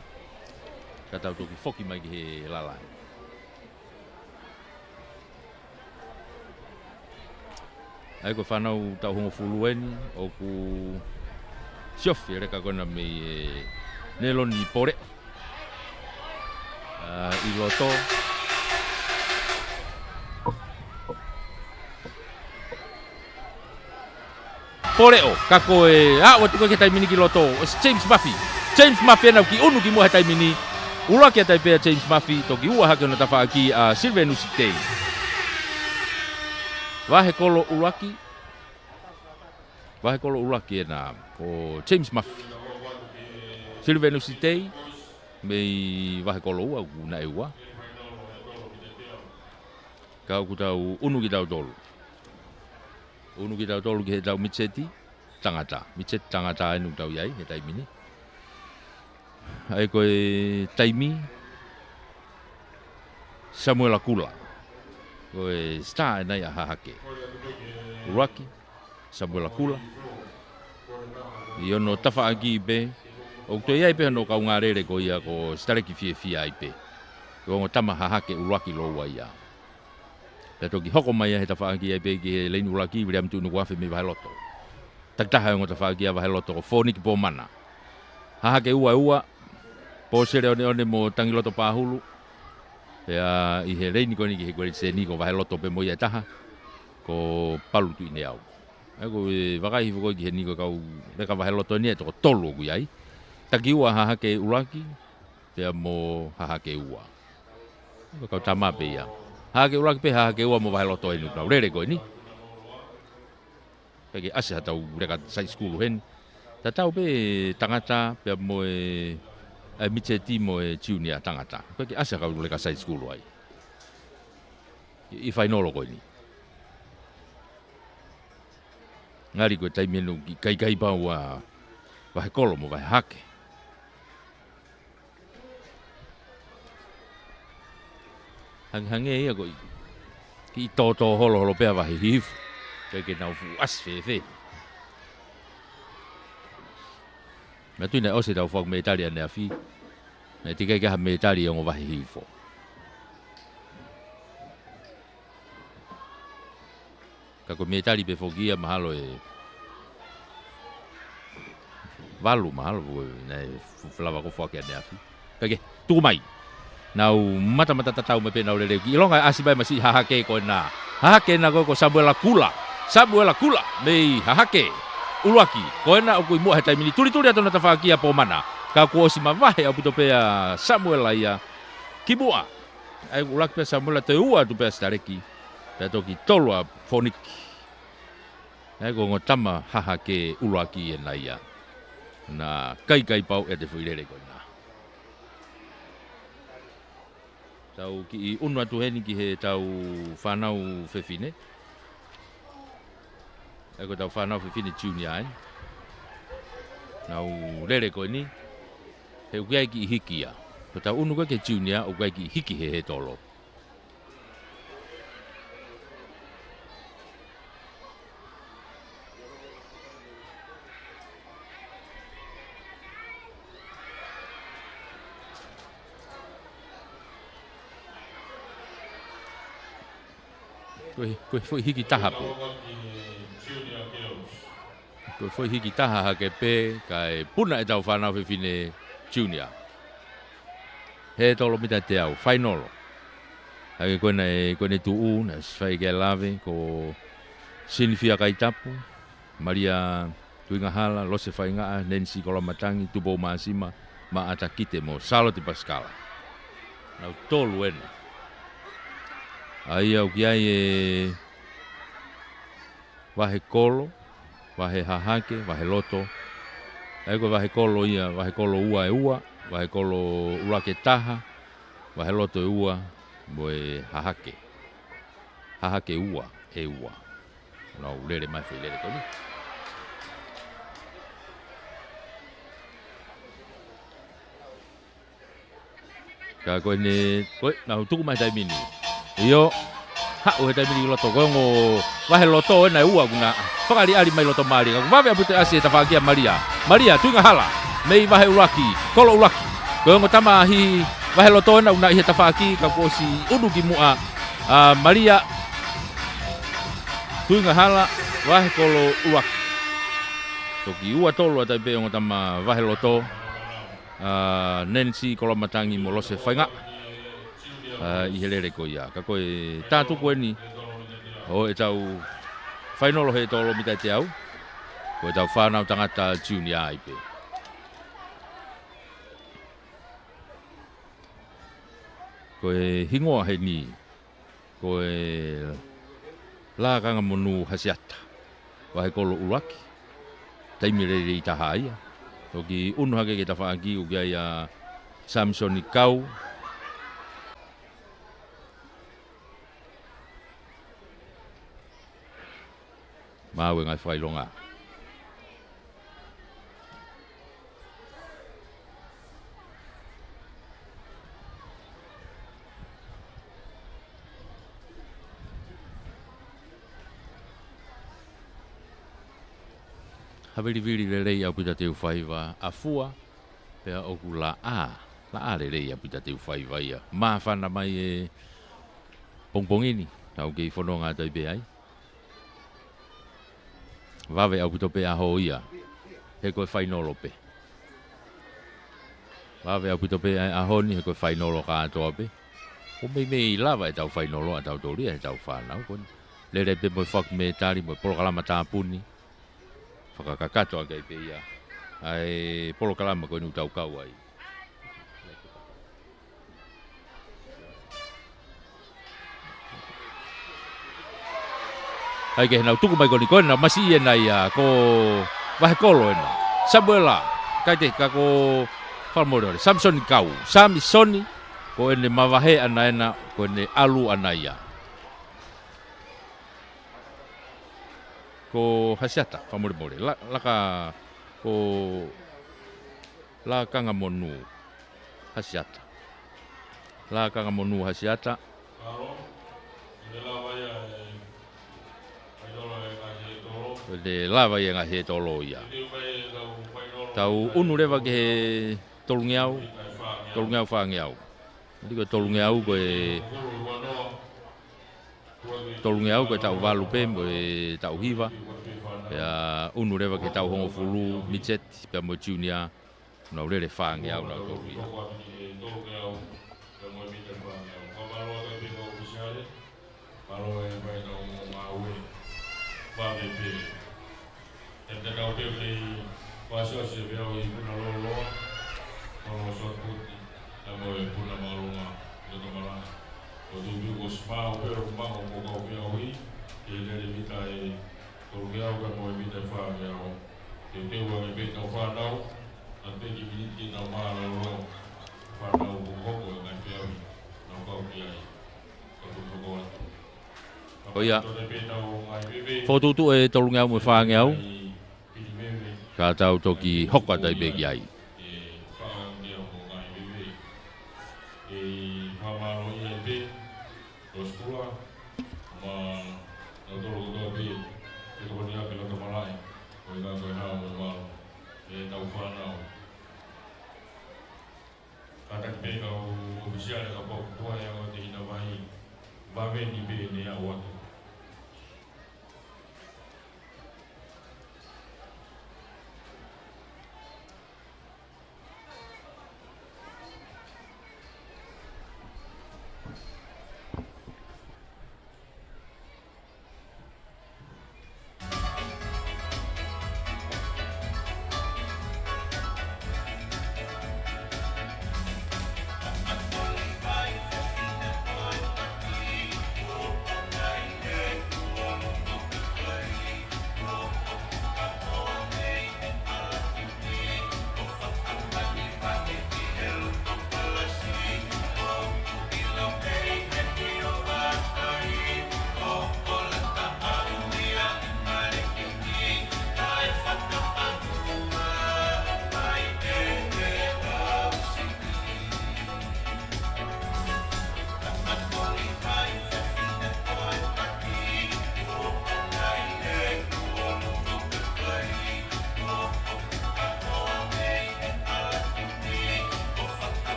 Ka tau toki foki mai ki he lalahi. ʻA ia ko e fānau taʻu hongofulu eni, ʻoku siofi e leka ko ena mei he Neloni Pole. ʻA, ʻi loto. Poleʻo, ka ko e, ʻa, ʻoatu ko ē ki he taimi ni ki loto, ʻo James Murphy. James Murphy ena ʻoku kiʻi ʻunu ki muʻa he taimi ni. ʻUluaki ʻa e taipea James Murphy, toki ua hake hono tafaʻaki ʻa Silvenusi Tei. Vahe kolo ʻuluaki. Vahe kolo ʻuluaki ena, ko James Murphy. Silvenusi Tei, mei vahe kolo ua, ʻoku naʻe ua. Ka ʻoku tau ʻunu kitautolu. ʻUnu kitautolu ki he taʻu midget tangata. Midget tangata eni ʻoku tau ʻi ai he taimi ni. ʻA ia ko e taimi, Samuela Kula. Ko e star ena ia ʻa Hahake. ʻUluaki, Samuela Kula. ʻI hono tafaʻaki pē, ʻoku toe ʻi ai pē hono kaungālele ko ia ko Sitaleki Fiefia ai pē. Ko e ongo tama Hahake ʻuluaki lōua ia. Pea toki hoko mai ia he tafaʻaki ai pē ki he leini ʻuluaki, Viliami Tuʻinukuafe mei vahe loto. Takitaha e ongo tafaʻaki ʻa vahe loto ko Foniki Pomana. Hahake ua ua, Pōsele Oneone mo Tangiloto Pahulu. Pea ʻi he leini ko eni ki he kueliseni ko vahe loto pē mo ia ʻe taha, ko Palu Tuʻineau. ʻA ia ko e vakai hifo ko ē ki heni ko e kau leka vahe loto eni ʻe toko tolu ʻoku ʻi ai. Taki ua Hahake ʻuluaki, pea mo Hahake ua. Ko e kau tama pē ia. Hahake ʻuluaki pē Hahake ua mo vahe loto eni ʻoku nau lele ko eni. ʻIkai ke ʻasi haʻatau leka side school heni. Tatau pē tangata pea mo e, e midget mo e junior tangata. ʻIkai ke ʻasi haʻakau leka side school ai. ʻI, ʻi fainolo ko eni. Ngali ko e taimi eni ʻoku ʻikai ke pau ʻa vahe kolo mo vahe hahake. Hangehangē ia ko e kiʻi tōtō holoholo pē ʻa vahe hihifo. ʻIkai ke nau fuʻu ʻasi fēfē. Naʻe tui naʻe ʻosi ʻetau faʻu mētali ʻaneafi. Naʻe teʻeki ai ke ʻi ai ha mētali ʻi he ongo vahe hihifo. Ka ko e mētali pē foki ia mahalo ʻe valu mahalo, ko e naʻe f-, f-, lava ko ē foaki ʻaneafi. Kae kehe, tuku mai. Nau matamata tatau mai pē nau lele ki. ʻIlonga ʻe ʻasi mai masiʻi hahake ko ena. Hahake ena ko ē ko Samuela Kula. Samuela Kula, mei Hahake. ʻUluaki, ko ena ʻoku ʻi muʻa he taimi ni. Tulituli atu ʻena tafaʻaki ʻa Pomana. Ka kuo ʻosi mavahe ʻaupito pē ʻa Samuela ia ki muʻa. ʻA ia ʻuluaki pē ʻa Samuela, toe ua atu pē ʻa Sitaleki. Pea toki tolu ʻa Foniki. ʻA ia ko e ongo tama Hahake ʻuluaki ena ia. Naʻe kaikai pau ʻete foʻi lele ko ena. Tau kiʻi ʻunu atu heni ki heʻetau fānau fefine. ʻA ia ko ʻetau fānau fefine junior eni. Nau lele ko eni. He ʻoku ʻi ai e kiʻi hiki ia. Ko ʻetau ʻunu ko ē ki he junior, ʻoku ʻi ai e kiʻi hiki he, he tolo. Ko e, ko e foʻi hiki taha pē. Ko e foʻi hiki taha hake pē, kae puna ʻetau fānau fefine junior. He tolo mita teau, fainolo. ʻA ia ko ena ē, ko ena ē tuʻu, naʻe ʻosi fai ki ai e lave, ko Sinifia Kaitapu, Malia Tuingahala, Lose Faingaʻa, Nenisi Koloamatangi, Tupou Māsima, Maʻata Kite mo Sālote Pasikala. Nau tolu ena. ʻA ia ʻoku ʻi ai e vahe kolo, vahe hahake, vahe loto. ʻA ia ko e vahe kolo ia, vahe kolo ua ʻe ua, vahe kolo ʻuluaki ʻe taha, vahe loto ʻe ua, mo e hahake. Hahake ua ʻe ua. Nau lele mai foʻi lele ko eni. Ka ko eni, ko e, nau tuku mai he taimi ni. ʻIo, haʻu he taimi ni ki loto, ko e ongo vahe loto ena ʻe ua ʻoku na fakaʻaliʻali mai loto mālie. Ka kuo vave ʻaupito e ʻasi he tafaʻaki ʻa Malia. Malia Tuingahala, mei vahe ʻuluaki, kolo ʻuluaki. Ko e ongo tama ʻi he vahe loto ena ʻoku na ʻi he tafaʻaki, ka kuo ʻosi ʻunu ki muʻa ʻa Malia Tuingahala, vahe kolo ʻuluaki. Toki ua tolu atu ai pē ongo tama vahe loto, ʻa Nenisi Koloamatangi mo Lose Faingaʻa, ʻa, ʻi he lele ko ia. Ka ko e tātuku eni ʻo ʻetau fainolo he tolo mita ʻe teau, ko ʻetau fānau tangata junior ai pē. Ko e hingoa heni, ko e Lakanga Monū Hasiata, vahe kolo ʻuluaki. Taimi lelei taha ia. Toki ʻunu hake ki he tafaʻaki ʻoku ʻi ai ʻa Samisoni Kau. Maʻu e ngaahi fakaʻilonga. Havilivili lelei ʻaupito ʻa Teufaiva, ʻa Fua, pea ʻoku laʻā, laʻā lelei ʻaupito ʻa Teufaiva ia. Māfana mai e pongipongi ni, tau kei fononga atu ai pē ai. Vave ʻaupito pē ʻaho ia, he ko e fainolo pē. Vave ʻaupito pē ʻa e ʻaho ni, he ko e fainolo kātoa pē. Ko e meimei lava ʻetau fainolo ʻa tautolu ia, ʻetau fānau ko eni. Lele pē mo e fakamētali, mo e polokalama tāpuni. Fakakakato ʻaki ai pē ia ʻa e polokalama ko eni ʻoku tau kau ai. ʻA ia ke nau tuku mai ko eni ko ena, masiʻi ena ia, ko vahe kolo ena. Samuela, kae te ka ko Falamole, Samisoni Kau. Samisoni, ko ʻene mavahe ʻana ena, ko ʻene ʻalu ʻana ia. Ko Hasiata, fakamolemole. La, laka, ko Lakanga Monū Hasiata. Lakanga Monū Hasiata. Ko e lava ia e ngaahi he tolo ia. Tau ʻunu leva ki he tolungeau, tolungeau fāngeau. Ko e tolungeau ko e Tolungeau ko e taʻu valu pē mo e taʻu hiva. Pea ʻunu leva ki he taʻu hongofulu, midget, pea mo e junior, nau lele fāngeau nautolu ia. Mālō e pai nau ngāue. Vave pē. Te tau pehē ke fakaʻosiʻosi e peau ʻi Punaloloa, Palo Sotuti, pea mo e Puna Mālōlō, Loto Malaʻe. ʻO tui pē ko Smau pē ʻoku maʻu ko e kau peau ʻi, ke lele mita ʻe tolungeau pea mo e mita ʻe fāngeau. Teuteu ange pē ʻetau fānau, ʻa e kiʻi miniti ke tau mālōlō. Fānau ʻoku hoko e ngaahi peau ʻi, nau kau ki ai. Ko ia. Fokotuʻutuʻu e tolungeau mo e fāngeau. Ka tau toki hoko atu ai pē ki ai. Kātaki pē kau ʻōfisiale ka pau kuo ʻi ai ʻa e hina vai, vave ni pē ne aʻu atu.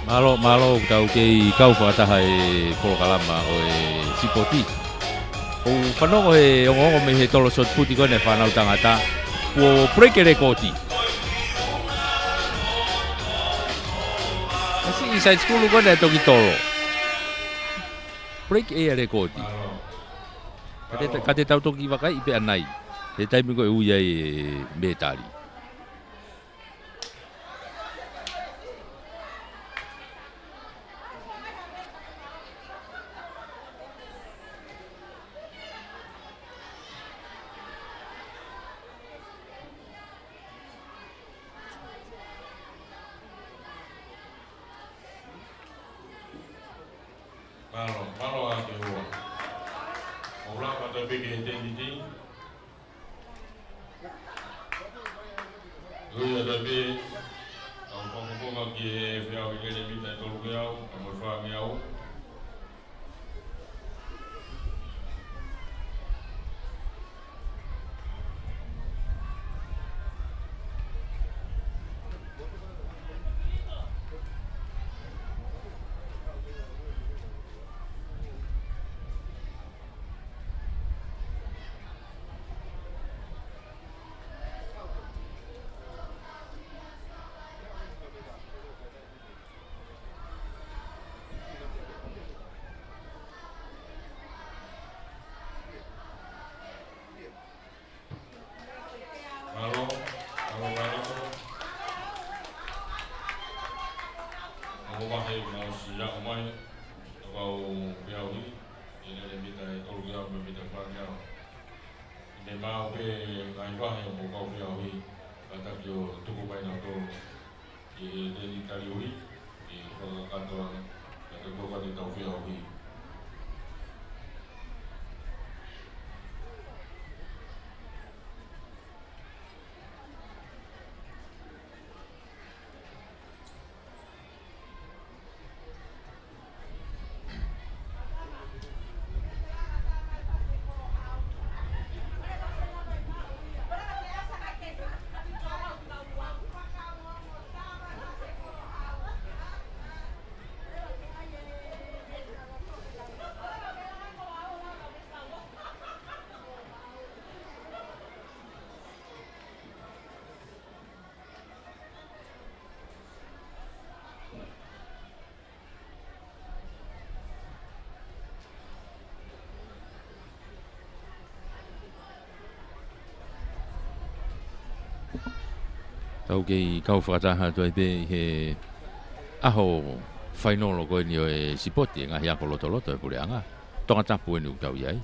Mālō, mālō, tau kei kau fakataha he polokalama ʻo e sipoti. ʻOku fanongo he ongoongo mei he tolo sot puti ko eni e fānau tangata. Kuo break e lēkooti. Kasi i side school ko eni e toki tolo. Break e lēkooti. Ka te, ka te tau toki vakaiʻi pē ʻanai he taimi ko ē ʻe ui ai e mētali. Mālō, mālō ʻa e ua. ʻOku lava atu pē ki he tēniti. Ui atu pē, tau fakafofonga ki he feʻauhi lele mita ʻe tolu ngeau, ka mo e fā ngeau. Mālō, mālō, mālō. Ongo vahe kuo ʻosi aʻu mai, tau kau feʻauhi, ʻi he lele mita ʻe tolu ngeau mo e mita fā ngeau. ʻI he maʻu pē ngaahi vahe ʻo e kau feʻauhi, kātaki ʻo tuku mai nautolu ki he tēniti taliui, ke fakakakato ange, kātaki ʻo kau ki heʻetau feʻauhi. Tau kei kau fakataha atu ai pē ʻi he ʻaho fainolo ko eni ʻo e sipoti e ngaahi ako lotoloto e puleʻanga. Tongatapu eni ʻoku tau ʻi ai.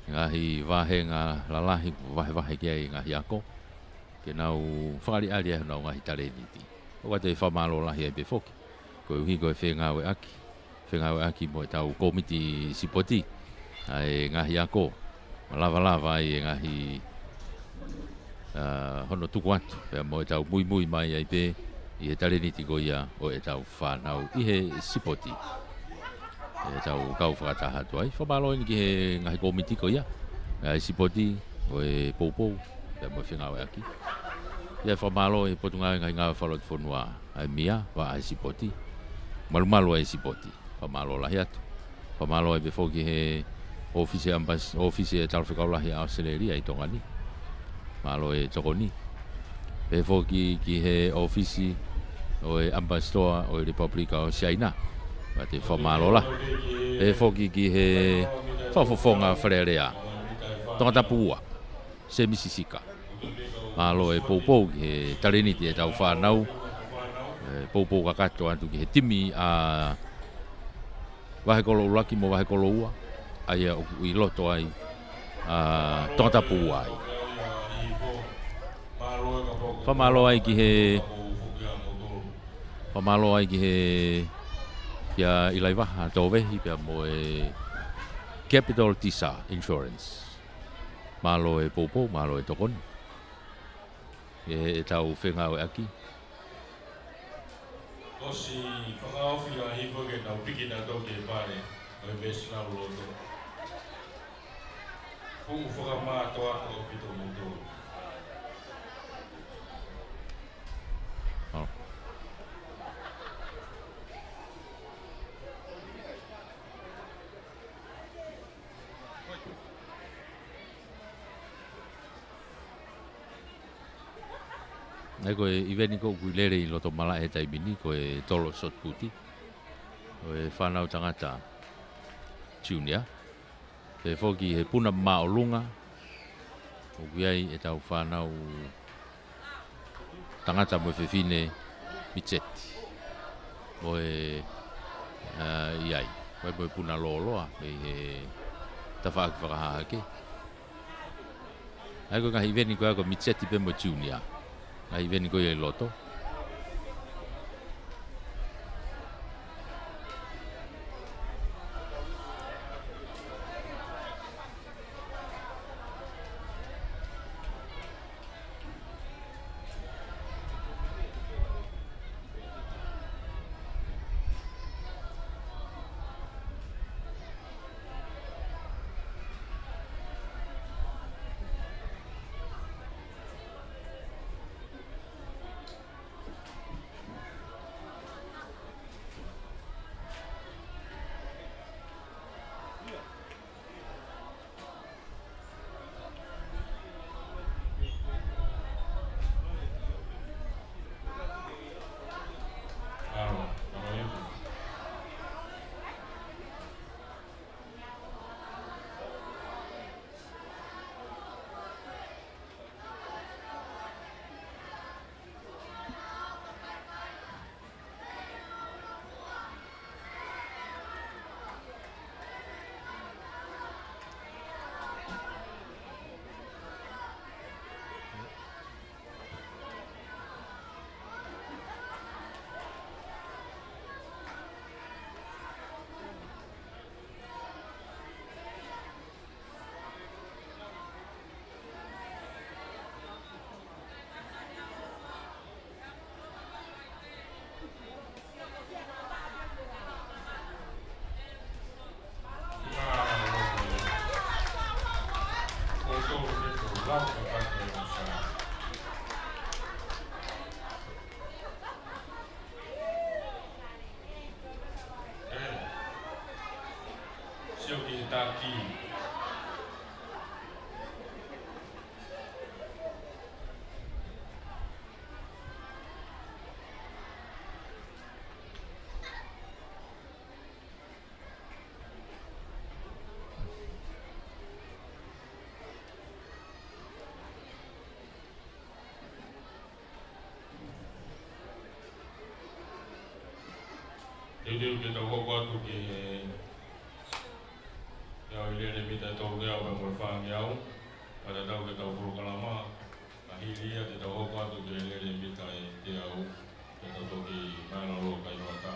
Ngaahi vāhenga lalahi, vahevahe ki ai e ngaahi ako. Ke nau fakaʻaliʻali ai honau ngaahi talēniti. ʻOku ʻoatu e fakamālō lahi ai pē foki. Koeʻuhi ko e fengāueʻaki. Fengāueʻaki mo ʻetau kōmiti sipoti. ʻA e ngaahi ako. Malavalava ai e ngaahi, ā, hono tuku atu. Pea mo ʻetau muimui mai ai pē ʻi he talēniti ko ia ʻo ʻetau fānau ʻi he sipoti. ʻE tau kau fakataha atu ai. Fakamālō eni ki he ngaahi kōmiti ko ia. ʻA e sipoti, ʻo e poupou, pea mo e fengāueʻaki. ʻIo fakamālō ʻi he Potungāue Ngaahi Ngāue Fakalotofonua, ʻa e mia, ʻa e sipoti. Malumalu ʻa e sipoti. Fakamālō lahi atu. Fakamālō ai pē foki he ʻōfisi ʻambas-, ʻōfisi e Talafekau Lahi ʻa ʻAositelēlia ʻi Tonga ni. Mālō e tokoni. Pehē foki ki he ʻōfisi ʻo e ʻAmipasitoa ʻo e Lepupelika ʻo Siaina. Pea te fakamālō lahi. Pehē foki ki he fakafofonga Fale Alea. Tongatapu ua. Semisi Sika. Mālō e poupou ki he talēniti ʻetau fānau. ʻE poupou kakato atu ki he timi ʻa Vahekolo ʻUluaki mo Vahekolo Ua, ʻa ia ʻoku ʻi loto ai, ʻa, Tongatapu ai. Fakamālō ai ki he, fakamālō ai ki he, kia ʻIlaivaha Tōvehi pea mo e Capital Tisa Insurance. Mālō e poupou, mālō e tokoni. ʻE, ʻetau fengāueʻaki. ʻOsi fakaofi ʻa e hifo ke nau piki nautolu ki he pale ʻo e Veslau Loto. Kuo fakamātoato ʻaupito moutolu. ʻAo. ʻA ia ko e ʻiveni ko ē ʻoku lele ʻi loto malaʻe he taimi ni ko e tolo shot put ʻo e fānau tangata junior. Pea foki he puna māʻolunga, ʻoku ʻi ai ʻetau fānau tangata mo e fefine midget ʻo e, ʻa, ʻi ai. ʻOku ʻi ai mo e puna lōloa mei he tafaʻaki fakahahake. ʻA ia ko e ngaahi ʻiveni ko ia ko e midget pē mo e junior. Ngaahi ʻiveni ko ia ʻi loto. Sio ki he taki. Teuteu ke tau hoko atu ki he, ki he lele mita ʻe tolungeau pea mo e fāngeau, pea tatau ki heʻetau polokalama, ka hili ia te tau hoko atu ki he lele mita ʻe teau, ke tau toki mālōlō kai hoʻatā.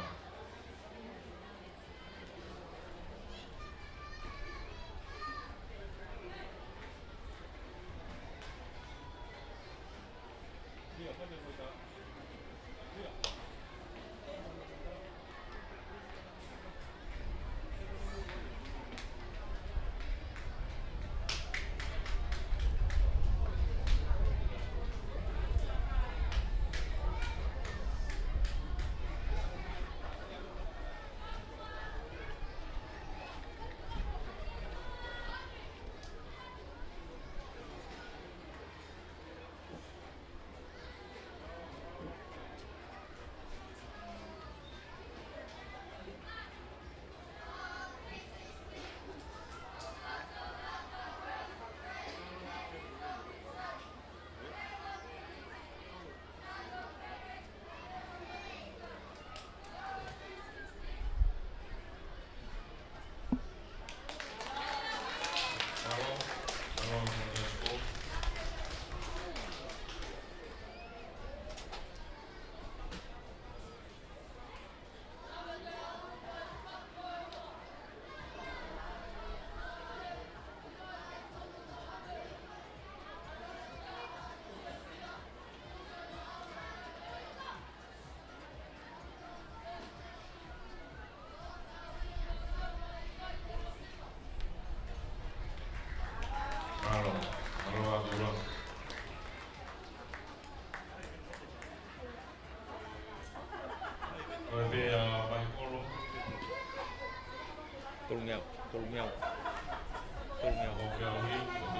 Mālō, mālō ʻaupito. Ko e pē ʻa Vaikolo. Tolungeau, tolungeau. Tolungeau. Ko e pē ʻa Ui, ko e pē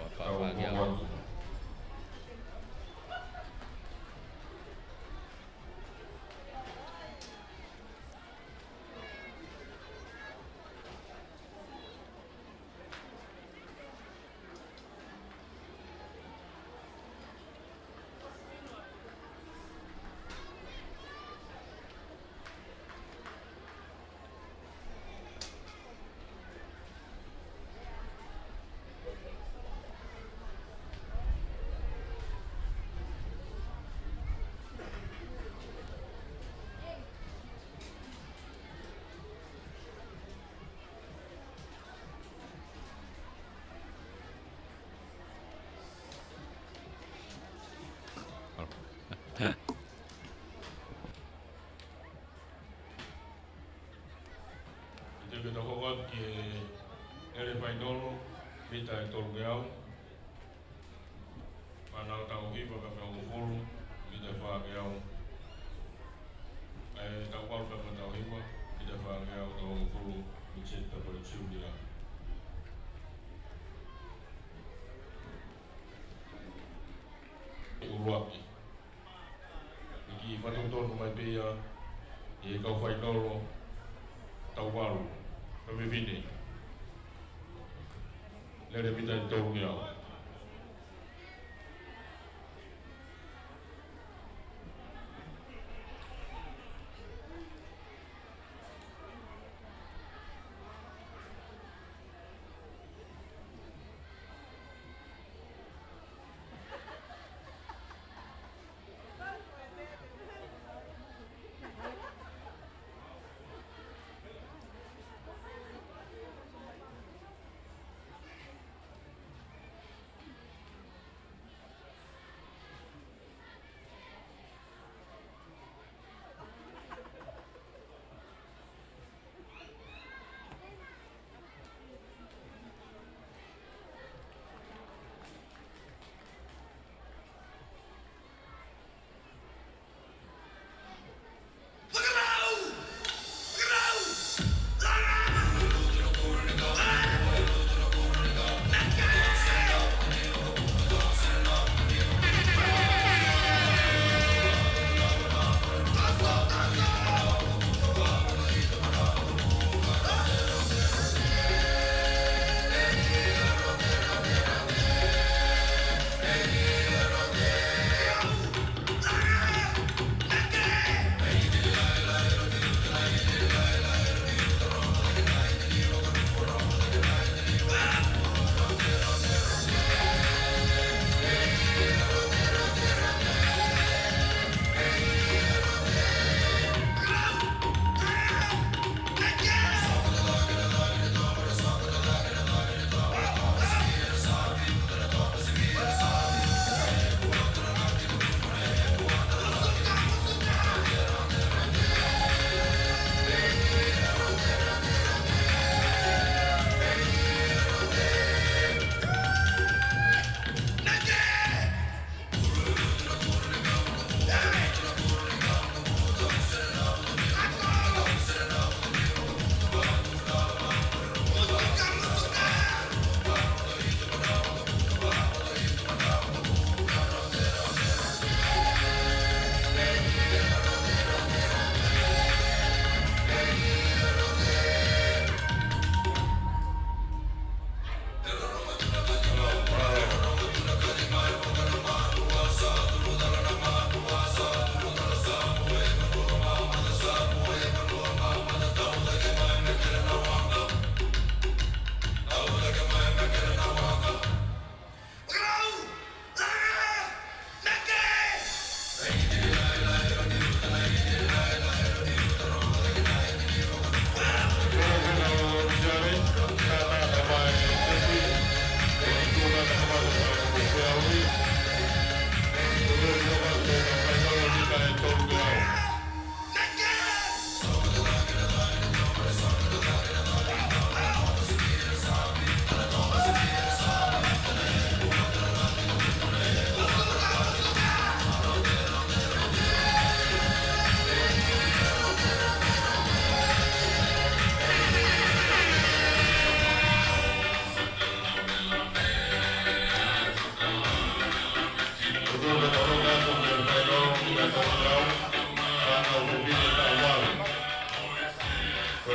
Fakafā ki au. ʻIo, ke tau hoko atu ki he lele fainolo, mita ʻe tolungeau. Fānau taʻu hiva pea mei he hongofulu, mita ʻe fāngeau. ʻE, taʻu valu pea mei he taʻu hiva, mita ʻe fāngeau, taʻu hongofulu, mita ʻe fāngeau. ʻUluaki. ʻIo, ke fakatotonu mai pē ia ʻi he kau fainolo, taʻu valu, pea mei he fefine. Lele mita ʻe tolungeau.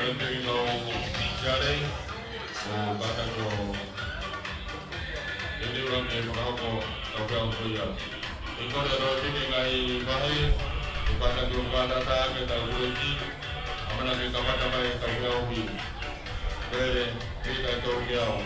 Thank you, Siale, ʻo kātaki ʻo teuteu ange e fakahoko ʻetau feʻauhi ko ia. ʻI he kole atu ki he ngaahi vahe, ʻo kātaki ʻo fakatātā ange ʻetau kuleti, ʻamanaki ke kamata mai ʻetau feʻauhi. Lele, mita ʻe tolungeau.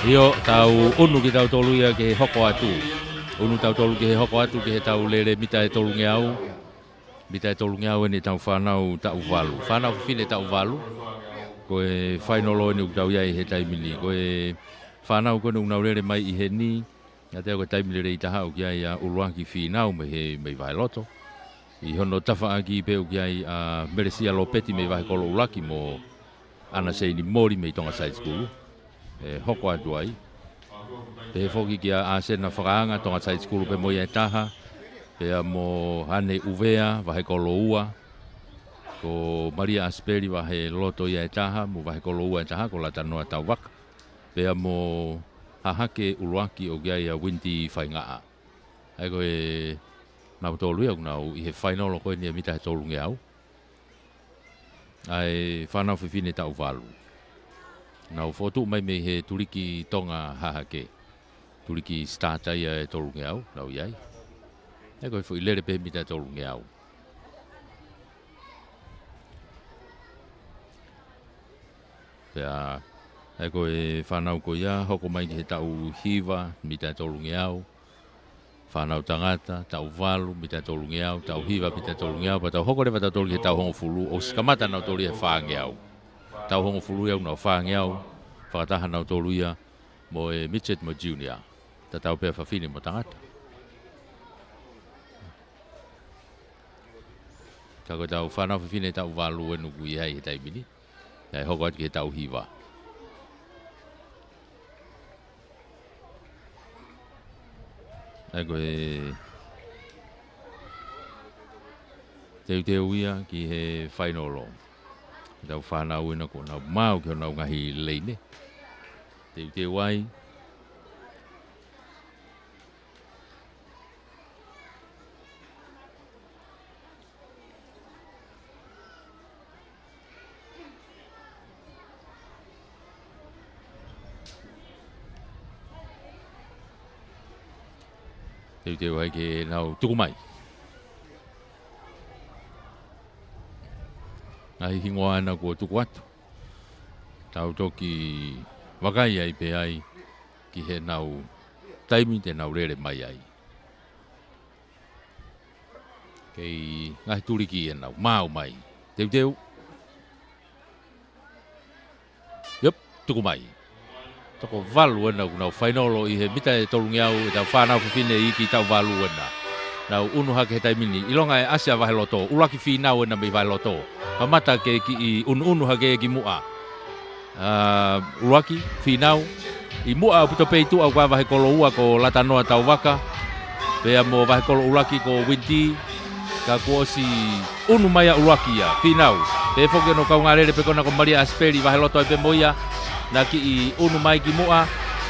ʻIo, tau ʻunu kitautolu ia ke hoko atu. ʻUnu tautolu ke hoko atu ki heʻetau lele mita ʻe tolungeau. Mita ʻe tolungeau eni ʻetau fānau taʻu valu. Fānau fefine taʻu valu. Ko e fainolo eni ʻoku tau ʻi ai he taimi ni. Ko e fānau ko eni ʻoku nau lele mai ʻi heni. ʻA ia ko e taimi lelei taha ʻoku ʻi ai ʻa ʻUluaki Fīnau mei he, mei Vaheloto. ʻI hono tafaʻaki pē ʻoku ʻi ai ʻa Melesia Lopeti mei Vahekolo ʻUluaki mo ʻAna Seini Moli mei Tonga Side School. ʻE hoko atu ai. Pehē foki kia ʻAsena Fakaanga, Tonga Side School pē mo ia ʻe taha. Pea mo Hane ʻUvea, Vahekolo Ua. Ko Malia ʻAsipeli, Vaheloto ia ʻe taha, mo Vahekolo Ua ʻe taha, ko Latanoa Tauvaka. Pea mo Hahake ʻUluaki ʻoku ʻi ai ʻa Windy Faingaʻa. ʻA ia ko e, nautolu ia ʻoku nau ʻi he fainolo ko eni ʻa e mita ʻe tolungeau. ʻA e fānau fefine taʻu valu. Nau fokotuʻu mai mei he tuliki Tonga Hahake. Tuliki starter ia ʻe tolungeau, nau ʻi ai. ʻA ia ko e foʻi lele pē mita ʻe tolungeau. Pea, ʻa ia ko e fānau ko ia, hoko mai ki he taʻu hiva, mita ʻe tolungeau. Fānau tangata, taʻu valu, mita ʻe tolungeau, taʻu hiva, mita ʻe tolungeau, pea tau hoko leva tautolu ki he taʻu hongofulu, ʻosi kamata nautolu ia he fāngeau. Taʻu hongofulu ia ʻoku nau fāngeau, fakataha nautolu ia, mo e midget mo junior. Tatau pē ʻa fafine mo tangata. Ka ko ʻetau fānau fefine taʻu valu eni ʻoku ʻi ai he taimi ni. Naʻe hoko atu ki he taʻu hiva. ʻA ia ko e teuteu ia ki he fainolo. ʻEtau fānau ena kuo nau maau ki honau ngaahi leine. Teuteu ai. Teuteu ai ke nau tuku mai. Ngaahi hingoa ena kuo tuku atu. Tau toki vakai ai pē ai ki heʻenau taimi te nau lele mai ai. Kei ngaahi tuliki ena ʻoku maau mai. Teuteu. Yep, tuku mai. Toko valu ena ʻoku nau fainolo ʻi he mita ʻe tolungeau ʻetau fānau fefine iiki taʻu valu ena. Nau ʻunu hake he taimi ni. ʻIlonga ʻe ʻasi ʻa Vaheloto. ʻUluaki Fīnau ena mei Vaheloto. Kamata ke kiʻi ʻunuʻunu hake ki muʻa. ʻA, ʻUluaki Fīnau. ʻI muʻa ʻaupito pē ʻi tuʻa ʻoku ʻi ai Vahekolo Ua ko Latanoa Tauvaka. Pea mo Vahekolo ʻUluaki ko Windy. Ka kuo ʻosi ʻunu mai ʻa ʻUluaki ia. Fīnau. Pea foki hono kaungālele pē ko ena ko Malia ʻAsipeli, Vaheloto ai pē mo ia. Naʻa kiʻi ʻunu mai ki muʻa.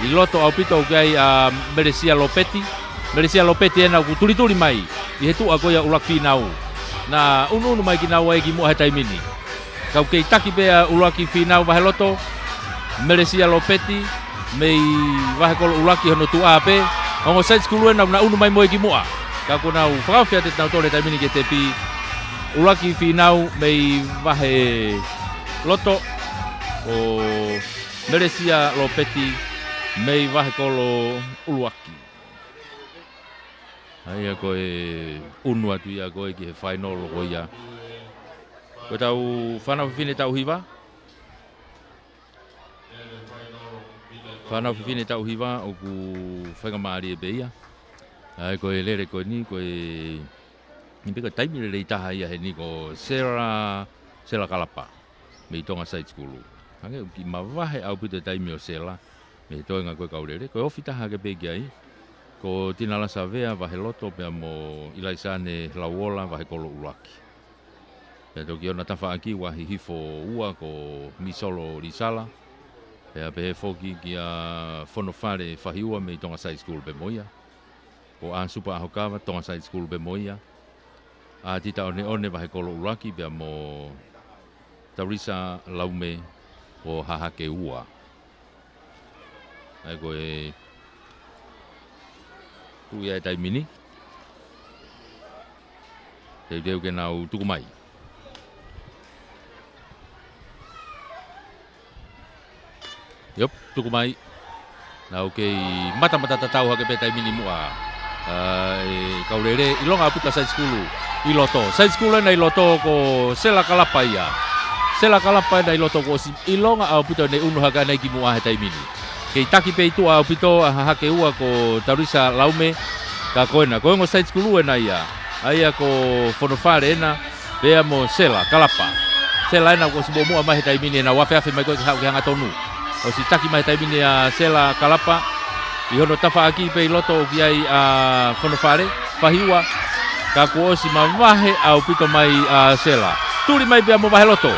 ʻI loto ʻaupito ʻoku ʻi ai ʻa Melesia Lopeti. Melesia Lopeti ena ʻoku tulituli mai. ʻI he tuʻa ko ia ʻUluaki Fīnau. Naʻa ʻunuʻunu mai kinaua ia ki muʻa he taimi ni. Kau kei taki pē ʻa ʻUluaki Fīnau Vaheloto, Melesia Lopeti, mei Vahekolo ʻUluaki hono tuʻa pē, ongo side school ena naʻa ʻunu mai mo ia ki muʻa. Ka kuo nau fakaofi atu ʻe nautolu he taimi ni ki he tepi, ʻUluaki Fīnau mei Vaheloto, ʻo Melesia Lopeti mei Vahekolo ʻUluaki. ʻA ia ko e ʻunu atu ia ko ē ki he fainolo ko ia. Ko ʻetau fānau fefine taʻu hiva. Fānau fefine taʻu hiva ʻoku faingamālie pē ia. ʻA ia ko e lele ko eni, ko e, ʻi he pē ko e taimi lelei taha ia heni ko Sela, Sela Kalapa. Mei Tonga Side School. Hangē ʻoku kiʻi mavahe ʻaupito e taimi ʻo Sela. Mei he toenga ko ē kau lele. Ko e ofi taha hake pē ki ai. Ko Tinala Savea Vaheloto pea mo ʻIlaisane Lauola Vahekolo ʻUluaki. Pea toki ʻi hona tafaʻaki ua, hihifo ua ko Misolo Lisala. Pea pehē foki kia Fonofale Fahiua mei Tonga Side School pē mo ia. Ko ʻAsupa ʻAhokava, Tonga Side School pē mo ia. ʻAtita ʻOneʻone, Vahekolo ʻUluaki, pea mo Taulisa Laume ko Hahake ua. ʻA ia ko e tuʻu ia he taimi ni. Teuteu ke nau tuku mai. Iop, tuku mai. Nau kei matamata tatau hake pē taimi ni muʻa. ʻA, e kau lele, ʻilonga ʻaupito Side School ʻi loto. Side School ena ʻi loto ko Sela Kalapa ia. Sela Kalapa ena ʻi loto kuo ʻosi ʻilonga ʻaupito ʻene ʻunu hake ʻanai ki muʻa he taimi ni. Kei taki pē ʻi tuʻa ʻaupito ʻa Hahake ua ko Taulisa Laume. Ka ko ena, ko e ongo Side School ena ia. ʻA ia ko Fonofale ena, pea mo Sela Kalapa. Sela ena kuo ʻosi muʻomuʻa mai he taimi ni, ʻenau afeafe mai ko ē ke haʻu ki he hangatonu. ʻOsi taki mai he taimi ni ʻa Sela Kalapa. ʻI hono tafaʻaki pē ʻi loto ʻoku ʻi ai ʻa Fonofale Fahiua. Ka kuo ʻosi mavahe ʻaupito mai ʻa Sela. Tuli mai pea mo Vaheloto.